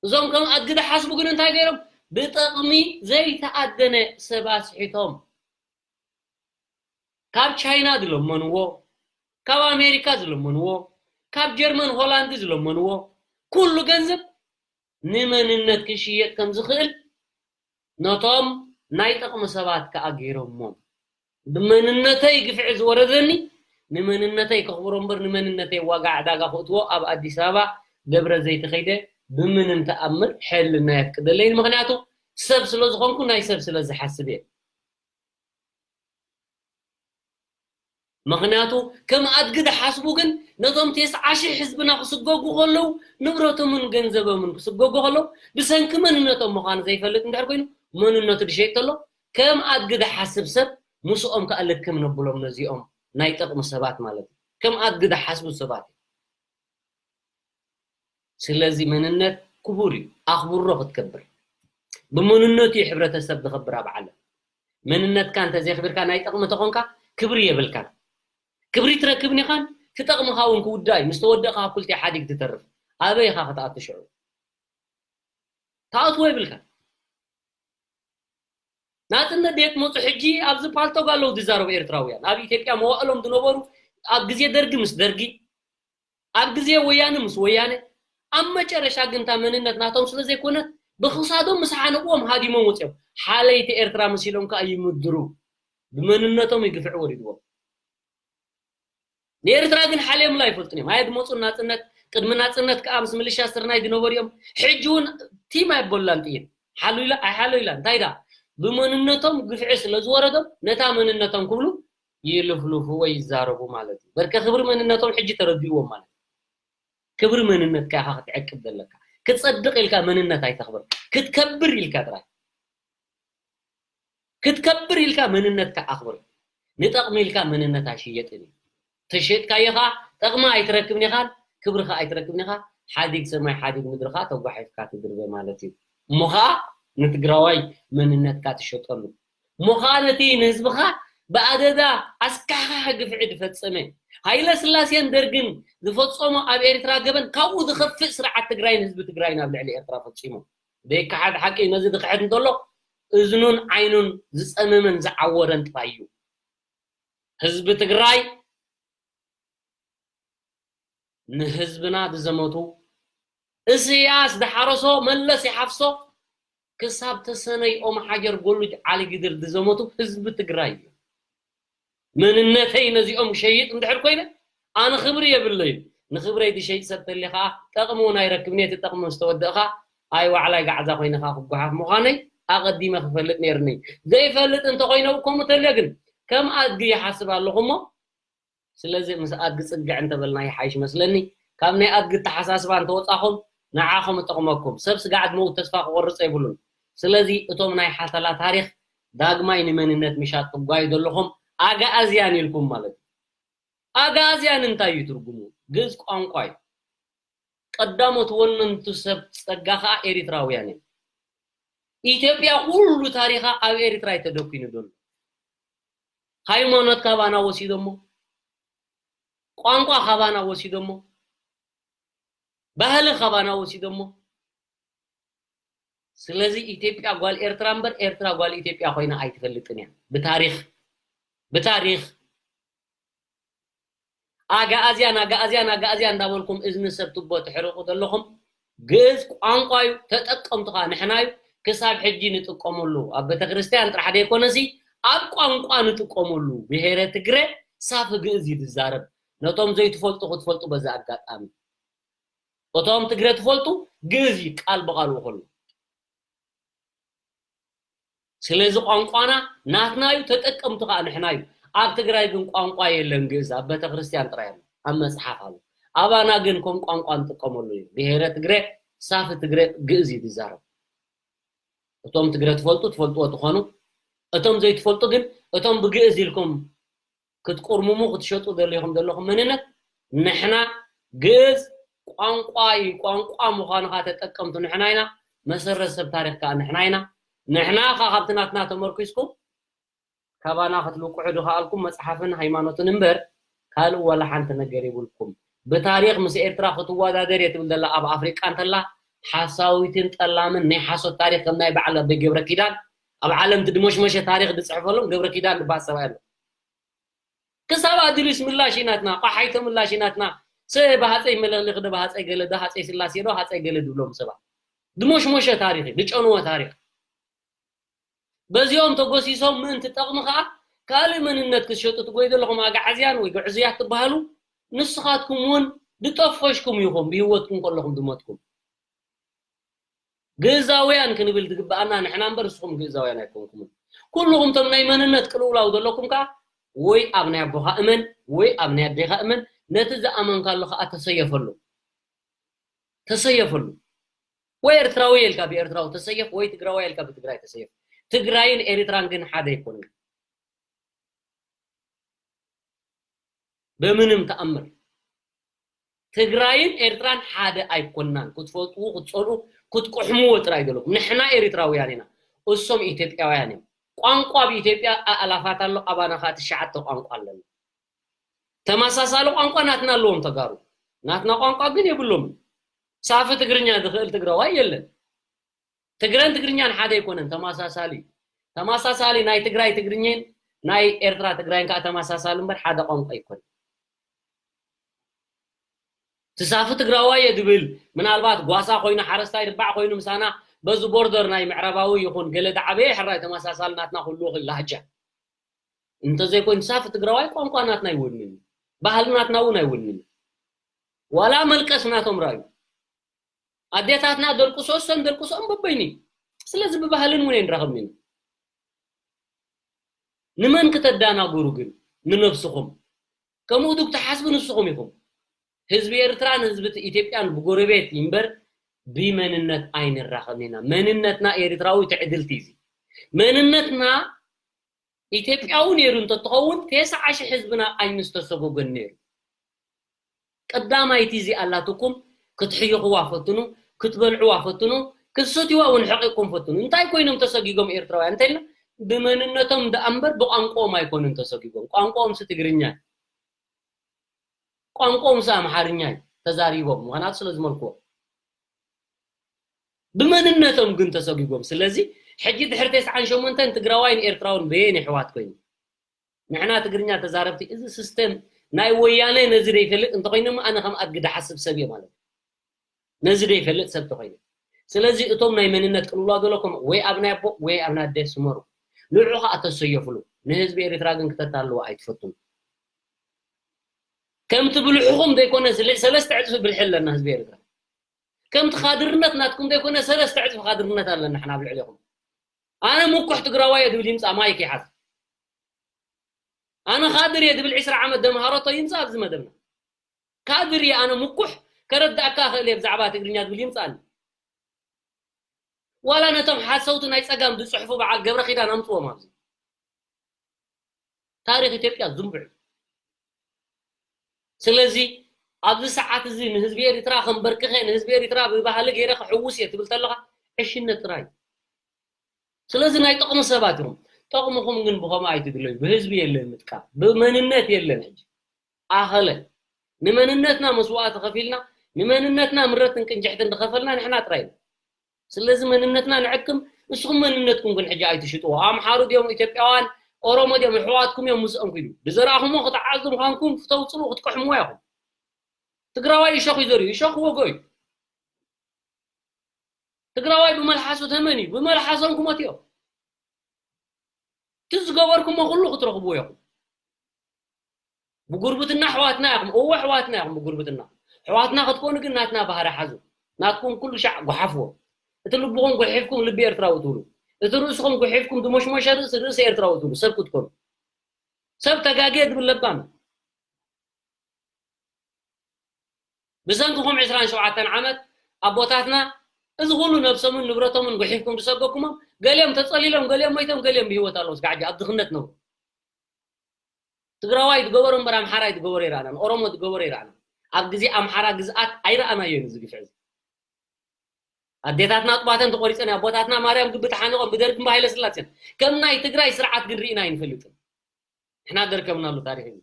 እዞም ከም ኣድጊ ዝሓስቡ ግን እንታይ ገይሮም? ብጥቕሚ ዘይተኣደነ ሰብ ኣስሒቶም። ካብ ቻይና ዝለመንዎ፣ ካብ ኣሜሪካ ዝለመንዎ፣ ካብ ጀርመን ሆላንድ ዝለመንዎ፣ ኩሉ ገንዘብ ንመንነት ክሽየጥ ከም ዝኽእል ነቶም ናይ ጥቕሚ ሰባት ከኣ ገይሮሞም። ብመንነተይ ግፍዒ ዝወረደኒ ንመንነተይ ከኽብሮ እምበር ንመንነተይ ዋጋ ዕዳጋ ክእትዎ ኣብ ኣዲስ ኣበባ ደብረ ዘይት ከይደ ብምንም ተኣምር ሕልና የፍቅደለይን። ምኽንያቱ ሰብ ስለ ዝኾንኩ ናይ ሰብ ስለ ዝሓስብ እየ። ምኽንያቱ ከም ኣድጊ ዝሓስቡ ግን ነቶም ተስዓ ሺሕ ህዝብና ክስገጉ ከለዉ ንብረቶምን ገንዘቦምን ክስገጉ ከለዉ ብሰንኪ መንነቶም ምዃኑ ዘይፈልጥ እንድሕር ኮይኑ መንነቱ ድሸይጥ ከሎ ከም ኣድጊ ዝሓስብ ሰብ ምስኦም ከኣ ልክም ነብሎም ነዚኦም ናይ ጥቕሚ ሰባት ማለት እዩ። ከም ኣድጊ ዝሓስቡ ሰባት እዮም። ስለዚ መንነት ክቡር እዩ፣ ኣኽብሮ ክትከብር። ብመንነቱ እዩ ሕብረተሰብ ዝኸብር ኣብ ዓለም። መንነትካ እንተዘይኽብርካ ናይ ጥቕሚ ተኾንካ ክብሪ የብልካን። ክብሪ ትረክብን ኢኻን ትጠቕምኻ እውን ክውዳእ እዩ። ምስ ተወደእካ ካብ ክልቲኡ ሓዲግ ትተርፍ። ኣበይ ኢኻ ክትኣቱ ሽዑ? ትኣትዎ የብልካን። ናጽነት ድየ ትመጹ? ሕጂ ኣብዚ ፓልቶግ ኣለዉ ዝዛረቡ ኤርትራውያን። ኣብ ኢትዮጵያ መዋእሎም ዝነበሩ ኣብ ግዜ ደርጊ ምስ ደርጊ፣ ኣብ ግዜ ወያነ ምስ ወያነ፣ ኣብ መጨረሻ ግን እታ መንነት ናቶም ስለ ዘይኮነት ብኽሳዶም ምስ ሓነቕዎም ሃዲሞም ወጺኦም። ሓለይቲ ኤርትራ መሲሎም ከኣ ይምድሩ። ብመንነቶም ይግፍዒ ወሪድዎም። ንኤርትራ ግን ሓልዮምላ ኣይፈልጡን እዮም። ኣየድመፁን ናፅነት። ቅድሚ ናፅነት ከዓ ምስ ምልሻ ስርናይ ዝነበሩ እዮም። ሕጂ እውን ቲም ኣይበሉላን ጥይት። ሓሉ ኢላ ኣይሓሎ ኢላ እንታይ ዳ ብመንነቶም ግፍዒ ስለ ዝወረዶም ነታ መንነቶም ክብሉ ይልፍልፉ ወይ ይዛረቡ ማለት እዩ። በርከ ክብሪ መንነቶም ሕጂ ተረዲእዎም ማለት እዩ። ክብሪ መንነትካ ኢኻ ክትዕቅብ ዘለካ። ክትፀድቕ ኢልካ መንነት ኣይተኽብር። ክትከብር ኢልካ ጥራይ ክትከብር ኢልካ መንነትካ ኣኽብር። ንጠቕሚ ኢልካ መንነት ኣይሽየጥን እዩ። ተሸጥካዮ ኸዓ ጠቕሚ ኣይትረክብን ኢኻን ክብሪ ኸዓ ኣይትረክብን ኢኻ። ሓዲግ ሰማይ ሓዲግ ምድሪ ኸዓ ተጓሒፍካ ትድርበ ማለት እዩ። እሞ ኸዓ ንትግራዋይ መንነትካ ትሸጠሉ። እሞ ኸዓ ነቲ ንህዝብኻ ብኣደዳ ኣስካሕካሒ ግፍዒ ዝፈጸመ ሃይለ ስላሴን ደርግን ዝፈጸሞ ኣብ ኤርትራ ገበን ካብኡ ዝኸፍእ ስርዓት ትግራይን ህዝቢ ትግራይን ኣብ ልዕሊ ኤርትራ ፈጺሙ። ዘይከሓድ ሓቂ እዩ። ነዚ ዝኽሕድ እንተሎ እዝኑን ዓይኑን ዝጸመመን ዝዓወረን ጥራይ እዩ። ህዝቢ ትግራይ ንህዝብና ዝዘመቱ፣ እስያስ ዝሓረሶ መለስ ይሓፍሶ ክሳብ ተሰነይ ኦም ሓጀር ጎሉጅ ዓሊ ግድር ዝዘመቱ ህዝቢ ትግራይ እዩ። መንነተይ ነዚኦም ሸይጥ እንድሕር ኮይነ ኣነ ክብሪ የብለይን። ንክብረይ ዝሸይጥ ሰብ ተልየ ከዓ ጠቕሚ እውን ኣይረክብን እየ። እቲ ጠቕሚ ምስ ተወደእኻ ኣይ ዋዕላይ ጋዕዛ ኮይነ ከዓ ክጓሓፍ ምዃነይ ኣቐዲመ ክፈልጥ ነይርኒ። ዘይፈልጥ እንተኮይነ ከምኡ ተልየ ግን ከም ኣድጊ ይሓስብ ኣለኹ እሞ ስለዚ ምስ ኣድጊ ፅግዕ እንተበልና ይሓይሽ መስለኒ። ካብ ናይ ኣድጊ ኣተሓሳስባ እንተወፃኹም ንዓኹም እጠቕመኩም። ሰብ ስጋዕ ድመውት ተስፋ ክቆርፅ የብሉን። ስለዚ እቶም ናይ ሓተላ ታሪኽ ዳግማይ ንመንነት ምሻጥ ትጓዩ ዘለኹም ኣግኣዝያን ኢልኩም ማለት እዩ። ኣግኣዝያን እንታይ እዩ ትርጉሙ? ግእዝ ቋንቋ እዩ። ቀዳሞት ወነንቱ ሰብ ጸጋ ኸኣ ኤሪትራውያን እዮም። ኢትዮጵያ ኩሉ ታሪኻ ኣብ ኤሪትራ እዩ ተደኲኑ ዘሎ። ሃይማኖት ካባና ወሲዶሞ፣ ቋንቋ ካባና ወሲዶሞ፣ ባህሊ ካባና ወሲዶሞ። ስለዚ ኢትዮጵያ ጓል ኤርትራ እምበር ኤርትራ ጓል ኢትዮጵያ ኮይና ኣይትፈልጥን እያ። ብታሪኽ ብታሪኽ ኣግኣዝያን ኣግኣዝያን ኣግኣዝያን እንዳበልኩም እዝኒ ሰብ ትቦ ትሕርቑ ዘለኹም ግእዝ ቋንቋ እዩ፣ ተጠቀምቱ ኸዓ ንሕና እዩ። ክሳብ ሕጂ ንጥቀመሉ ኣብ ቤተክርስትያን ጥራሕ ዘይኮነሲ ኣብ ቋንቋ ንጥቀመሉ ብሄረ ትግረ ሳፊ ግእዝ እዩ ዝዛረብ። ነቶም ዘይትፈልጡ ክትፈልጡ በዚ ኣጋጣሚ እቶም ትግረ ትፈልጡ ግእዝ እዩ ቃል ብቓሉ ከሎ ስለዚ ቋንቋና ናትና እዩ፣ ተጠቀምቱ ከዓ ንሕና እዩ። ኣብ ትግራይ ግን ቋንቋ የለን፣ ግእዝ ኣብ ቤተክርስትያን ጥራይ ኣሎ፣ ኣብ መፅሓፍ ኣሎ። ኣባና ግን ከም ቋንቋ ንጥቀመሉ እዩ። ብሄረ ትግረ፣ ሳፊ ትግረ ግእዝ እዩ ዝዛረብ። እቶም ትግረ ትፈልጡ ትፈልጥዎ ትኾኑ፣ እቶም ዘይትፈልጡ ግን እቶም ብግእዝ ኢልኩም ክትቁርምሙ ክትሸጡ ደሊኹም ዘለኹም መንነት ንሕና ግእዝ ቋንቋ እዩ። ቋንቋ ምዃኑ ከዓ ተጠቀምቱ ንሕና ኢና። መሰረት ሰብ ታሪኽ ከዓ ንሕና ኢና። ንሕና ከዓ ካብቲ ናትና ተመርኪስኩም ካባና ክትልቅሑ ዝኸኣልኩም መፅሓፍን ሃይማኖትን እምበር ካልእ ዋላ ሓንቲ ነገር የብልኩም። ብታሪኽ ምስ ኤርትራ ክትወዳደር እየ ትብል ዘላ ኣብ ኣፍሪቃ እንተላ ሓሳዊትን ጠላምን ናይ ሓሶት ታሪኽ ከም ናይ በዓል ኣቦይ ገብረ ኪዳን ኣብ ዓለም ድሞሽመሸ ታሪኽ ዝፅሕፈሎም ገብረ ኪዳን ዝበሃል ሰብኣይ ኣሎ። ክሳብ ኣድሊስ ምላሽ ናትና፣ ቋሓይቶ ምላሽ ናትና። ሰ ብሃፀይ መለኽልኽ ዶ ብሃፀይ ገለ ዶ ሃፀይ ስላሴ ዶ ሃፀይ ገለ ድብሎም ሰባት ድሞሽሞሸ ታሪኽ እዩ፣ ዝጨንወ ታሪኽ። በዚኦም ተጎሲሶም ምእንቲ ጠቕሚ ከዓ ካልእ መንነት ክትሸጡ ትጎይ ዘለኹም ኣጋዓዝያን ወይ ግዕዙያት ትበሃሉ ንስኻትኩም እውን ዝጠፈሽኩም ኢኹም ብህይወትኩም ከለኹም ዝሞትኩም። ግእዛውያን ክንብል ዝግብኣና ንሕና እምበር ንስኹም ግእዛውያን ኣይኮንኩምን። ኩልኹም እቶም ናይ መንነት ቅልውላው ዘለኩም ከዓ ወይ ኣብ ናይ ኣቦኻ እመን ወይ ኣብ ናይ ኣዴኻ እመን፣ ነቲ ዝኣመንካሉ ከዓ ተሰየፈሉ። ተሰየፈሉ። ወይ ኤርትራዊ ኢልካ ብኤርትራዊ ተሰየፍ ወይ ትግራዋይ ኢልካ ብትግራይ ተሰየፍ። ትግራይን ኤርትራን ግን ሓደ ኣይኮኑን። ብምንም ተኣምር ትግራይን ኤርትራን ሓደ ኣይኮናን። ክትፈልጥዎ ክትፀልኡ ክትቅሕምዎ ጥራይ ዘለኩም። ንሕና ኤርትራውያን ኢና፣ እሶም ኢትዮጵያውያን እዮም። ቋንቋ ኣብ ኢትዮጵያ ኣእላፋት ኣሎ፣ ኣባና ከዓ ትሽዓተ ቋንቋ ኣለና። ተመሳሳሊ ቋንቋ ናትና ኣለዎም ተጋሩ፣ ናትና ቋንቋ ግን የብሎምን። ሳፊ ትግርኛ ዝኽእል ትግራዋይ የለን። ትግረን ትግርኛን ሓደ ኣይኮነን፣ ተመሳሳሊ እዩ። ተመሳሳሊ ናይ ትግራይ ትግርኛን ናይ ኤርትራ ትግራይን ከዓ ተመሳሳሊ እምበር ሓደ ቋንቋ ኣይኮነን። ትሳፊ ትግራዋይ እየ ዝብል ምናልባት ጓሳ ኮይኑ ሓረስታይ ርባዕ ኮይኑ ምሳና በዚ ቦርደር ናይ ምዕራባዊ ይኹን ገለ ዝዓበየ ሕራይ ተመሳሳሊ ናትና ኩሉ ይኽእል ላህጃ እንተዘይኮይኑ ትሳፊ ትግራዋይ ቋንቋ ናትና ኣይወንን፣ ባህሊ ናትና እውን ኣይወንን። ዋላ መልቀስ ናቶም ራዩ ኣዴታትና ደልቅሶ እሶም ደልቅሶም በበይኒ። ስለዚ ብባህልን እውን ኣይንራኸብን ኢና። ንመን ክተዳናግሩ ግን? ንነብስኹም። ከምኡ ዱ ክትሓስቡ ንስኹም ኢኹም። ህዝቢ ኤርትራን ህዝቢ ኢትዮጵያን ብጎረቤት እምበር ብመንነት ኣይንራኸብን ኢና። መንነትና ኤርትራዊ ትዕድልቲ እዩ። መንነትና ኢትዮጵያዊ ነይሩ እንተትኸውን ተስዓ ሽሕ ህዝብና ኣይምስተሰጎገን ነይሩ። ቀዳማይቲ እዚኣ ኣላትኩም ክትሕይኽዋ ፈትኑ፣ ክትበልዕዋ ፈትኑ፣ ክትሰትይዋ እውን ሕቂቕኩም ፈትኑ። እንታይ ኮይኖም ተሰጊጎም ኤርትራውያን እንተኢልና ብመንነቶም ደኣ እምበር ብቋንቋኦም ኣይኮኑን ተሰጊጎም። ቋንቋኦምሲ ትግርኛ እዩ። ቋንቋኦምሲ ኣምሓርኛ እዩ ተዛሪቦም፣ ምኽንያቱ ስለ ዝመልክዎ። ብመንነቶም ግን ተሰጊጎም። ስለዚ ሕጂ ድሕሪ ተስዓን ሸሞንተን ትግራዋይን ኤርትራውን በየን ኣሕዋት ኮይኑ ንሕና ትግርኛ ተዛረብቲ እዚ ሲስተም ናይ ወያነ ነዚ ዘይፈልጥ እንተኮይኑ ኣነ ከም ኣድጊ ድሓስብ ሰብ እየ ማለት እዩ። ነዚ ዘይፈልጥ ሰብ ተኮይኑ ስለዚ እቶም ናይ መንነት ቅልውላው ዘለኩም ወይ ኣብ ናይ ኣቦ ወይ ኣብ ናይ ኣደ ስመሩ ንዑ ከዓ ተሰየፍሉ ንህዝቢ ኤርትራ ግን ክተታልዎ ኣይትፈቱን ከምቲ ብልሕኹም ዘይኮነ ልዕሊ ሰለስተ ዕፅፊ ብልሒ ኣለና ህዝቢ ኤርትራ ከምቲ ካድርነት ናትኩም ዘይኮነ ሰለስተ ዕፅፊ ካድርነት ኣለና ሕና ኣብ ልዕሊኹም ኣነ ምኩሕ ትግራዋይ እየ ዝብል ይምፃእ ማይክ ይሓዝ ኣነ ካድር እየ ዝብል ዕስራ ዓመት ደምሃረቶ ይምፃእ ኣብዚ መደብና ካድር እየ ኣነ ምኩሕ ከረዳእካ ክእል እየ ብዛዕባ ትግርኛ ዝብል ይምፃእኒ ዋላ ነቶም ሓሰውቲ ናይ ፀጋም ዝፅሕፉ በዓል ገብረ ኪዳን ኣምፅዎም ኣብዚ ታሪክ ኢትዮጵያ ዝንቡዕ ስለዚ ኣብዚ ሰዓት እዚ ንህዝቢ ኤርትራ ከንበርክኸ ንህዝቢ ኤርትራ ብባህሊ ገይረ ክሕውስ እየ ትብል ተለኻ ዕሽነት ጥራይ ስለዚ ናይ ጥቕሚ ሰባት ኢኹም ጠቕምኹም ግን ብኸምኡ ኣይትድለዩ ብህዝቢ የለን ምጥቃም ብመንነት የለን ሕጂ ኣኸለ ንመንነትና መስዋእቲ ከፊልና ንመንነትና ምረትን ቅንጅሕትን ዝኸፈልና ንሕና ጥራይ ኢና ስለዚ መንነትና ንዕቅም ንስኹም መንነትኩም ግን ሕጂ ኣይትሽጥዎ ኣምሓሩ ድዮም ኢትዮጵያውያን ኦሮሞ ድዮም ኣሕዋትኩም እዮም ምስኦም ኪዱ ብዘራእኹሞ ክትዓዙ ምዃንኩም ክተውፅሉ ክትቅሕምዎ ኢኹም ትግራዋይ እሾኽ እዩ ዘርዩ እሾኽ ወጎ እዩ ትግራዋይ ብመልሓሱ ተመን እዩ ብመልሓሶም ክሞት እዮም እቲ ዝገበርኩሞ ኩሉ ክትረኽብዎ ኢኹም ብጉርብትና ኣሕዋትና ኢኹም እወ ኣሕዋትና ኢኹም ብጉርብትና ኣሕዋትና ክትኮኑ ግን ናትና ባህሪ ሓዙ ናትኩም ኩሉ ሻዕ ጓሓፍዎ እቲ ልብኹም ጓሒፍኩም ልቢ ኤርትራዊ ትብሉ እቲ ርእስኹም ጉሒፍኩም ድሞሽሞሸ ርእሲ ርእሲ ኤርትራዊ ትብሉ ሰብ ክትኮኑ ሰብ ተጋግየ ድብል ለባም ብሰንክኹም ዕስራን ሸውዓተን ዓመት ኣቦታትና እዚ ኩሉ ነብሶምን ንብረቶምን ጉሒፍኩም ዝሰገኩሞም ገሊኦም ተጸሊሎም ገሊኦም ሞይቶም ገሊኦም ብህይወት ኣለዉ ስጋዕ ኣብ ድኽነት ነብሩ ትግራዋይ ዝገበሮ እምበር ኣምሓራይ ዝገበሮ ይረኣናን ኦሮሞ ዝገበሮ ይረኣና ኣብ ግዜ ኣምሓራ ግዝኣት ኣይረኣናዮን እዚ ግፍዕ እዚ ኣዴታትና ኣጥባተን ተቆሪፀን ኣቦታትና ማርያም ግቢ ተሓኒቆም ብደርግን ብሃይለ ስላሴን ከም ናይ ትግራይ ስርዓት ግን ርኢና ኣይንፈልጥን ንሕና ደርከብናሉ ታሪክ እዩ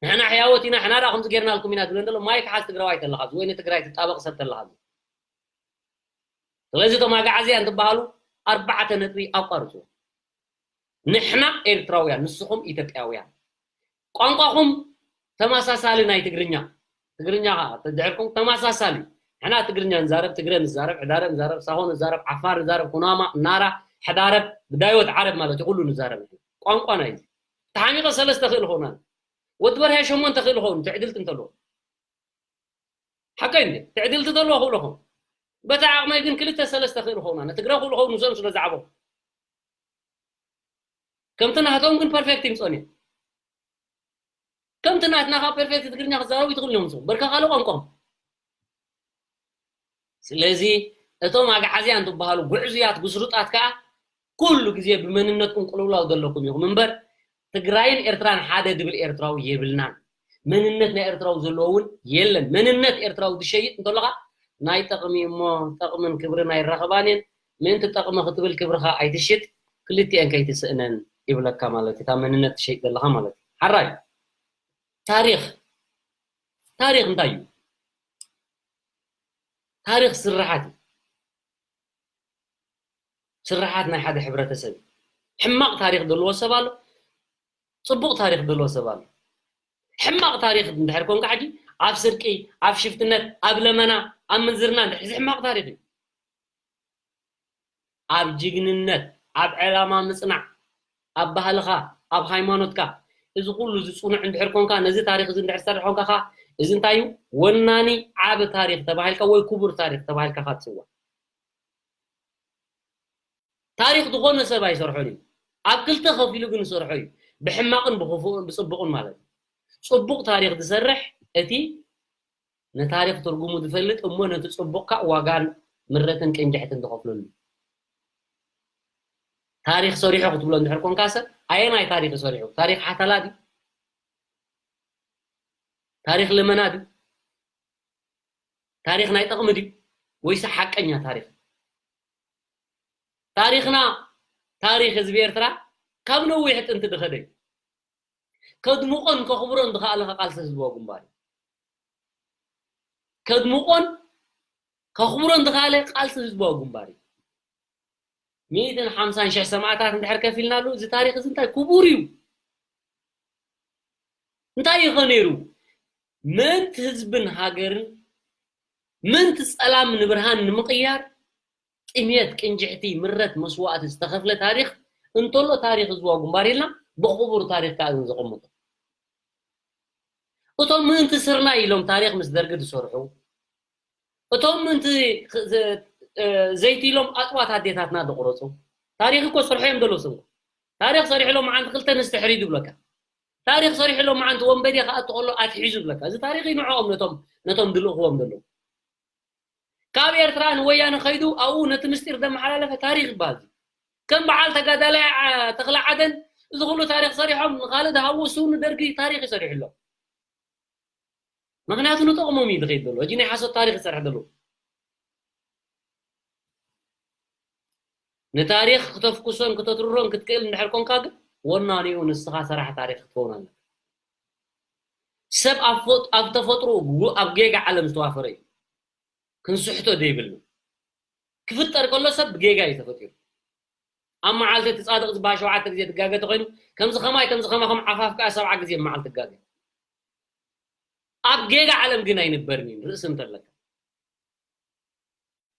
ንሕና ሕያወት ኢና ሕና ዳ ከምዚ ጌርናልኩም ኢና ዝብለን ዘሎ ማይክ ሓዝ ትግራዋይ ተለካ ወይ ንትግራይ ትጣበቕ ሰብ ተለካ ስለዚ እቶም ኣጋዓዝያን ትበሃሉ ኣርባዕተ ነጥቢ ኣቋርፅዎ ንሕና ኤርትራውያን ንስኹም ኢትዮጵያውያን ቋንቋኹም ተመሳሳሊ ናይ ትግርኛ ትግርኛ ተድሕርኩም ተመሳሳሊ ሕና ትግርኛ ንዛረብ ትግረ ንዛረብ ሕዳረ ንዛረብ ሳሆ ንዛረብ ዓፋር ንዛረብ ኩናማ ናራ ሕዳረብ ብዳይወት ዓረብ ማለት እዩ ኩሉ ንዛረብ ቋንቋ ናይ ተሓሚቐ ሰለስተ ክእል ኾና ወዲ በርሃ ሸሞንተ ክእል ኾኑ ትዕድልቲ እንተለዎ ሓቀይ እንዴ ትዕድልቲ ተለዎ ክእሉ ኾኑ በታ ዓቕመይ ግን ክልተ ሰለስተ ክእል ኾና ንትግረ ክእሉ ኾኑ ንሶም ስለ ዝዓበኹ ከምቲ ናህቶም ግን ፐርፌክት ይምፀን እዩ ከምቲ ናትና ካብ ፐርፌክት ትግርኛ ክዛረቡ ይትኽእሉ እዮም ዝኹ በርካ ካልእ ቋንቋም ስለዚ እቶም ኣግዓዝያን ትበሃሉ ጉዕዙያት ጉስሩጣት ከዓ ኩሉ ግዜ ብመንነትኩም ቅልውላው ዘለኩም ኢኹም እምበር ትግራይን ኤርትራን ሓደ ድብል ኤርትራዊ የብልናን መንነት ናይ ኤርትራዊ ዘለዎ እውን የለን መንነት ኤርትራዊ ዝሸይጥ እንተለካ ናይ ጠቕሚ እሞ ጠቕምን ክብርን ኣይራኸባን እየን ምእንቲ ጠቕሚ ክትብል ክብርኻ ኣይትሽጥ ክልቲኤን ከይትስእነን ይብለካ ማለት እዩ። እታ መንነት ትሸይጥ ዘለኻ ማለት እዩ። ሓራይ ታሪኽ ታሪኽ እንታይ እዩ? ታሪኽ ስርሓት እዩ። ስርሓት ናይ ሓደ ሕብረተሰብ እዩ። ሕማቕ ታሪኽ ዘለዎ ሰብ ኣሎ፣ ጽቡቕ ታሪኽ ዘለዎ ሰብ ኣሎ። ሕማቕ ታሪኽ እንድሕር ኮንካ ሕጂ ኣብ ስርቂ፣ ኣብ ሽፍትነት፣ ኣብ ለመና፣ ኣብ ምንዝርና እንድሕር እዚ ሕማቕ ታሪኽ እዩ። ኣብ ጅግንነት ኣብ ዕላማ ምፅናዕ ኣብ ባህልኻ ኣብ ሃይማኖትካ እዚ ኩሉ ዝፅኑዕ እንድሕር ኮንካ ነዚ ታሪክ እዚ እንድሕር ዝሰርሕ ኮንካ ከዓ እዚ እንታይ እዩ ወናኒ ዓብ ታሪክ ተባሂልካ ወይ ክቡር ታሪክ ተባሂልካ ካ ትፅዋዕ ታሪክ ዝኾነ ሰብ ኣይሰርሖን እዩ ኣብ ክልተ ከፊሉ ግን ዝሰርሖ እዩ ብሕማቅን ብክፉእን ብፅቡቅን ማለት እዩ ፅቡቅ ታሪክ ዝሰርሕ እቲ ንታሪኽ ትርጉሙ ዝፈልጥ እሞ ነቲ ጽቡቕ ካእ ዋጋን ምረትን ቅንጅሕትን ዝኸፍለሉ እዩ። ታሪኽ ሰሪሑ ክትብሎ እንድሕር ኮንካ ሰብ ኣየናይ ታሪኽ እዩ ሰሪሑ? ታሪኽ ሓተላ ድዩ? ታሪኽ ልመና ድዩ? ታሪኽ ናይ ጠቕሚ ድዩ? ወይስ ሓቀኛ ታሪኽ? ታሪኽና ታሪኽ ህዝቢ ኤርትራ ካብ ነዊሕ ጥንቲ ዝኸደ እዩ። ከድምቖን ከኽብሮን ዝኸኣለ ቃልሲ ህዝባዊ ግንባር እዩ። ከድምቖን ከኽብሮን ዝኸኣለ ቃልሲ ህዝባዊ ግንባር እዩ። ሚእትን ሓምሳን ሽሕ ሰማእታት እንድሕር ከፊልናሉ እዚ ታሪኽ እዚ እንታይ ክቡር እዩ። እንታይ እዩ ኸ ነይሩ? ምእንቲ ህዝብን ሃገርን ምእንቲ ጸላም ንብርሃን ንምቕያር ጥሜት፣ ቅንጅሕቲ፣ ምረት፣ መስዋእቲ ዝተኸፍለ ታሪኽ እንተሎ ታሪኽ ህዝባዊ ግንባር ኢልና ብኽቡር ታሪኽ ከኣ ዘቐምጦ። እቶም ምእንቲ ስርናይ ኢሎም ታሪኽ ምስ ደርጊ ዝሰርሑ፣ እቶም ምእንቲ ዘይቲ ኢሎም ኣጥዋት ኣዴታትና ዝቑረፁ፣ ታሪኽ እኮ ሰርሖ እዮም ዘለዉ ስም ታሪኽ ሰሪሑ ሎም መዓንቲ ክልተ ንስቲ ሕሪዱ ይብለካ። ታሪኽ ሰሪሑ ሎም መዓንቲ ወንበዴ ክኣቱ ከሎ ኣትሒዙ ይብለካ። እዚ ታሪኽ እዩ ንዕኦም ነቶም ነቶም ዝልእኽዎም ዘለዉ። ካብ ኤርትራ ንወያነ ከይዱ ኣብኡ ነቲ ምስጢር ዘመሓላለፈ ታሪኽ ይበሃል። ከም በዓል ተጋዳላይ ተኽለ ዓደን እዚ ኩሉ ታሪኽ ሰሪሖም ንኻልእ ዝሃብዎ እሱ ንደርጊ ታሪኽ ይሰሪሑ ኣሎ። ምኽንያቱ ንጠቕሞም እዩ ዝኸይድ ዘሎ። ሕጂ ናይ ሓሶት ታሪኽ ይሰርሕ ዘሎ። ንታሪኽ ክተፍኩሶን ክተትርሮን ክትክእል እንድሕር ኮንካ ግን ወናኒኡ ንስኻ ሰራሕ ታሪኽ ክትኸውን ኣለካ። ሰብ ኣብ ተፈጥሮ ኣብ ጌጋ ዓለም ዝተዋፈረ እዩ። ክንስሕቶ ዘይብልና ክፍጠር ከሎ ሰብ ብጌጋ እዩ ተፈጢሩ ኣብ መዓልቲ እቲ ፃድቕ ዝበሃል ሸውዓተ ግዜ ትጋገ ተኮይኑ ከምዚ ከማይ ከምዚ ከማኹም ዓፋፍ ከዓ ሰብዓ ግዜ መዓልቲ ትጋገ ኣብ ጌጋ ዓለም ግን ኣይንበርን እዩ ርእሲ እንተለካ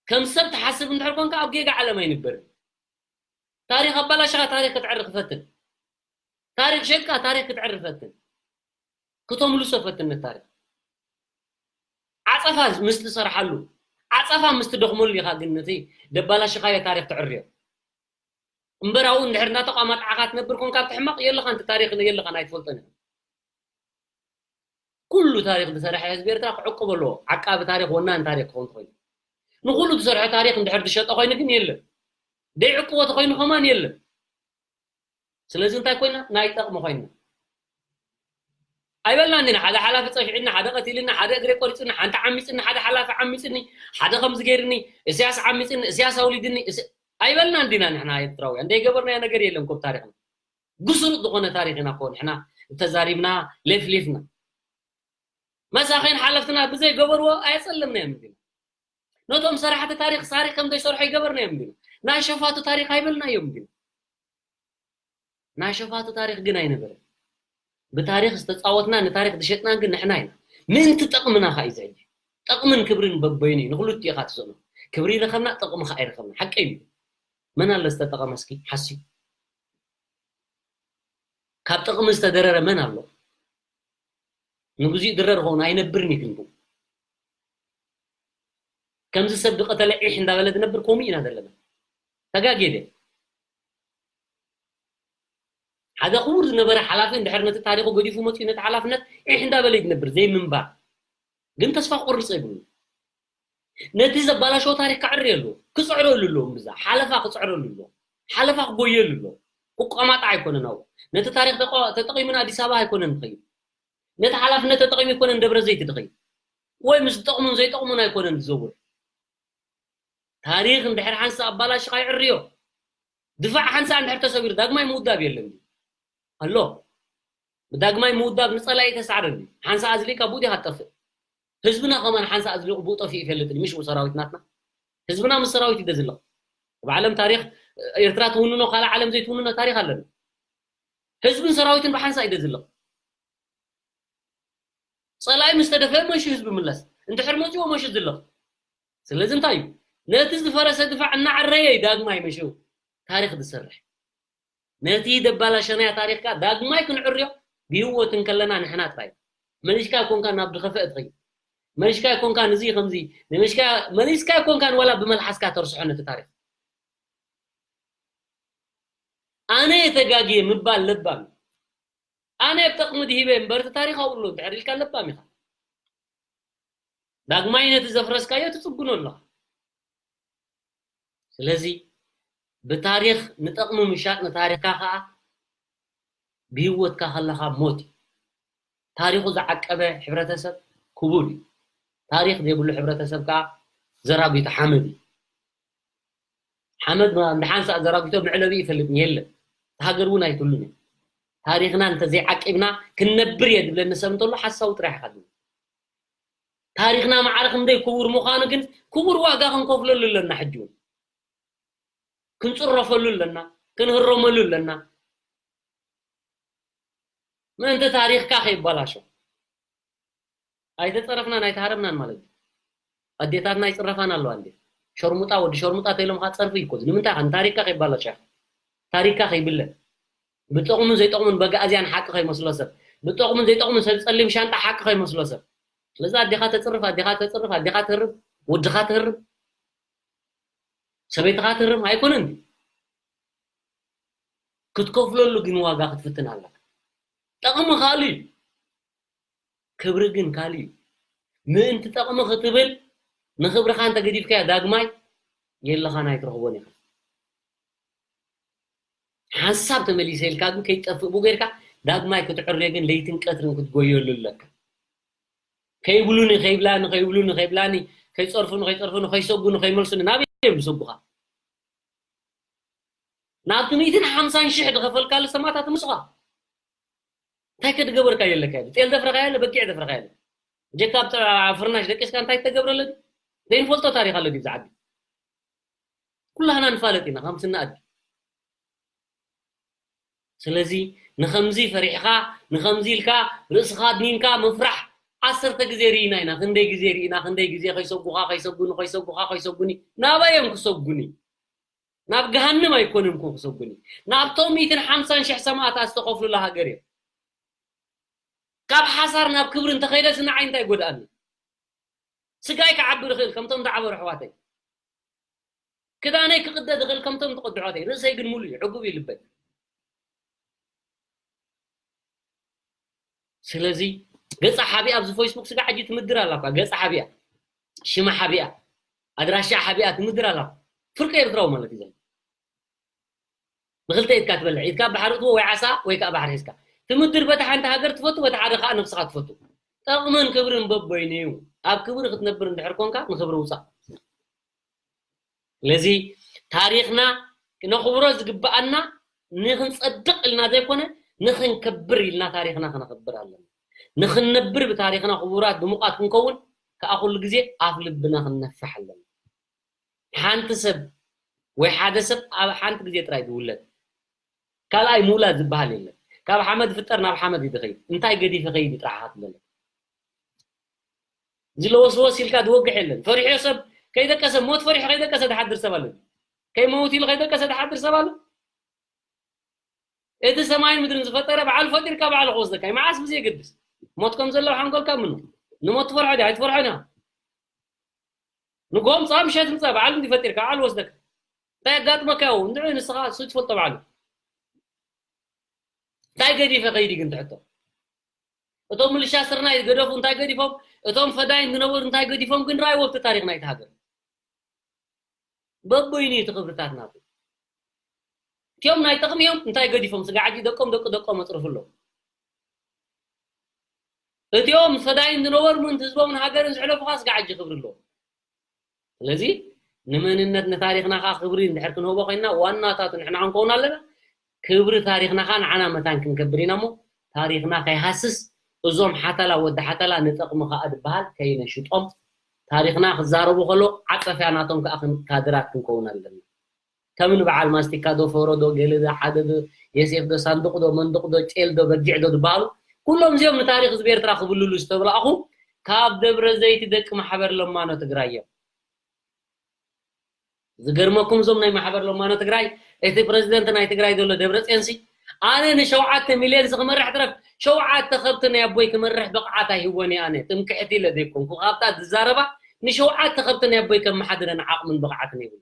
ከም ሰብ ትሓስብ እንድሕር ኮንካ ኣብ ጌጋ ዓለም ኣይንበርን ታሪክ ኣባላሽኻ ታሪክ ክትዕሪ ክፈትን ታሪክ ሸጥካ ታሪክ ክትዕሪ ፈትን ክተምልሶ ፈትን ነታሪክ ዓጸፋ ምስ ትሰርሓሉ ዓጸፋ ምስ ትደኽመሉ ኢኻ ግን ነቲ ደባላሽኻዮ ታሪክ ትዕርዮ እምበራዊ እንድሕር እናተቋማጥዓኻ ትነብር ኮንካ ኣብቲ ሕማቕ የለኻን፣ እቲ ታሪኽ የለኻን፣ ኣይትፈልጦን ኢኻ። ኩሉ ታሪኽ ዝሰረሐ ህዝቢ ኤርትራ ክዕቆብ ኣለዎ። ዓቃቢ ታሪኽ፣ ወናን ታሪኽ ክኸውን ተኾይኑ፣ ንኹሉ ዝሰርሖ ታሪኽ እንድሕር ዝሸጠ ኮይኑ ግን የለን። ደይዕቅቦ ተኾይኑ ከማን የለን። ስለዚ እንታይ ኮይና? ናይ ጠቕሚ ኮይና። ኣይበልና እንዲና ሓደ ሓላፊ ጸፊዕና፣ ሓደ ቀቲልና፣ ሓደ እግሬ ቆሪጽና፣ ሓንቲ ዓሚጽና፣ ሓደ ሓላፊ ዓሚጽኒ፣ ሓደ ከምዚ ገይርኒ፣ እስያስ ዓሚጽኒ፣ እስያስ ኣውሊድኒ፣ እስ-፣ ኣይበልና እንዲና ንሕና ኤርትራውያን። ዘይገበርናዮ ነገር የለን ኮብ ታሪኽና። ግስሩጥ ዝኾነ ታሪኽ ኢና እኮ ንሕና ተዛሪብና፣ ሌፍሊፍና። መሳኺን ሓለፍትና ብዘይገበርዎ ኣየጸለምናዮም እንዲና። ነቶም ሰራሕቲ ታሪኽ ታሪኽ ከም ዘይሰርሑ ኣይገበርናዮም እንዲና። ናይ ሸፋቱ ታሪኽ ኣይበልናዮም እንዲና። ናይ ሸፋቱ ታሪኽ ግን ኣይነበረን። ብታሪኽ ዝተጻወትና፣ ንታሪኽ ዝሸጥና ግን ንሕና ኢና። ምእንቲ ጠቕምና ከኣ እዩ ዘዕጂ። ጠቕምን ክብርን በበይኑ እዩ፣ ንኽልቲኡ ኢኻ ትስእኖ። ክብሪ ይረኸብና፣ ጠቕሚ ከኣ ይረኸብና። ሓቀይ እዩ። መን ኣሎ ዝተጠቐመ እስኪ ሓስዩ? ካብ ጥቕሚ ዝተደረረ መን ኣሎ? ንግዚኡ ድረር ኸውን ኣይነብርን እዩ ክንዱ። ከምዚ ሰብ ዝቐተለ ዒሕ እንዳበለ ዝነብር ከምኡ ኢና ዘለና። ተጋጌደ። ሓደ ክቡር ዝነበረ ሓላፊ እንድሕር ነቲ ታሪኹ ገዲፉ መጺኡ ነቲ ሓላፍነት ዒሕ እንዳበለ እዩ ዝነብር፣ ዘይምንባር። ግን ተስፋ ክቆርጽ የብሉን። ነቲ ዘባላሸዎ ታሪኽ ከዕሪ ኣለዎ፣ ክጽዕረሉ ኣለዎ፣ እምብዛ ሓለፋ ክጽዕረሉ ኣለዎ። ሓለፋ ክጎየሉ ኣለዎ። ክቆማጣዕ ኣይኮነን ኣብኡ። ነቲ ታሪኽ ተጠ-፣ ተጠቒሙ ንኣዲስ ኣበባ ኣይኮነን ዝኸይድ። ነቲ ሓላፍነት ተጠቒሙ ኣይኮነን ደብረ ዘይት ዝኸይድ። ወይ ምስ ዝጠቕሙን ዘይጠቕሙን ኣይኮነን ዝዘውር። ታሪኽ እንድሕር ሓንሳእ ኣባላሽኻ ይዕርዮ። ድፋዕ ሓንሳእ እንድሕር ተሰቢሩ ዳግማይ ምውዳብ የለን ድዩ? ኣሎ። ብዳግማይ ምውዳብ ንጸላኢ ተሳዕረኒ። ሓንሳእ ኣዝሊእካ ብኡ ዲኻ ትጠፍእ? ህዝብና ከማን ሓንሳእ ኣዝሊቑ ብኡ ጠፊኡ ይፈልጥ ድዩ? ምሽ ሰራዊት ናትና? ህዝብና ምስ ሰራዊት እዩ ደዝልቕ። ኣብ ዓለም ታሪኽ ኤርትራ ትውንኖ፣ ካልእ ዓለም ዘይትውንኖ ታሪኽ ኣለና። ህዝብን ሰራዊትን ብሓንሳእ እዩ ደዝልቕ። ጸላኢ ምስ ተደፈአ መሹ ህዝቢ ምለስ። እንድሕር መጺዎ መሹ ዝልቕ። ስለዚ እንታይ እዩ? ነቲ ዝፈረሰ ድፋዕ እናዕረየ እዩ ዳግማይ መሹ ታሪኽ ዝሰርሕ። ነቲ ደባላሸናዮ ታሪኽካ ዳግማይ ክንዕርዮ ብህይወት እንከለና ንሕና ጥራይ። መሊስካ ኣይኮንካ ናብ ዝኸፍአ ትኸይድ። መሊስካ ኣይኮንካ ንዚ ከምዚ፣ መሊስካ፣ መሊስካ ኣይኮንካ ንዋላ ብመልሓስካ ተርስሖ ነቲ ታሪኽ። ኣነ እየ ተጋግየ ምባል ለባም እዩ። ኣነ ኣብ ጥቕሚ ድሂበ እምበር እቲ ታሪኽ ኣብኡ ኣሎ እንድሕር ኢልካ ለባም ኢኻ። ዳግማይ ነቲ ዘፍረስካዮ ትጽግኖ ኣለኻ። ስለዚ ብታሪኽ ንጠቕሚ ምሻጥ ንታሪኽካ ከኣ ብህይወትካ ከለኻ ሞት እዩ። ታሪኹ ዝዓቀበ ሕብረተሰብ ክቡር እዩ። ታሪኽ ዘይብሉ ሕብረተሰብ ከኣ ዘራጒቱ ሓመድ እዩ። ሓመድ እንደ ሓንሳእ ዘራጒቶ መዕለቢ ይፈልጥ የለን። ሃገር እውን ኣይትህሉን እያ። ታሪኽና እንተዘይዓቂብና ክንነብር እየ ዝብለኒ ሰብ እንተሎ ሓሳዊ ጥራሕ ኢኻ ትብል። ታሪኽና ማዕረ ክንደይ ክቡር ምዃኑ ግን ክቡር ዋጋ ክንከፍለሉ ኣለና። ሕጂ እውን ክንጽረፈሉ ኣለና፣ ክንህረመሉ ኣለና። ምእንቲ ታሪኽካ ከይባላሾ። ኣይተጸረፍናን ኣይተሃረምናን ማለት እዩ። ኣዴታትና ይጽረፋን ኣለዋ እንዴ? ሸርሙጣ፣ ወዲ ሸርሙጣ ተይሎም ካ ጸርፊ እኮ። ንምንታይ ኸ? ንታሪኽካ ከይባላሾ ኢኻ። ታሪኽካ ከይብለ። ብጠቕሙን ዘይጠቕሙን በጋእዝያን ሓቂ ከይመስሎ ሰብ። ብጠቕሙን ዘይጠቕሙን ሰብ ጸሊም ሻንጣ ሓቂ ከይመስሎ ሰብ። ስለዚ ኣዴኻ ተጽርፍ፣ ኣዴኻ ተጽርፍ፣ ኣዴኻ ትህርም፣ ወድኻ ትህርም፣ ሰበይትኻ ትህርም ኣይኮነን ድዩ? ክትከፍለሉ ግን ዋጋ ክትፍትን ኣለካ። ጠቕሚ ካልእ እዩ። ክብሪ ግን ካልእ እዩ። ምእንቲ ጠቕሚ ክትብል ንኽብርኻ እንተገዲፍካዮ ዳግማይ የለኻን ኣይትረኽቦን ኢኻ። ሓንሳብ ተመሊሰ ኢልካ ግን ከይትጠፍእ ብኡ ጌርካ ዳግማይ ክትዕርዮ ግን ለይትን ቀትርን ክትጎየሉ ኣለካ። ከይብሉኒ፣ ከይብላኒ፣ ከይብሉኒ፣ ከይብላኒ፣ ከይጸርፉኒ፣ ከይጸርፉኒ፣ ከይሰጉኒ፣ ከይመልሱኒ፣ ናበይ እዮም ዝሰጉኻ? ናብቲ ሚእትን ሓምሳን ሽሕ ዝኸፈልካሉ ሰማእታት ምስኻ። እንታይ ከ ዝገበርካ የለካ? ጤል ዘፍረኻ የለ፣ በጊዕ ዘፍረኻ የለ። ጀካ ኣብ ጥ-፣ ኣብ ፍርናሽ ደቂስካ እንታይ ተገብረለ? ዘይንፈልጦ ታሪኽ ኣሎ ድዩ ኣብዚ ዓዲ? ኩላህና ንፋለጥ ኢና፣ ከም ስኒ ኣድጊ። ስለዚ ንኸምዚ ፈሪሕኻ፣ ንኸምዚ ኢልካ፣ ርእስኻ ኣድኒንካ ምፍራሕ ዓሰርተ ግዜ ርኢና ኢና። ክንደይ ግዜ ርኢና፣ ክንደይ ግዜ ከይሰጉኻ፣ ከይሰጉኒ፣ ከይሰጉኻ፣ ከይሰጉኒ። ናበይ እዮም ክሰጉኒ? ናብ ገሃንም ኣይኮንን እኮ ክሰጉኒ። ናብቶም ሚእትን ሓምሳን ሽሕ ሰማእታት ዝተኸፍሉላ ሃገር እዮም። ካብ ሓሳር ናብ ክብሪ እንተኸይደስ ንዓይ እንታይ ይጎድኣኒ? ስጋይ ክዓብር ይኽእል፣ ከምቶም ዝዓበሩ ኣሕዋተይ። ክዳነይ ክቕደድ እኽእል ከምቶም ትቕድዖተይ፣ ርእሰይ ግን ሙሉ እዩ፣ ዕጉብ እዩ ልበይ። ስለዚ ገጻ ሓቢኣ ኣብዚ ፌስቡክ ስጋዕ ሕጂ ትምድር ኣላ እኳ፣ ገጻ ሓቢኣ፣ ሽማ ሓቢኣ፣ ኣድራሻ ሓቢኣ ትምድር ኣላ። ፍርቂ ኤርትራዊ ማለት እዩ። ንኽልተ ኢድካ ትበልዕ፣ ኢድካ ባሕሪ እትዎ ወይ ዓሳ ወይ ከዓ ባሕሪ ሒዝካ ትምድር። በታ ሓንቲ ሃገር ትፈቱ፣ በታ ሓደ ከዓ ነብስኻ ትፈቱ። ጠቕምን ክብርን በበይኑ እዩ። ኣብ ክብሪ ክትነብር እንድሕር ኮንካ ንክብሪ ውፃእ። ስለዚ ታሪኽና ክነኽብሮ ዝግብኣና ንኽንጸድቕ ኢልና ዘይኮነ ንኽንከብር ኢልና ታሪኽና ክነኽብር ኣለና። ንኽንነብር ብታሪኽና ክቡራት ድሙቓት ክንከውን ከዓ ኩሉ ግዜ ኣፍ ልብና ክንነፍሕ ኣለና። ሓንቲ ሰብ ወይ ሓደ ሰብ ኣብ ሓንቲ ግዜ ጥራይ ዝውለድ ካልኣይ ምውላድ ዝበሃል የለን። ካብ ሓመድ ፍጠር ናብ ሓመድ እዩ ዝኸይድ። እንታይ ገዲፈ ከይድ ጥራሕ ክትበለ እዚ ለወስወስ ኢልካ ዝወግሕ የለን። ፈሪሑ ሰብ ከይደቀሰ ሞት ፈሪሑ ከይደቀሰ ዝሓድር ሰብ ኣሎ። ከይመውት ኢሉ ከይደቀሰ ዝሓድር ሰብ ኣሎ። እቲ ሰማይን ምድርን ዝፈጠረ በዓል ፈጢርካ በዓል ክወስደካ እዩ። መዓስ ብዘይ ግድስ ሞት ከም ዘሎ ሓንጎልካ ምኑ ንሞት ትፈርሖ ዲ ኣይትፈርሖ ና ንጎም ጻ ምሸት ምጻ በዓል እንዲ ፈጢርካ በዓል ወስደካ እንታይ ኣጋጥመካ ያው እንድዒ ንስኻ እሱ ትፈልጦ በዓሉ እንታይ ገዲፈ ከይዲ ግን ትሕቶ እቶም ምልሻ ስርናይ ዝገደፉ እንታይ ገዲፎም እቶም ፈዳይን ዝነበሩ እንታይ ገዲፎም ግን ራይ ወብቲ ታሪኽ ናይቲ ሃገር በበይኑ እዩ እቲ ክብርታት ናቱ እቲኦም ናይ ጥቕሚ እዮም እንታይ ገዲፎም ስጋዕ ሕጂ ደቆም ደቂ ደቆም ኣፅርፉ ኣለዉ እቲኦም ፈዳይን ዝነበሩ ምእንቲ ህዝቦምን ሃገርን ዝሕለፉ ከዓ ስጋዕ ሕጂ ክብሪ ኣለዎም ስለዚ ንመንነት ንታሪኽና ከዓ ክብሪ እንድሕር ክንህቦ ኮይንና ዋናታቱ ንሕና ክንከውን ኣለና ክብሪ ታሪኽና ከዓ ንዓና መታን ክንከብር ኢና እሞ ታሪኽና ከይሃስስ እዞም ሓተላ ወዲ ሓተላ ንጥቕሚ ከዓ ዝበሃል ከይነሽጦም ታሪኽና ክዛረቡ ከሎ ዓጸፍያ ናቶም ከዓ ክን- ካድራት ክንከውን ኣለና ከም ንበዓል ማስቲካ ዶ ፈሮ ዶ ገለ ዶ ሓደ ዶ የሴፍ ዶ ሳንዱቕ ዶ መንዱቕ ዶ ጤል ዶ በጊዕ ዶ ዝበሃሉ ኩሎም እዚኦም ንታሪኽ ህዝቢ ኤርትራ ክብልሉ ዝተብላእኹ ካብ ደብረ ዘይቲ ደቂ ማሕበር ለማኖ ትግራይ እዮም ዝገርመኩም እዞም ናይ ማሕበር ለማኖ ትግራይ እቲ ፕረዚደንት ናይ ትግራይ ዘሎ ደብረፅዮንሲ ኣነ ንሸውዓተ ሚልዮን ክመርሕ ትረፍ ሸውዓተ ከብቲ ናይ ኣቦይ ክመርሕ ብቕዓት ኣይህቦን እየ ኣነ ትምክሕቲ ኢለ ዘይኮንኩ ካብታ ዝዛረባ ንሸውዓተ ከብቲ ናይ ኣቦይ ከመሓድረን ዓቕምን ብቕዓትን የብሉ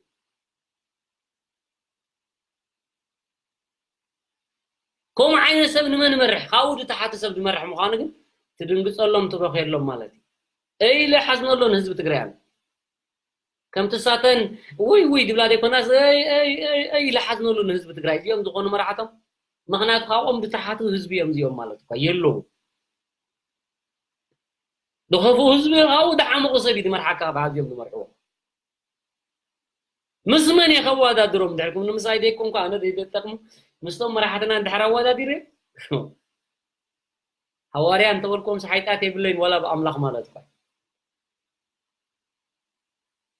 ከምኡ ዓይነት ሰብ ንመን ይመርሕ ካብኡ ዝተሓተ ሰብ ዝመርሕ ምዃኑ ግን ትድንግፀሎም ትበኽየሎም ማለት እዩ እይ ለሓዝነሎ ንህዝቢ ትግራይ ኣነ ከምቲ ሳተን ውይ ውይ ድብላ ዘይኮናስ እይ እይ እይ እይ ለሓዝነሉ ንህዝቢ ትግራይ እዚኦም ዝኾኑ መራሕቶም ምኽንያቱ ካብኦም ዝተሓቱ ህዝቢ እዮም እዚኦም ማለት እኳ የለዉ ዝኸፍኡ ህዝቢ ካብኡ ዝዓመቑ ሰብ እዩ ዝመርሓካ ካብ ኣዝዮም ዝመርሕዎ ምስ መን እየ ከወዳድሮም ድሕርኩም ንምሳይ ዘይኮንኩ ኣነ ዘይጠቅሙ ምስቶም መራሕትና እንድሕር ኣወዳዲረ ሃዋርያ እንተበልኩም ሰሓይጣት የብለይን ዋላ ብኣምላኽ ማለት እኳ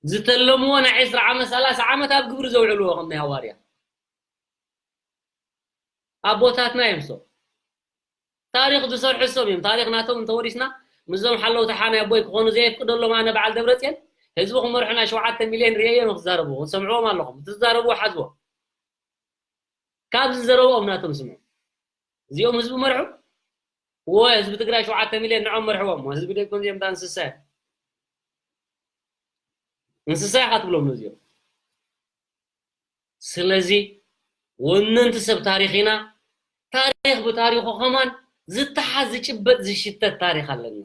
ዝተለምዎ ናይ ዕስራ ዓመት ሰላሳ ዓመት ኣብ ግብሪ ዘውዕልዎ ከም ናይ ሃዋርያ ኣቦታትና እዮም ሶም ታሪኽ ዝሰርሑ ሶም እዮም ታሪኽ ናቶም እንተወሪስና ምዞም ሓለውቲ ሓናይ ኣቦይ ክኾኑ ዘየፍቅደሎም ኣነ በዓል ደብረፅየን ህዝቢ ክመርሑ ናይ ሸውዓተ ሚልዮን ርእየ እዮም ክዛረቡ ክሰምዕዎም ኣለኹም ትዛረቡ ሓዝዎ ካብ ዝዘረብኦም ናቶም ስምዑ እዚኦም ህዝቢ መርሑ እዎ ህዝቢ ትግራይ ሸውዓተ ሚልዮን ንዖም መርሕዎም ህዝቢ ደይኮን እዚኦም ዳ እንስሳ እንስሳ ኢኻ ትብሎም ነዚኦም ስለዚ ወነንቲ ሰብ ታሪኽ ኢና ታሪኽ ብታሪኹ ከማን ዝተሓዝ ዝጭበጥ ዝሽተት ታሪኽ ኣለና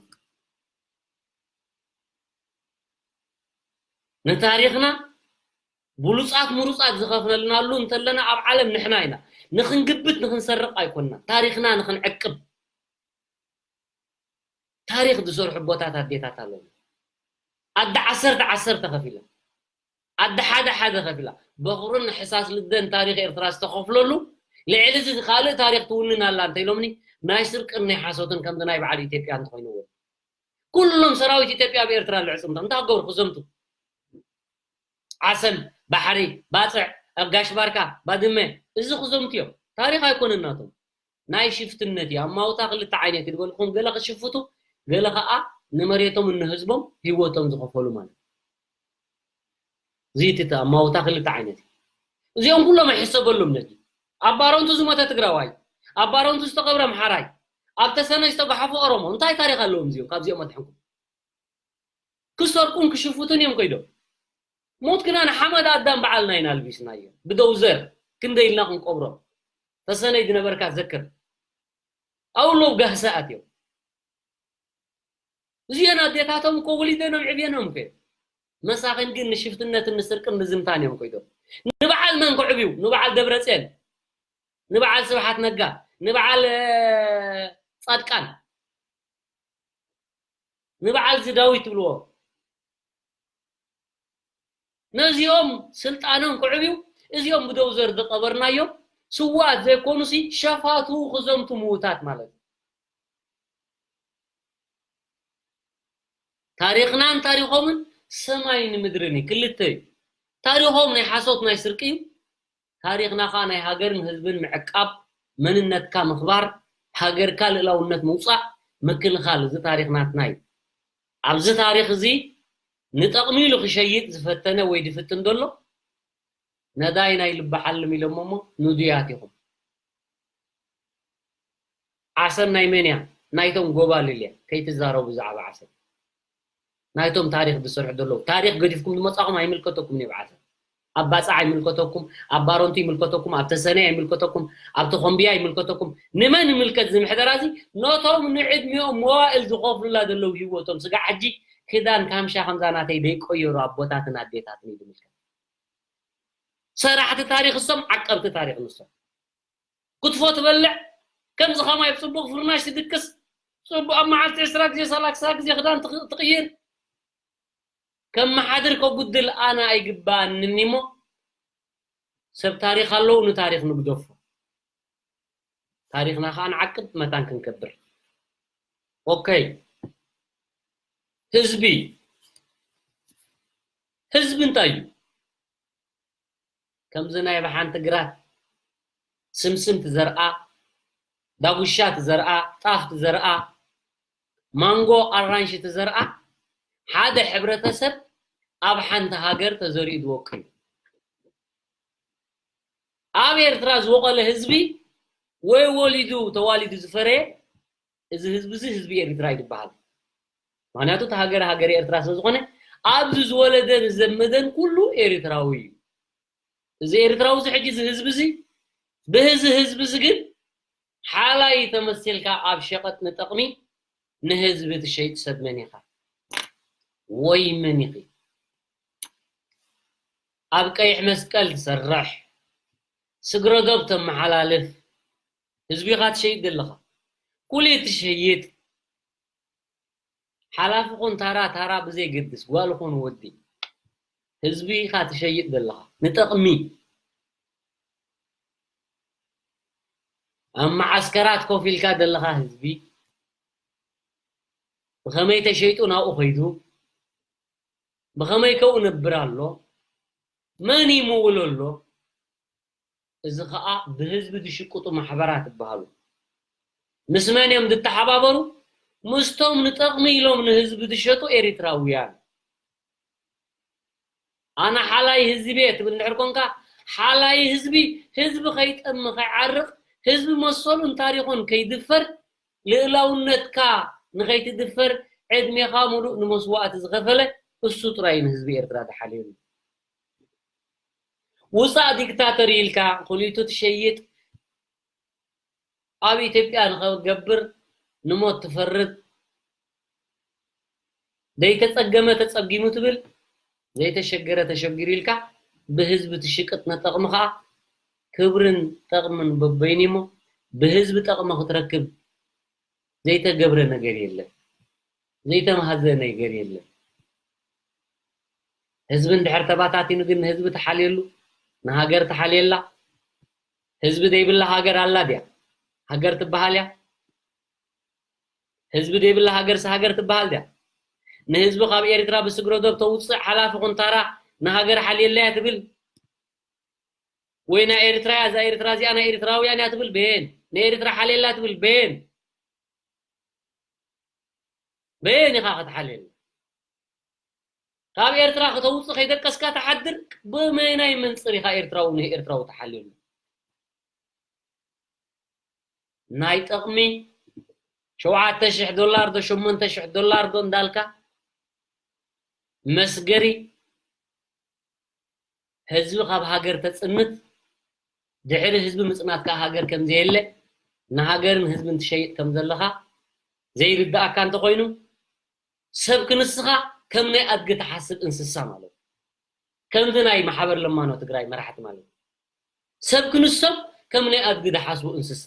ንታሪኽና ብሉፃት ምሩፃት ዝኸፍለልናሉ እንተለና ኣብ ዓለም ንሕና ኢና ንኽንግብት ንኽንሰርቕ ኣይኮንና ታሪኽና ንኽንዕቅብ ታሪኽ ዝሰርሑ ኣቦታት ኣዴታት ኣለዉ ኣደ ዓሰርተ ዓሰርተ ከፊላ ኣደ ሓደ ሓደ ከፊላ በኽርን ሕሳስ ልደን ታሪኽ ኤርትራ ዝተኸፍለሉ ልዕሊ እዚ ካልእ ታሪኽ ትውንን ኣላ እንተኢሎምኒ ናይ ስርቅን ናይ ሓሶትን ከምዚ ናይ በዓል ኢትዮጵያ እንተኾይንዎ ኩሎም ሰራዊት ኢትዮጵያ ኣብ ኤርትራ ልዕፅምቶም እንታይ ክገብሩ ክዘምቱ ዓሰብ ባሕሪ ባፅዕ ጋሽ ባርካ ባድመ እዚ ክዘምቱ እዮም ታሪኽ ኣይኮነን ናቶም ናይ ሽፍትነት እዩ ኣማውታ ክልተ ዓይነት እዩ ዝበልኩም ገለ ክሽፍቱ ገለ ከዓ ንመሬቶም ንህዝቦም ህይወቶም ዝኸፈሉ ማለት እዚ እቲ ኣማውታ ክልተ ዓይነት እዩ እዚኦም ኩሎም ኣይሕሰበሉም ነዚ ኣብ ባረንቱ ዝሞተ ትግራዋይ ኣብ ባረንቱ ዝተቐብረ ኣምሓራይ ኣብ ተሰነይ ዝተጓሓፉ ኦሮሞ እንታይ ታሪክ ኣለዎም እዚኦም ካብዚኦም ኣድሕንኩም ክሰርቁን ክሽፍቱን እዮም ከይዶም ሞት ግና ንሓመድ ኣዳም በዓልና ኢና ኣልቢስናዮ። ብደውዘር ክንደይ ኢልና ክንቀብሮ። ተሰነይ ዝነበርካ ዘክር። ኣብሎም ጋህሰ ኣትዮም። እዚአን ኣዴታቶም እኮ ወሊደኖም ዕብየኖም እኮ እዮም። መሳኺን ግን ንሽፍትነትን ንስርቅን ንዝምታን እዮም ከይዶም። ንበዓል መን ከዕብዩ? ንበዓል ደብረፅዮን፣ ንበዓል ስብሓት ነጋ፣ ንበዓል እ፣ ፃድቃን፣ ንበዓል እዚ ዳዊት ትብልዎ። ነዚኦም ስልጣኖም ክዕብዩ፣ እዚኦም ብደውዘር ዝቐበርናዮም ስዋት ዘይኮኑሲ ሸፋቱ ክዘምቱ ምውታት ማለት እዩ። ታሪኽናን ታሪኾምን ሰማይን ምድርን እዩ። ክልተ እዩ። ታሪኾም ናይ ሓሶት ናይ ስርቂ እዩ። ታሪኽና ኸዓ ናይ ሃገርን ህዝብን ምዕቃብ፣ መንነትካ ምኽባር፣ ሃገርካ ልእላውነት ምውፃእ፣ ምክልኻል፣ እዚ ታሪኽ ናትና እዩ። ኣብዚ ታሪኽ እዚ ንጠቕሚ ኢሉ ክሸይጥ ዝፈተነ ወይ ዝፍትን ዘሎ ነዳይ ናይ ልቢ ሓልም ኢሎሞ እሞ ንዱያት ኢኹም። ዓሰብ ናይ መን እያ? ናይቶም ጎባልል እያ። ከይትዛረቡ ብዛዕባ ዓሰብ። ናይቶም ታሪኽ ዝሰርሑ ዘለዉ። ታሪኽ ገዲፍኩም ዝመጻኹም ኣይምልከተኩም እዩ ዓሰብ። ኣብ ባጽዕ ኣይምልከተኩም፣ ኣብ ባሮንቱ ይምልከተኩም፣ ኣብ ተሰነይ ኣይምልከተኩም፣ ኣብ ተኾምብያ ይምልከተኩም። ንመን ይምልከት እዚ ምሕደራ እዚ? ነቶም ንዕድሚኦም መዋእል ዝኸፍሉላ ዘለዉ ህይወቶም። ስጋዕ ሕጂ ክዳን ካምሻ ከምዛ ናተይ ዘይቀየሩ ኣቦታትን ኣዴታትን እዩ ዝምልከት። ሰራሕቲ ታሪኽ እሶም፣ ዓቀብቲ ታሪኽ ንሶም። ክትፎ ትበልዕ፣ ከምዚ ኸማይ ብጽቡቕ ፍርናሽ ትድቅስ፣ ጽቡቕ ኣብ መዓልቲ ዕስራ ግዜ፣ ሰላሳ ግዜ ክዳን ትቕ-፣ ትቕይር። ከመሓድር ከጉድል ኣነ ኣይግባኣንን እሞ፣ ሰብ ታሪኽ ኣለዉ፣ ንታሪኽ ንግደፎ። ታሪኽና ኸኣ ንዓቅብ፣ መታን ክንከብር። ኦኬ። ህዝቢ፣ ህዝቢ እንታይ እዩ? ከምዚ ናይ ብሓንቲ ግራት ስምስም ትዘርኣ፣ ዳጉሻ ትዘርኣ፣ ጣፍ ትዘርኣ፣ ማንጎ፣ ኣራንሺ ትዘርኣ፣ ሓደ ሕብረተሰብ ኣብ ሓንቲ ሃገር ተዘሪኡ ዝወቅል እዩ። ኣብ ኤርትራ ዝበቆለ ህዝቢ ወይ ወሊዱ ተዋሊዱ ዝፈረየ፣ እዚ ህዝቢ እዚ ህዝቢ ኤርትራ እዩ ዝበሃል። ምኽንያቱ እቲ ሃገር ሃገር ኤርትራ ስለ ዝኾነ ኣብዚ ዝወለደን ዝዘመደን ኩሉ ኤርትራዊ እዩ። እዚ ኤርትራዊ እዚ ሕጂ እዚ ህዝቢ እዚ ብህዚ ህዝቢ እዚ ግን ሓላይ ተመሲልካ ኣብ ሸቐጥ ንጠቕሚ ንህዝቢ ትሸይጥ ሰብ መን ኢኻ? ወይ መን ኢኺ? ኣብ ቀይሕ መስቀል ትሰርሕ፣ ስግረ ዶብ ተመሓላልፍ፣ ህዝቢ ኢኻ ትሸይጥ ዘለኻ። ኩሉ ትሸይጥ። ሓላፊ ኹን ታራ፣ ታራ ብዘይገድስ፣ ጓል ኹን ወዲ፣ ህዝቢ ኢኻ ትሸይጥ ዘለኻ። ንጠቕሚ። ኣብ መዓስከራት ኮፍ ኢልካ ዘለኻ ህዝቢ፣ ብኸመይ ተሸይጡ ናብኡ ኸይዱ፣ ብኸመይ ከ ነብር ኣሎ፣ መን ይምውሎ ኣሎ፣ እዚ ኸኣ ብህዝቢ ዝሽቅጡ ማሕበራት ይበሃሉ። ምስ መን እዮም ዝተሓባበሩ? ምስቶም ንጠቕሚ ኢሎም ንህዝቢ ዝሸጡ ኤሪትራውያን። ኣነ ሓላይ ህዝቢ እየ ትብል እንድሕር ኮንካ፣ ሓላይ ህዝቢ፣ ህዝቢ ከይጠሚ ከይዓርቕ፣ ህዝቢ መሰሉን ታሪኹን ከይድፈር፣ ልእላውነትካ ንኸይትድፈር ዕድሜኻ ሙሉእ ንመስዋእቲ ዝኸፈለ እሱ ጥራይ ንህዝቢ ኤርትራ ዝሓልየሉ። ውፃእ ዲክታተር ኢልካ ኩሊቱ ትሸይጥ፣ ኣብ ኢትዮጵያ ንኸገብር ንሞት ትፈርድ፣ ዘይተጸገመ ተጸጊሙ ትብል፣ ዘይተሸገረ ተሸጊሩ ኢልካ ብህዝቢ ትሽቅጥ ንጠቕሚ ኸኣ ክብርን ጠቕምን በበይኑ እሞ ብህዝቢ ጠቕሚ ክትረክብ ዘይተገብረ ነገር የለን፣ ዘይተማህዘ ነገር የለን። ህዝቢ እንድሕር ተባታቲኑ ግን ንህዝቢ ትሓልየሉ፣ ንሃገር ትሓልየላ። ህዝቢ ዘይብላ ሃገር ኣላ ድያ? ሃገር ትበሃል እያ? ህዝቢ ዘይብላ ሃገርስ ሃገር ትበሃል ድያ? ንህዝቢ ካብ ኤርትራ ብስግረ ዶብ ተውፅእ ሓላፊ ኩንታራ ንሃገር ሓልየላ እያ ትብል? ወይ ናይ ኤርትራ እያ፣ እዛ ኤርትራ እዚኣ ናይ ኤርትራውያን እያ ትብል በየን? ንኤርትራ ሓልየላ ትብል በየን? በየን ኢኻ ክትሓልየላ? ካብ ኤርትራ ከተውፅእ ከይደቀስካ ትሓድር፣ ብመናይ መንፅር ኢኻ ኤርትራዊ ንኤርትራዊ ትሓልየሉ? ናይ ጠቕሚ ሸውዓተ ሽሕ ዶላር ዶ ሸሞንተ ሽሕ ዶላር ዶ እንዳልካ መስገሪ ህዝቢ ካብ ሃገር ተጽንት፣ ድሕሪ ህዝቢ ምጽናት ከኣ ሃገር ከም ዘየለ፣ ንሃገርን ህዝብን ትሸይጥ ከም ዘለኻ ዘይርድኣካ እንተኾይኑ፣ ሰብ ክንስኻ ከም ናይ ኣድጊ ትሓስብ እንስሳ ማለት እዩ። ከምዚ ናይ ማሕበር ለማኖ ትግራይ መራሕቲ ማለት እዩ። ሰብ ክንሶም ከም ናይ ኣድጊ ዝሓስቡ እንስሳ።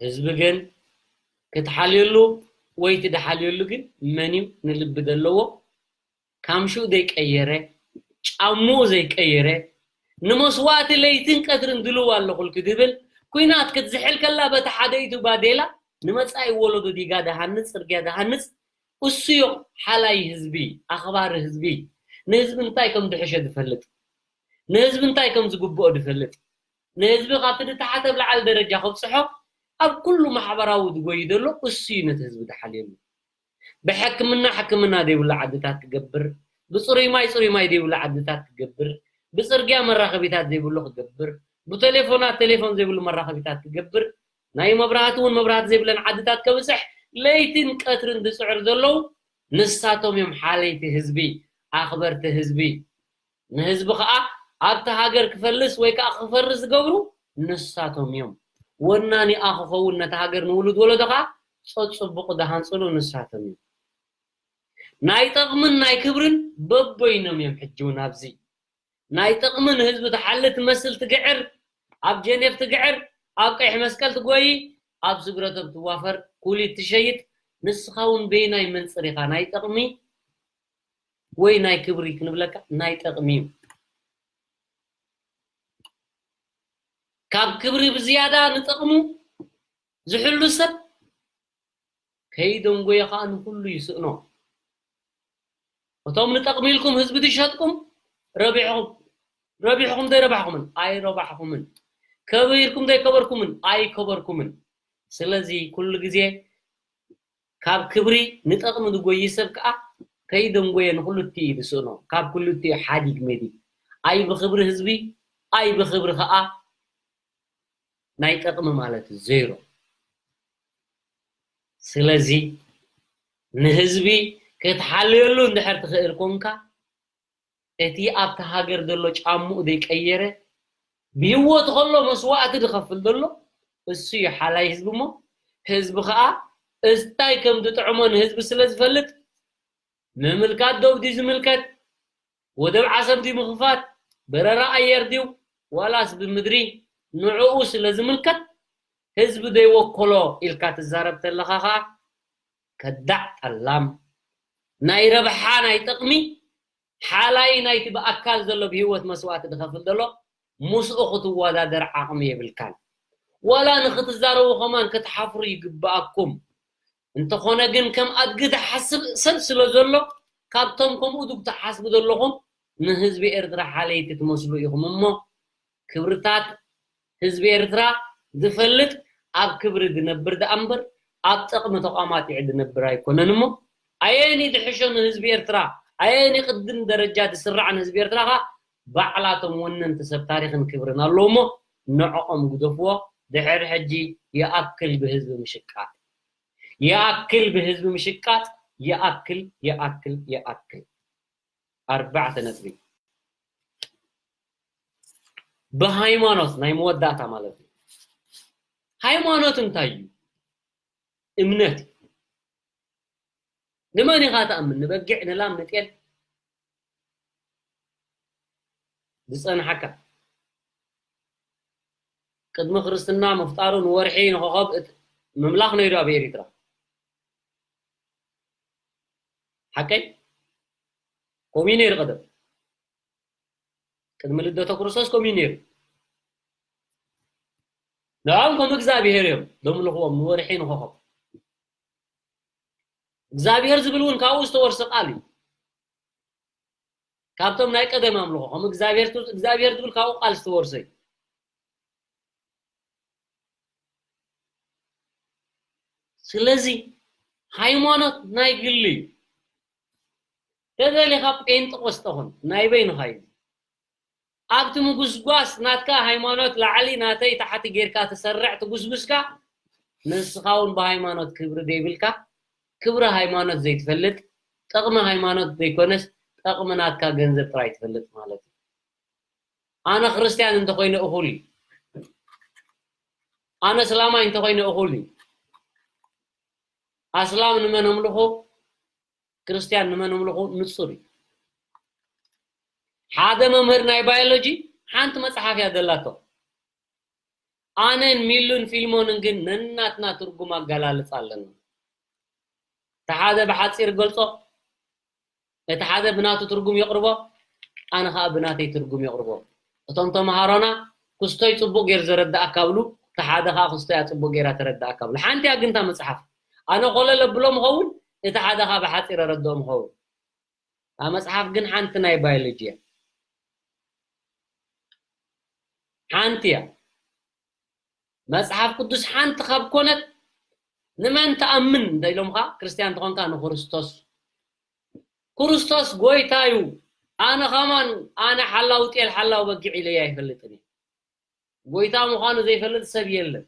ህዝቢ ግን ክትሓልየሉ ወይ ትድሓልየሉ ግን መን እዩ ንልቢ ዘለዎ? ካምሽኡ ዘይቀየረ፣ ጫምኡ ዘይቀየረ፣ ንመስዋእቲ ለይትን ቀትርን ድልው ኣለኹልኪ ዝብል፣ ኲናት ክትዝሕል ከላ በቲ ሓደይቱ ባዴላ ንመጻኢ ወለዶ ዲጋ ዝሃንጽ፣ ጽርግያ ዝሃንጽ፣ እሱዮ ሓላይ ህዝቢ፣ ኣኽባሪ ህዝቢ፣ ንህዝቢ እንታይ ከም ድሕሸ ዝፈልጥ፣ ንህዝቢ እንታይ ከም ዝግብኦ ዝፈልጥ፣ ንህዝቢ ካብቲ ንታሕተ ኣብ ላዕሊ ደረጃ ከብጽሖ ኣብ ኩሉ ማሕበራዊ ዝጎይ ዘሎ እሱ እዩ ነቲ ህዝቢ ዝሓልየሉ። ብሕክምና ሕክምና ዘይብሉ ዓድታት ክገብር፣ ብጽሩይ ማይ ጽሩይ ማይ ዘይብሉ ዓድታት ክገብር፣ ብጽርግያ መራኸቢታት ዘይብሉ ክገብር፣ ብቴሌፎናት ቴሌፎን ዘይብሉ መራኸቢታት ክገብር፣ ናይ መብራህቲ እውን መብራህቲ ዘይብለን ዓድታት ከብጽሕ ለይትን ቀትርን ዝጽዕር ዘለዉ ንሳቶም እዮም ሓለይቲ ህዝቢ፣ ኣኽበርቲ ህዝቢ። ንህዝቢ ኸኣ ኣብቲ ሃገር ክፈልስ ወይ ከኣ ክፈርስ ዝገብሩ ንሳቶም እዮም። ወናኒኣ ክኸውን ነቲ ሃገር ንውሉድ ወለዶ ኸኣ ጸጽቡቑ ዝሃንጽሉ ንሳቶም እዮም። ናይ ጠቕምን ናይ ክብርን በበይኖም እዮም። ሕጂ እውን ኣብዚ ናይ ጠቕሚ ንህዝቢ ትሓሊ ትመስል ትግዕር፣ ኣብ ጀኔፍ ትግዕር፣ ኣብ ቀይሕ መስቀል ትጎይ፣ ኣብ ስግረቶም ትዋፈር፣ ኩሊት ትሸይጥ። ንስኻ እውን በየናይ መንጽር ኢኻ ናይ ጠቕሚ ወይ ናይ ክብሪ ክንብለካ? ናይ ጠቕሚ እዩ። ካብ ክብሪ ብዝያዳ ንጠቕሙ ዝሕሉ ሰብ ከይደንጎየ ኸኣ ንኹሉ ይስእኖ። እቶም ንጠቕሚ ኢልኩም ህዝቢ ዝሸጥኩም ረቢሕኹም፣ ረቢሕኹም ዘይረባሕኩምን ኣይረባሕኩምን፣ ከቢርኩም ዘይከበርኩምን ኣይከበርኩምን። ስለዚ ኩሉ ግዜ ካብ ክብሪ ንጠቕሚ ዝጎይ ሰብ ከኣ ከይደንጎየ ንክልቲኡ እዩ ዝስእኖ። ካብ ክልቲኡ ሓዲግ መዲግ። ኣይ ብክብሪ ህዝቢ፣ ኣይ ብክብሪ ከኣ ናይ ጠቕሚ ማለት እዩ፣ ዜሮ። ስለዚ ንህዝቢ ክትሓልየሉ እንድሕር ትኽእል ኮንካ፣ እቲ ኣብቲ ሃገር ዘሎ ጫምኡ ዘይቀየረ፣ ብህይወት ከሎ መስዋእቲ ዝኸፍል ዘሎ እሱ እዩ ሓላይ ህዝቢ እሞ፣ ህዝቢ ኸኣ እንታይ ከም ዝጥዕሞ ንህዝቢ ስለ ዝፈልጥ፣ ምምልካት ዶብ ድዩ ዝምልከት፣ ወደብ ዓሰብ ድዩ ምኽፋት፣ በረራ ኣየር ድዩ ዋላስ ብምድሪ፣ ንዕኡ ስለ ዝምልከት፣ ህዝቢ ዘይወከሎ ኢልካ ትዛረብ ተለኻ ኸኣ ከዳዕ ጠላም። ናይ ረብሓ ናይ ጥቕሚ ሓላይ ናይቲ ብኣካል ዘሎ ብህይወት መስዋእቲ ዝኸፍል ዘሎ ምስኡ ክትወዳደር ዓቕሚ የብልካን። ዋላ ንኽትዛረቡ ከማን ክትሓፍሩ ይግብኣኩም። እንተኾነ ግን ከም ኣድጊ ዝሓስብ ሰብ ስለ ዘሎ ካብቶም ከምኡ ድግ ትሓስቡ ዘለኹም ንህዝቢ ኤርትራ ሓለይቲ ትመስሉ ኢኹም እሞ ክብርታት ህዝቢ ኤርትራ ዝፈልጥ ኣብ ክብሪ ዝነብር ደኣ እምበር ኣብ ጠቕሚ ተቋማጢዑ ዝነብር ኣይኮነን እሞ ኣየኒ ዝሕሾ ንህዝቢ ኤርትራ ኣየኒ ቅድም ደረጃ ዝስራዕ ንህዝቢ ኤርትራ ኸኣ ባዕላቶም ወነንቲ ሰብ ታሪኽን ክብርን ኣለዉ እሞ ንዕኦም ግደፍዎ። ድሕሪ ሕጂ ይኣክል ብህዝቢ ምሽቃጥ፣ ይኣክል ብህዝቢ ምሽቃጥ፣ ይኣክል፣ ይኣክል፣ ይኣክል። ኣርባዕተ ነጥቢ። ብሃይማኖት ናይ መወዳእታ ማለት እዩ። ሃይማኖት እንታይ እዩ? እምነት እዩ። ንመን ኢኻ ትኣምን? ንበጊዕ፣ ንላም፣ ንጤል? ዝጸንሓካ። ቅድሚ ክርስትና ምፍጣሩ ንወርሒ ንኾኸብ እት-፣ ምምላኽ ነይሩ ኣብ ኤሪትራ። ሓቀይ? ከምኡ እዩ ነይሩ ቀደም። ቅድሚ ልደተ ክርስቶስ ከምኡ እዩ ነይሩ። ንዕኦም ከም እግዚኣብሄር እዮም ዘምልኽዎም ንወርሒ ንኾኸብ። እግዚኣብሄር ዝብል እውን ካብኡ ዝተወርሰ ቃል እዩ። ካብቶም ናይ ቀደም ኣምልኾ ከም እግዚኣብሄር ት-፣ እግዚኣብሄር ዝብል ካብኡ ቃል ዝተወርሰ እዩ። ስለዚ ሃይማኖት ናይ ግሊ እዩ። ተደሊኻ ጴንጠቆስጠ ኹን፣ ናይ በይንኻ እዩ። ኣብቲ ምጉስጓስ ናትካ ሃይማኖት ላዕሊ ናተይ ታሕቲ ጌርካ ትሰርዕ ትጉስጉስካ፣ ንስኻ እውን ብሃይማኖት ክብሪ ዘይብልካ፣ ክብሪ ሃይማኖት ዘይትፈልጥ፣ ጠቕሚ ሃይማኖት ዘይኮነስ ጠቕሚ ናትካ ገንዘብ ጥራይ ትፈልጥ ማለት እዩ። ኣነ ክርስትያን እንተኾይነ እኹል እዩ። ኣነ እስላማይ እንተኾይነ እኹል እዩ። ኣስላም ንመን ኣምልኹ፣ ክርስትያን ንመን ኣምልኹ ንጹር እዩ። ሓደ መምህር ናይ ባዮሎጂ ሓንቲ መጽሓፍ እያ ዘላቶ። ኣነን ሚሉን ፊልሞንን ግን ነናትና ትርጉም ኣገላልጻ ኣለና። እቲ ሓደ ብሓጺር ገልጾ፣ እቲ ሓደ ብናቱ ትርጉም የቕርቦ፣ ኣነ ኸኣ ብናተይ ትርጉም የቕርቦ። እቶም ተምሃሮና ክስቶይ ጽቡቕ ገይሩ ዘረድኣካ ብሉ፣ እቲ ሓደ ኸኣ ክስቶያ ጽቡቕ ገይራ ተረድኣካ ብሉ። ሓንቲ እያ ግን እታ መጽሓፍ። ኣነ ኮለል ኣብሎም እኸውን፣ እቲ ሓደ ኸኣ ብሓጺር ኣረድኦም እኸውን። እታ መጽሓፍ ግን ሓንቲ ናይ ባዮሎጂ እያ። ሓንቲ እያ። መጽሓፍ ቅዱስ ሓንቲ ካብ ኮነት ንመን ትኣምን እንተ ኢሎምኻ፣ ክርስትያን እንተኾንካ ንክርስቶስ። ክርስቶስ ጎይታ እዩ። ኣነ ኸማን፣ ኣነ ሓላው ጤል ሓላው በጊዕ ኢለያ ኣይፈልጥን እየ። ጎይታ ምዃኑ ዘይፈልጥ ሰብ የለን።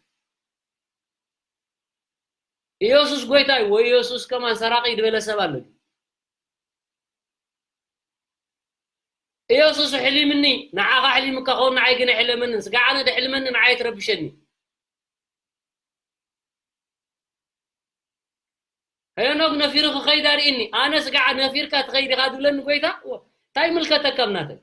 ኢየሱስ ጎይታ እዩ ወይ ኢየሱስ ከማን ሰራቂ ዝበለ ሰብ ኣሎ ድዩ? ኢየሱስ ሕሊምኒ፣ ንዓኻ ሕሊምካ ኸውን ንዓይ ግን ኣይሕለመንን። ስጋዕ ኣነ ድሕልመኒ ንዓይ ትረብሸኒ። ሄኖክ ነፊሩ ክኸይድ ኣርእየኒ። ኣነ ስጋዕ ነፊርካ ትኸይድ ኢኻ ዝብለኒ ጎይታ? እንታይ ይምልከተካ ናተይ?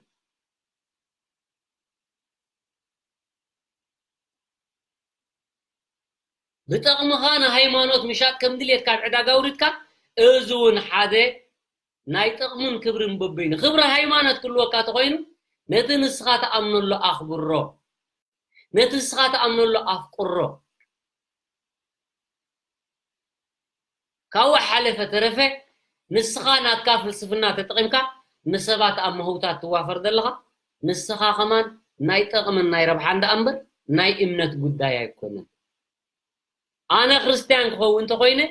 ብጠቕምኻ ንሃይማኖት ምሻጥ ከም ድልየትካ ኣብ ዕዳጋ ኣውሪድካ፣ እዚ እውን ሓደ ናይ ጥቕምን ክብርን በበይኑ። ክብሪ ሃይማኖት ክህልወካ ተኾይኑ፣ ነቲ ንስኻ ትኣምነሉ ኣኽብሮ። ነቲ ንስኻ ትኣምነሉ ኣፍቅሮ። ካብኡ ሓለፈ ተረፈ፣ ንስኻ ናትካ ፍልስፍና ተጠቒምካ ንሰባት ኣብ ምህውታት ትዋፈር ዘለኻ፣ ንስኻ ኸማን ናይ ጠቕምን ናይ ረብሓን ደኣ እምበር ናይ እምነት ጉዳይ ኣይኮነን። ኣነ ክርስትያን ክኸውን እንተኾይነ፣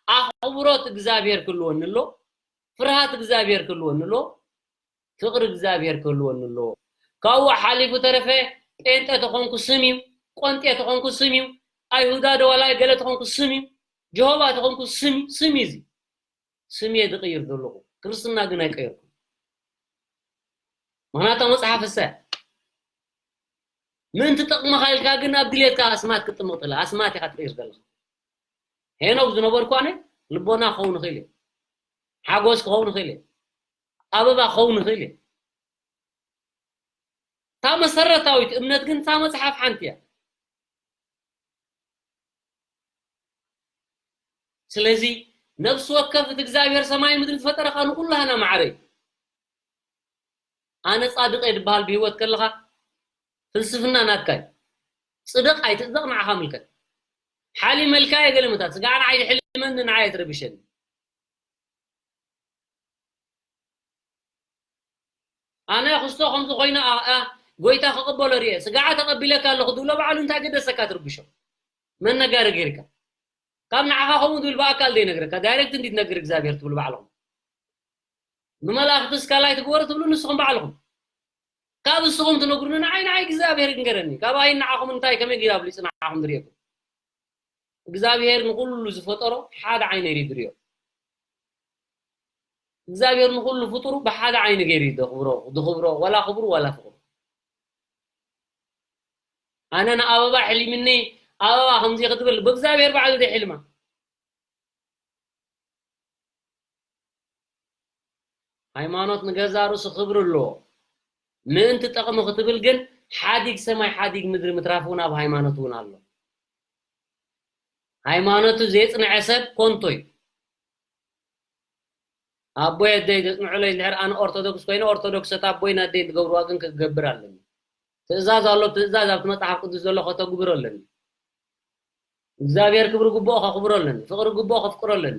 ኣኽብሮት እግዚኣብሔር ክህልወኒ ኣሎ፣ ፍርሃት እግዚኣብሔር ክህልወኒ ኣሎ፣ ፍቕሪ እግዚኣብሔር ክህልወኒ ኣለዎ። ካብኡ ሓሊፉ ተረፈ ጴንጤ ተኾንኩ ስም እዩ፣ ቆንጤ ተኾንኩ ስም እዩ፣ ኣይሁዳ ዶ ዋላ ገለ ተኾንኩ ስም እዩ፣ ጀሆባ ተኾንኩ ስም እዩ፣ ስም እዩ እዚ። ስም እየ ዝቕይር ዘለኹ፣ ክርስትና ግን ኣይቀየርኩ። ምኽንያቱ መጽሓፍ እሰ ምእንቲ ጥቕምኻ ኢልካ ግን ኣብ ድሌትካ ኣስማት ክጥምቕ ትኽእል፣ ኣስማት ኢኻ ትቕይር ዘለኻ። ሄኖክ ዝነበርኩ ኣነ ልቦና ክኸውን ይኽእል እዩ፣ ሓጎስ ክኸውን ይኽእል እዩ፣ ኣበባ ክኸውን ይኽእል እዩ። እታ መሰረታዊት እምነት ግን እታ መጽሓፍ ሓንቲ እያ። ስለዚ ነፍሲ ወከፍ እቲ እግዚኣብሔር ሰማይ ምድሪ ዝፈጠረኻ ንኹላህና ማዕረ እዩ። ኣነ ጻድቕ እየ ድበሃል ብህይወት ከለኻ ፍልስፍና ናትካ እዩ። ጽደቕ ኣይትጽደቕ ንዓኻ ምልከት። ሓሊመልካ እየ ገለ መታት ስጋዕ ንዓይ ሕልመኒ ንዓይ ኣይትረብሸኒ። ኣነ ክስቶ ከምዚ ኮይነ ጎይታ ክቕበሎ ርየ ስጋዓ ተቐቢለካ ኣለኹ ዝብሎ ባዕሉ እንታይ ገደሰካ ትርብሾ? መን ነጋሪ ገይርካ? ካብ ንዓኻ ከምኡ ዝብል ብኣካል ዘይነግረካ ዳይሬክት እንዲ ትነግር እግዚኣብሔር ትብሉ ባዕልኹም። ብመላእኽቲ እስካላይ ትግበሩ ትብሉ ንስኹም ባዕልኹም። ካብ ንስኹም ትነግሩኒ ንዓይ ንዓይ እግዚኣብሔር ይንገረኒ። ካብ ኣይ ንዓኹም እንታይ ከመይ ገይሩ ኣብሊጹ ንዓኹም ዝርእየኩም? እግዚኣብሔር ንኹሉ ዝፈጠሮ ሓደ ዓይነ እዩ ዝርእዮ። እግዚኣብሔር ንኹሉ ፍጡሩ ብሓደ ዓይኒ ገይሩ እዩ ዘኽብሮ፣ ዝኽብሮ፣ ዋላ ክብሩ ዋላ ፍቕሩ። ኣነ ንኣበባ ሕሊምኒ፣ ኣበባ ከምዚ ክትብል፣ ብእግዚኣብሔር ባዕሉ ድሕልማ። ሃይማኖት ንገዛ ርእሱ ክብሪ ኣለዎ። ምእንቲ ጠቕሚ ክትብል ግን ሓዲግ ሰማይ ሓዲግ ምድሪ ምትራፍ እውን ኣብ ሃይማኖት እውን ኣሎ። ሃይማኖቱ ዘየጽንዐ ሰብ ኮንቶ እዩ። ኣቦይ ኣደይ ዘጽንዑለይ እንድሕር ኣነ ኦርቶዶክስ ኮይነ ኦርቶዶክሰት ኣቦይን ኣደይን ዝገብርዋ ግን ክገብር ኣለኒ። ትእዛዝ ኣሎ፣ ትእዛዝ ኣብቲ መጽሓፍ ቅዱስ ዘሎ ከተግብሮ ኣለኒ። እግዚኣብሔር ክብሪ ግብኦ ከኽብሮ ኣለኒ። ፍቕሪ ግብኦ ከፍቅሮ ኣለኒ።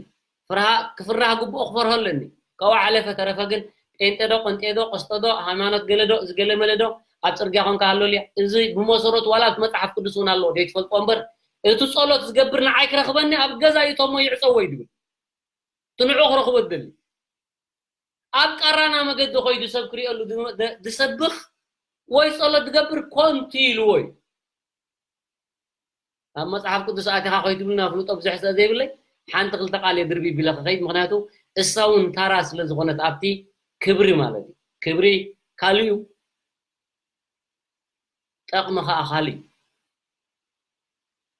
ፍርሃ-፣ ክፍራህ ግብኦ ክፈርሆ ኣለኒ። ካብኡ ሓለፈ ተረፈ ግን ጴንጤ ዶ፣ ቆንጤ ዶ፣ ቆስጦ ዶ፣ ሃይማኖት ገለ ዶ፣ እዚ ገለ መለ ዶ፣ ኣብ ጽርግያ ኮንካ ሃለሉያ። እዚ ብመሰረቱ ዋላ ኣብቲ መጽሓፍ ቅዱስ እውን ኣለዎ፣ ዘይትፈልጥዎ እምበር፣ እቲ ጸሎት ዝገብር ንዓይ ክረኽበኒ ኣብ ገዛ ይእቶሞ ይዕጸዎ እዩ ዝብል። እቲ ንዕኡ ክረኽቦ ዝደሊ። ኣብ ቃራና መገዲ ኾይዱ ሰብ ክርእየሉ ድ-፣ ድ-፣ ድሰብኽ ወይ ጸሎት ዝገብር ኮንቲ ኢልዎ እዩ። ኣብ መጽሓፍ ቅዱስ ኣቲኻ ኮይትብልና ፍልጦ ብዙሕ ስለ ዘይብለይ፣ ሓንቲ ክልተ ቃል እየ ድርቢብ ኢለ ክኸይድ፣ ምኽንያቱ እሳ እውን ታራ ስለ ዝኾነት ኣብቲ ክብሪ ማለት እዩ። ክብሪ ካልእ እዩ፣ ጠቕሚ ኸኣ ካልእ እዩ።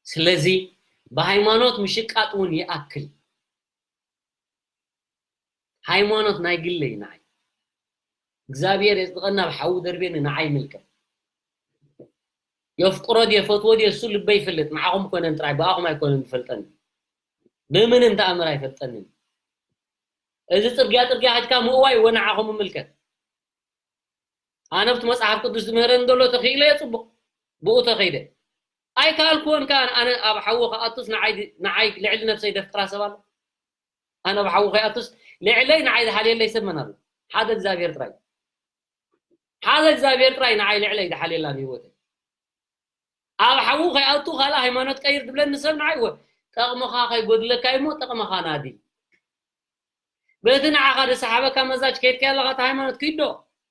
ስለዚ ብሃይማኖት ምሽቃጥ እውን ይኣክል። ሃይማኖት ናይ ግለይ ንዓይ እግዚኣብሔር የጽድቐና፣ ኣብ ሓዊ ደርቤኒ፣ ንዓይ ይምልከት። የፍቅሮ ድየ ፈትዎ ድየ እሱ ልበይ ይፈልጥ፣ ንዓኹም ኮነን ጥራይ፣ ብኣኹም ኣይኮነን ዝፈልጠኒ፣ ብምንም ተኣምር ኣይፈልጠንን። እዚ ጽርግያ ጽርግያ ኸድካ ምእዋይ ወ ንዓኹም ይምልከት። ኣነ ኣብቲ መጽሓፍ ቅዱስ ዝምህረን ዘሎ ተኽኢለ እየ ጽቡቕ፣ ብኡ ተኸይደ። ኣይከኣልክዎን ከኣ ኣነ ኣብ ሓዊ ከኣቱስ ንዓይ ንዓይ ልዕሊ ነብሰይ ደፍጥራ ሰብ ኣሎ። ኣነ ኣብ ሓዊ ከይኣቱስ ልዕለይ ንዓይ ዝሓልየለይ ሰብ መን ኣሎ? ሓደ እግዚኣብሔር ጥራይ። ሓደ እግዚኣብሔር ጥራይ ንዓይ ልዕለይ ዝሓልየላ ንህይወተይ። ኣብ ሓዊ ከይኣቱ ካልእ ሃይማኖት ቀይር ዝብለኒ ሰብ ንዓይ ወ ጠቕምኻ ከይጎድለካ እሞ ጠቕምኻ ናዲ። በቲ ንዓኻ ዝሰሓበካ መዛጅ ከይድካ ኣለኻ እቲ ሃይማኖት ክይዶ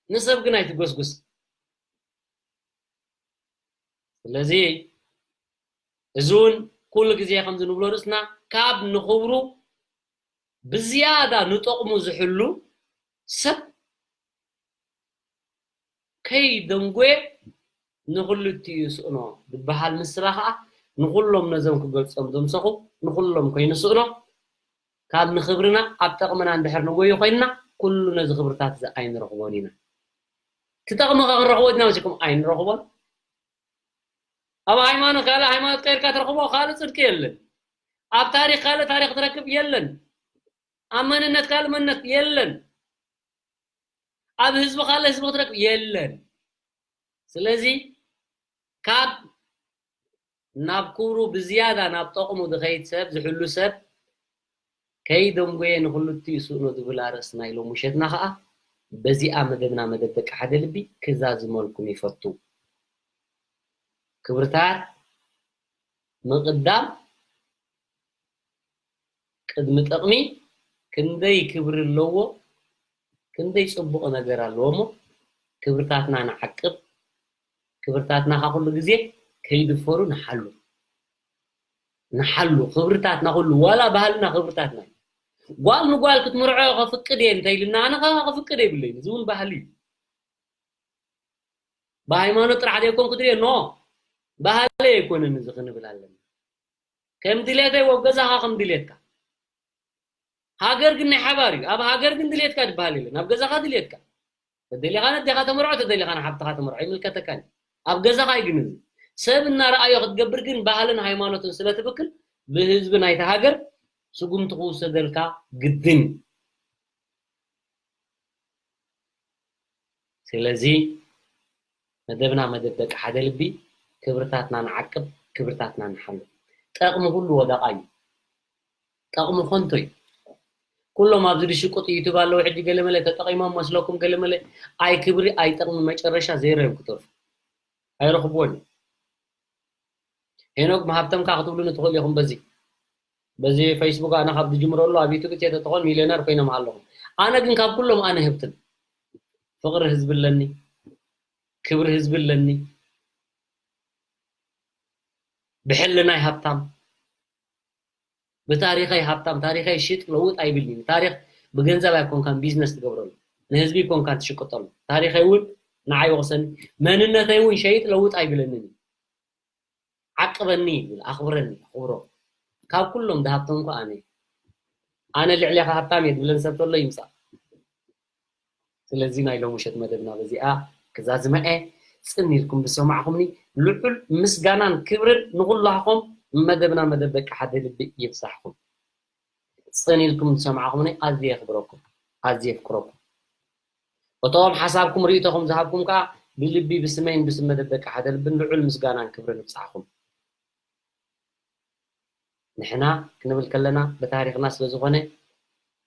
ንሰብ ግን ኣይትጎስጉስ። ስለዚ እዚ እውን ኩሉ ግዜ ከምዚ ንብሎ ርእስና ካብ ንኽብሩ ብዝያዳ ንጠቕሙ ዝሕሉ ሰብ ከይደንጎየ ንኽልቲኡ ይስእኖ ዝበሃል ምስላ ኸዓ ንኹሎም ነዞም ክገልጾም ዘምሰኹ ንኹሎም ኮይኑ ይስእኖ። ካብ ንኽብርና ኣብ ጠቕምና እንድሕር ንጎዩ ኮይንና ኩሉ ነዚ ክብርታት እዚ ኣይንረኽቦን ኢና። እቲ ጠቕሚ ኸ ክንረኽቦ ድና መሲልኩም ኣይንረኽቦን። ኣብ ሃይማኖት ካልእ ሃይማኖት ቀይርካ ትረኽቦ ካልእ ጽድቂ የለን። ኣብ ታሪኽ ካልእ ታሪኽ ትረክብ የለን። ኣብ መንነት ካልእ መንነት የለን። ኣብ ህዝቢ ካልእ ህዝቢ ክትረክብ የለን። ስለዚ ካብ ናብ ክብሩ ብዝያዳ ናብ ጠቕሙ ዝኸይድ ሰብ ዝሕሉ ሰብ ከይደንጎየ ንኽልቲኡ ይስእኖ ዝብል ኣርእስቲ ናይ ሎም ውሸትና ኸዓ በዚኣ መደብና መደብ ደቂ ሓደ ልቢ ክዛዝመልኩም ይፈቱ። ክብርታት ምቕዳም ቅድሚ ጥቕሚ ክንደይ ክብሪ ኣለዎ፣ ክንደይ ጽቡቕ ነገር ኣለዎ እሞ ክብርታትና ንዓቅብ። ክብርታትና ካብ ኩሉ ግዜ ከይድፈሩ ንሓሉ። ንሓሉ ክብርታትና ኩሉ ዋላ ባህልና ክብርታትና እዩ። ጓል ንጓል ክትምርዖ ከፍቅድ እየ እንተይልና ኣነ ከዓ ከፍቅድ የብለይን። እዚ እውን ባህሊ እዩ። ብሃይማኖት ጥራሕ ዘይኮንኩ ድየ ኖ ባህሊ ኣይኮነን እዚ ክንብል ኣለና። ከም ድሌተይ ወብ ገዛኻ ከም ድሌትካ። ሃገር ግን ናይ ሓባር እዩ። ኣብ ሃገር ግን ድሌትካ ዝበሃል የለን። ኣብ ገዛኻ ድሌትካ። ተደሊኻ ነዴኻ ተመርዖ፣ ተደሊኻ ንሓብትኻ ተመርዖ፣ ይምልከተካን እዩ። ኣብ ገዛኻ እዩ ግን እዚ። ሰብ እናረኣዮ ክትገብር ግን ባህልን ሃይማኖትን ስለ ትብክል ብህዝቢ ናይቲ ሃገር ስጉምቲ ክውሰደልካ ግድን እዩ። ስለዚ መደብና መደብ ደቂ ሓደ ልቢ፣ ክብርታትና ንዓቅብ፣ ክብርታትና ንሓሉ። ጠቕሚ ኩሉ ወደቓ እዩ። ጠቕሚ ኮንቶ እዩ። ኩሎም ኣብዚ ዝሽቁጡ ዩቱብ ኣለዉ ሕጂ ገለመለ ተጠቒሞም መስለኩም ገለመለ ኣይ ክብሪ ኣይ ጠቕሚ መጨረሻ ዜሮ እዮም ክተርፉ። ኣይረኽብዎን እዩ። ሄኖክ መሃብተምካ ክትብሉኒ ትኽእሉ ኢኹም በዚ በዚ ፌስቡክ ኣነ ካብ ዝጅምረሉ ኣብ ዩቱብ እትየ ተተኾን ሚልዮነር ኮይኖም ኣለኹም። ኣነ ግን ካብ ኩሎም ኣነ ህብትን ፍቕሪ ህዝቢ ኣለኒ፣ ክብሪ ህዝቢ ኣለኒ፣ ብሕልናይ ሃብታም፣ ብታሪኸይ ሃብታም፣ ታሪኸይ ሽጥ ለውጥ ኣይብልኒ። ታሪኽ ብገንዘብ ኣይኮንካን ቢዝነስ ትገብረሉ፣ ንህዝቢ ኣይኮንካን ትሽቅጠሉ። ታሪኸይ እውን ንዓይ ወቕሰኒ፣ መንነተይ እውን ሸይጥ ለውጥ ኣይብለንን እዩ። ዓቅበኒ ይብል፣ ኣኽብረኒ፣ ኣኽብሮ። ካብ ኩሎም ዝሃብቶም እኮ ኣነ እየ። ኣነ ልዕሌኻ ሃብታም እየ ዝብለን ሰብ ተሎ ይምጻእ። ስለዚ ናይ ሎም ምሸት መደብና በዚኣ ክዛዝማ እየ። ጽን ኢልኩም ዝሰማዕኹምኒ ልዑል ምስጋናን ክብርን ንኹላኹም መደብና መደብ ደቂ ሓደ ልቢ ይብጻሕኩም። ጽን ኢልኩም ዝሰማዕኹምኒ ኣዝየ የኽብረኩም፣ ኣዝየ የፍቅረኩም። እቶም ሓሳብኩም ርእይቶኹም ዝሃብኩም ከኣ ብልቢ ብስመይን ብስም መደብ ደቂ ሓደ ልብን ልዑል ምስጋናን ክብርን ይብጻሕኩም። ንሕና ክንብል ከለና ብታሪኽና ስለ ዝኾነ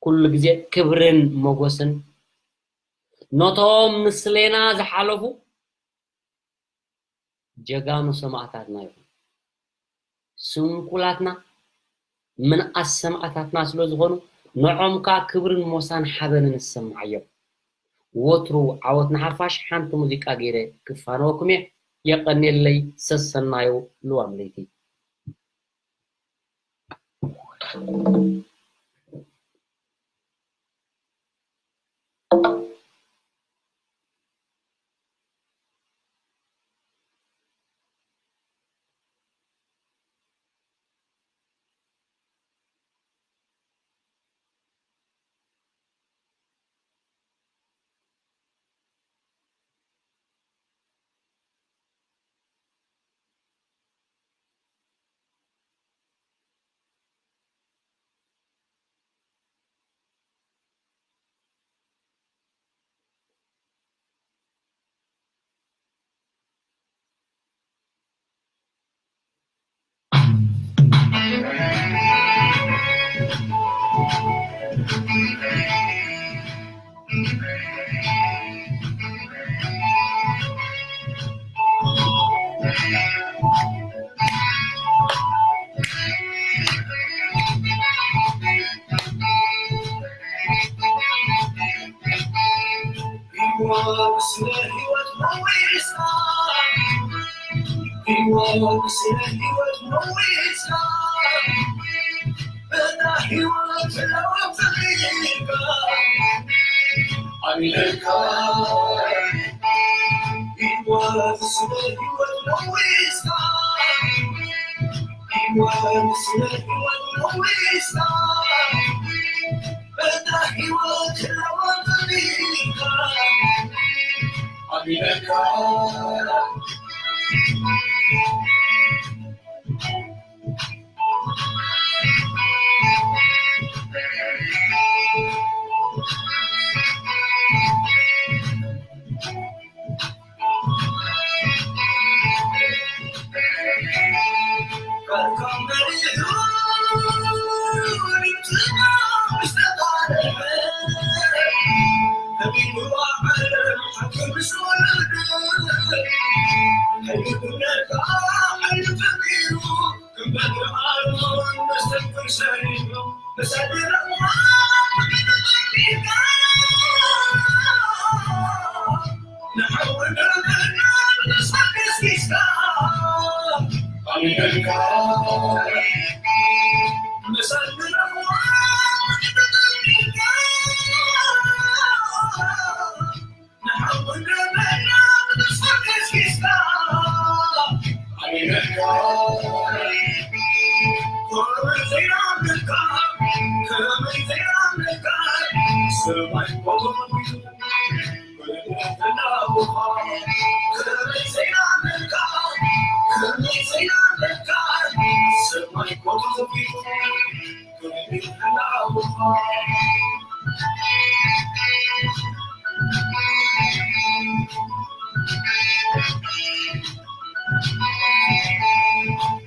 ኩሉ ግዜ ክብርን ሞጎስን ነቶም ምስሌና ዝሓለፉ ጀጋኑ ሰማእታትና ይኹን። ስንኩላትና ምንኣስ ሰማእታትና ስለ ዝኾኑ ንዖም ከኣ ክብርን ሞሳን ሓበንን ዝሰማዓዮም። ወትሩ ዓወት ንሓፋሽ። ሓንቲ ሙዚቃ ገይረ ክፋነወኩም እየ። የቐንየለይ። ሰሰናዩ ልዋም ለይቲ። ስለ ህይወት መዊስካ፣ ህይወት ስለ ህይወት መዊስካ፣ በታ ህይወት ለውጥ ኢልካ፣ ኣሚነካ፣ ህይወት ስለ ህይወት መዊስካ፣ ህይወት ስለ ህይወት መዊስካ፣ በታ ህይወት ለውጥ ኢልካ፣ ኣሚነካ።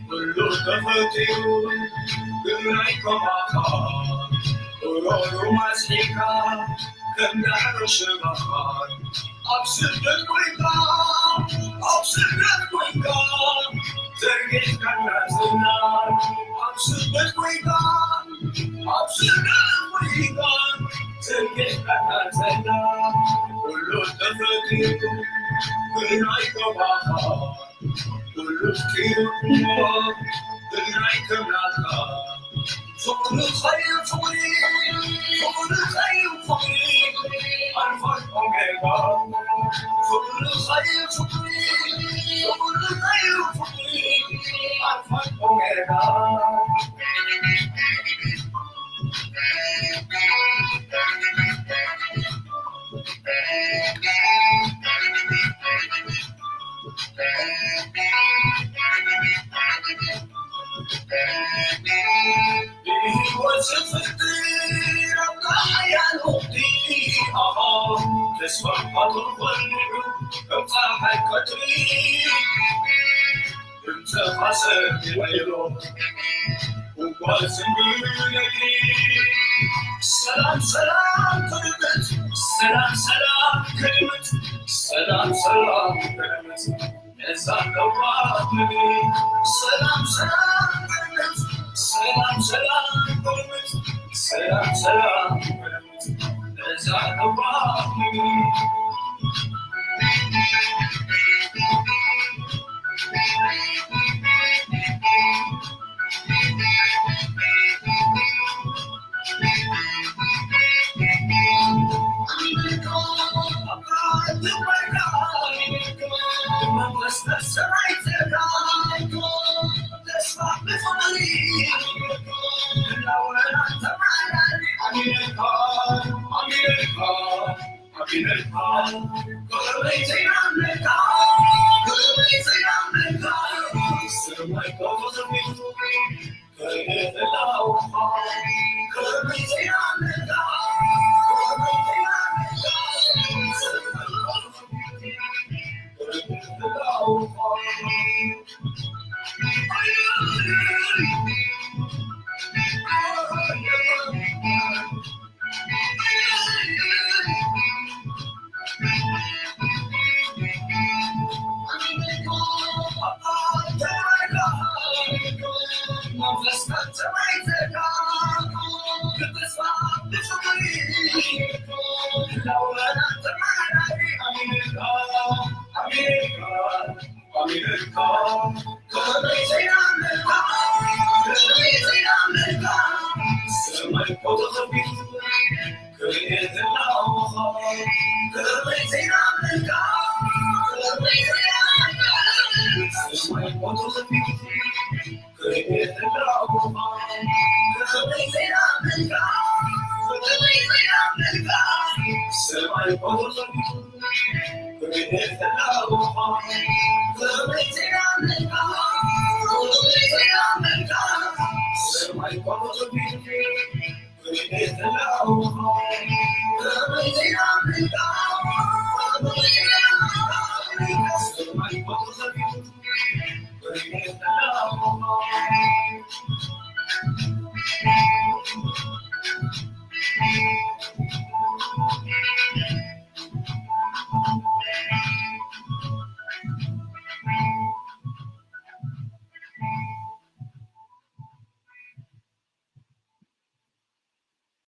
ኩሉ ተፈጢሩ ግን ኣይከማኻ፣ ሮሩ ማስሒካ ከም ዳዕሮ ሽባኻ። ኣብ ስደት ኮይንካ፣ ኣብ ስደት ኮይንካ ዘርጊሕካና ዝና። ኣብ ስደት ኮይንካ፣ ኣብ ስደት ኮይንካ ዘርጊሕካና ዝና። ኩሉ ተፈጢሩ ግን ኣይከማኻ፣ ኩሉ ፍጢሩ ግን ኣይከማኻ። ፍቕሪ ኸይሩ ፍቕሪ፣ ፍቕሪ ኸይሩ ፍቕሪ፣ ኣልፋን ኦሜጋ። ፍቕሪ ኸይሩ ፍቕሪ፣ ፍቕሪ ኸይሩ ፍቕሪ፣ ኣልፋን ኦሜጋ። ብህይወት ዝፍጥር ኣምላኽ ሓያል ውዲ፣ ኣኻ ተስፋ ፋቱር ኾልዱ ከም ፀሓይ ቀትሪ። እንተፋሰር ይወይሎ፣ እንኳን ዝንግነግሪ። ሰላም፣ ሰላም ክድምት፣ ሰላም፣ ሰላም ክድምት፣ ሰላም፣ ሰላም ክድምት። ነዛ ለዋህ ምድሪ ሰላም፣ ሰላም ክድምት፣ ሰላም፣ ሰላም ክድምት፣ ሰላም፣ ሰላም ክድምት። ነዛ ለዋህ ምድሪ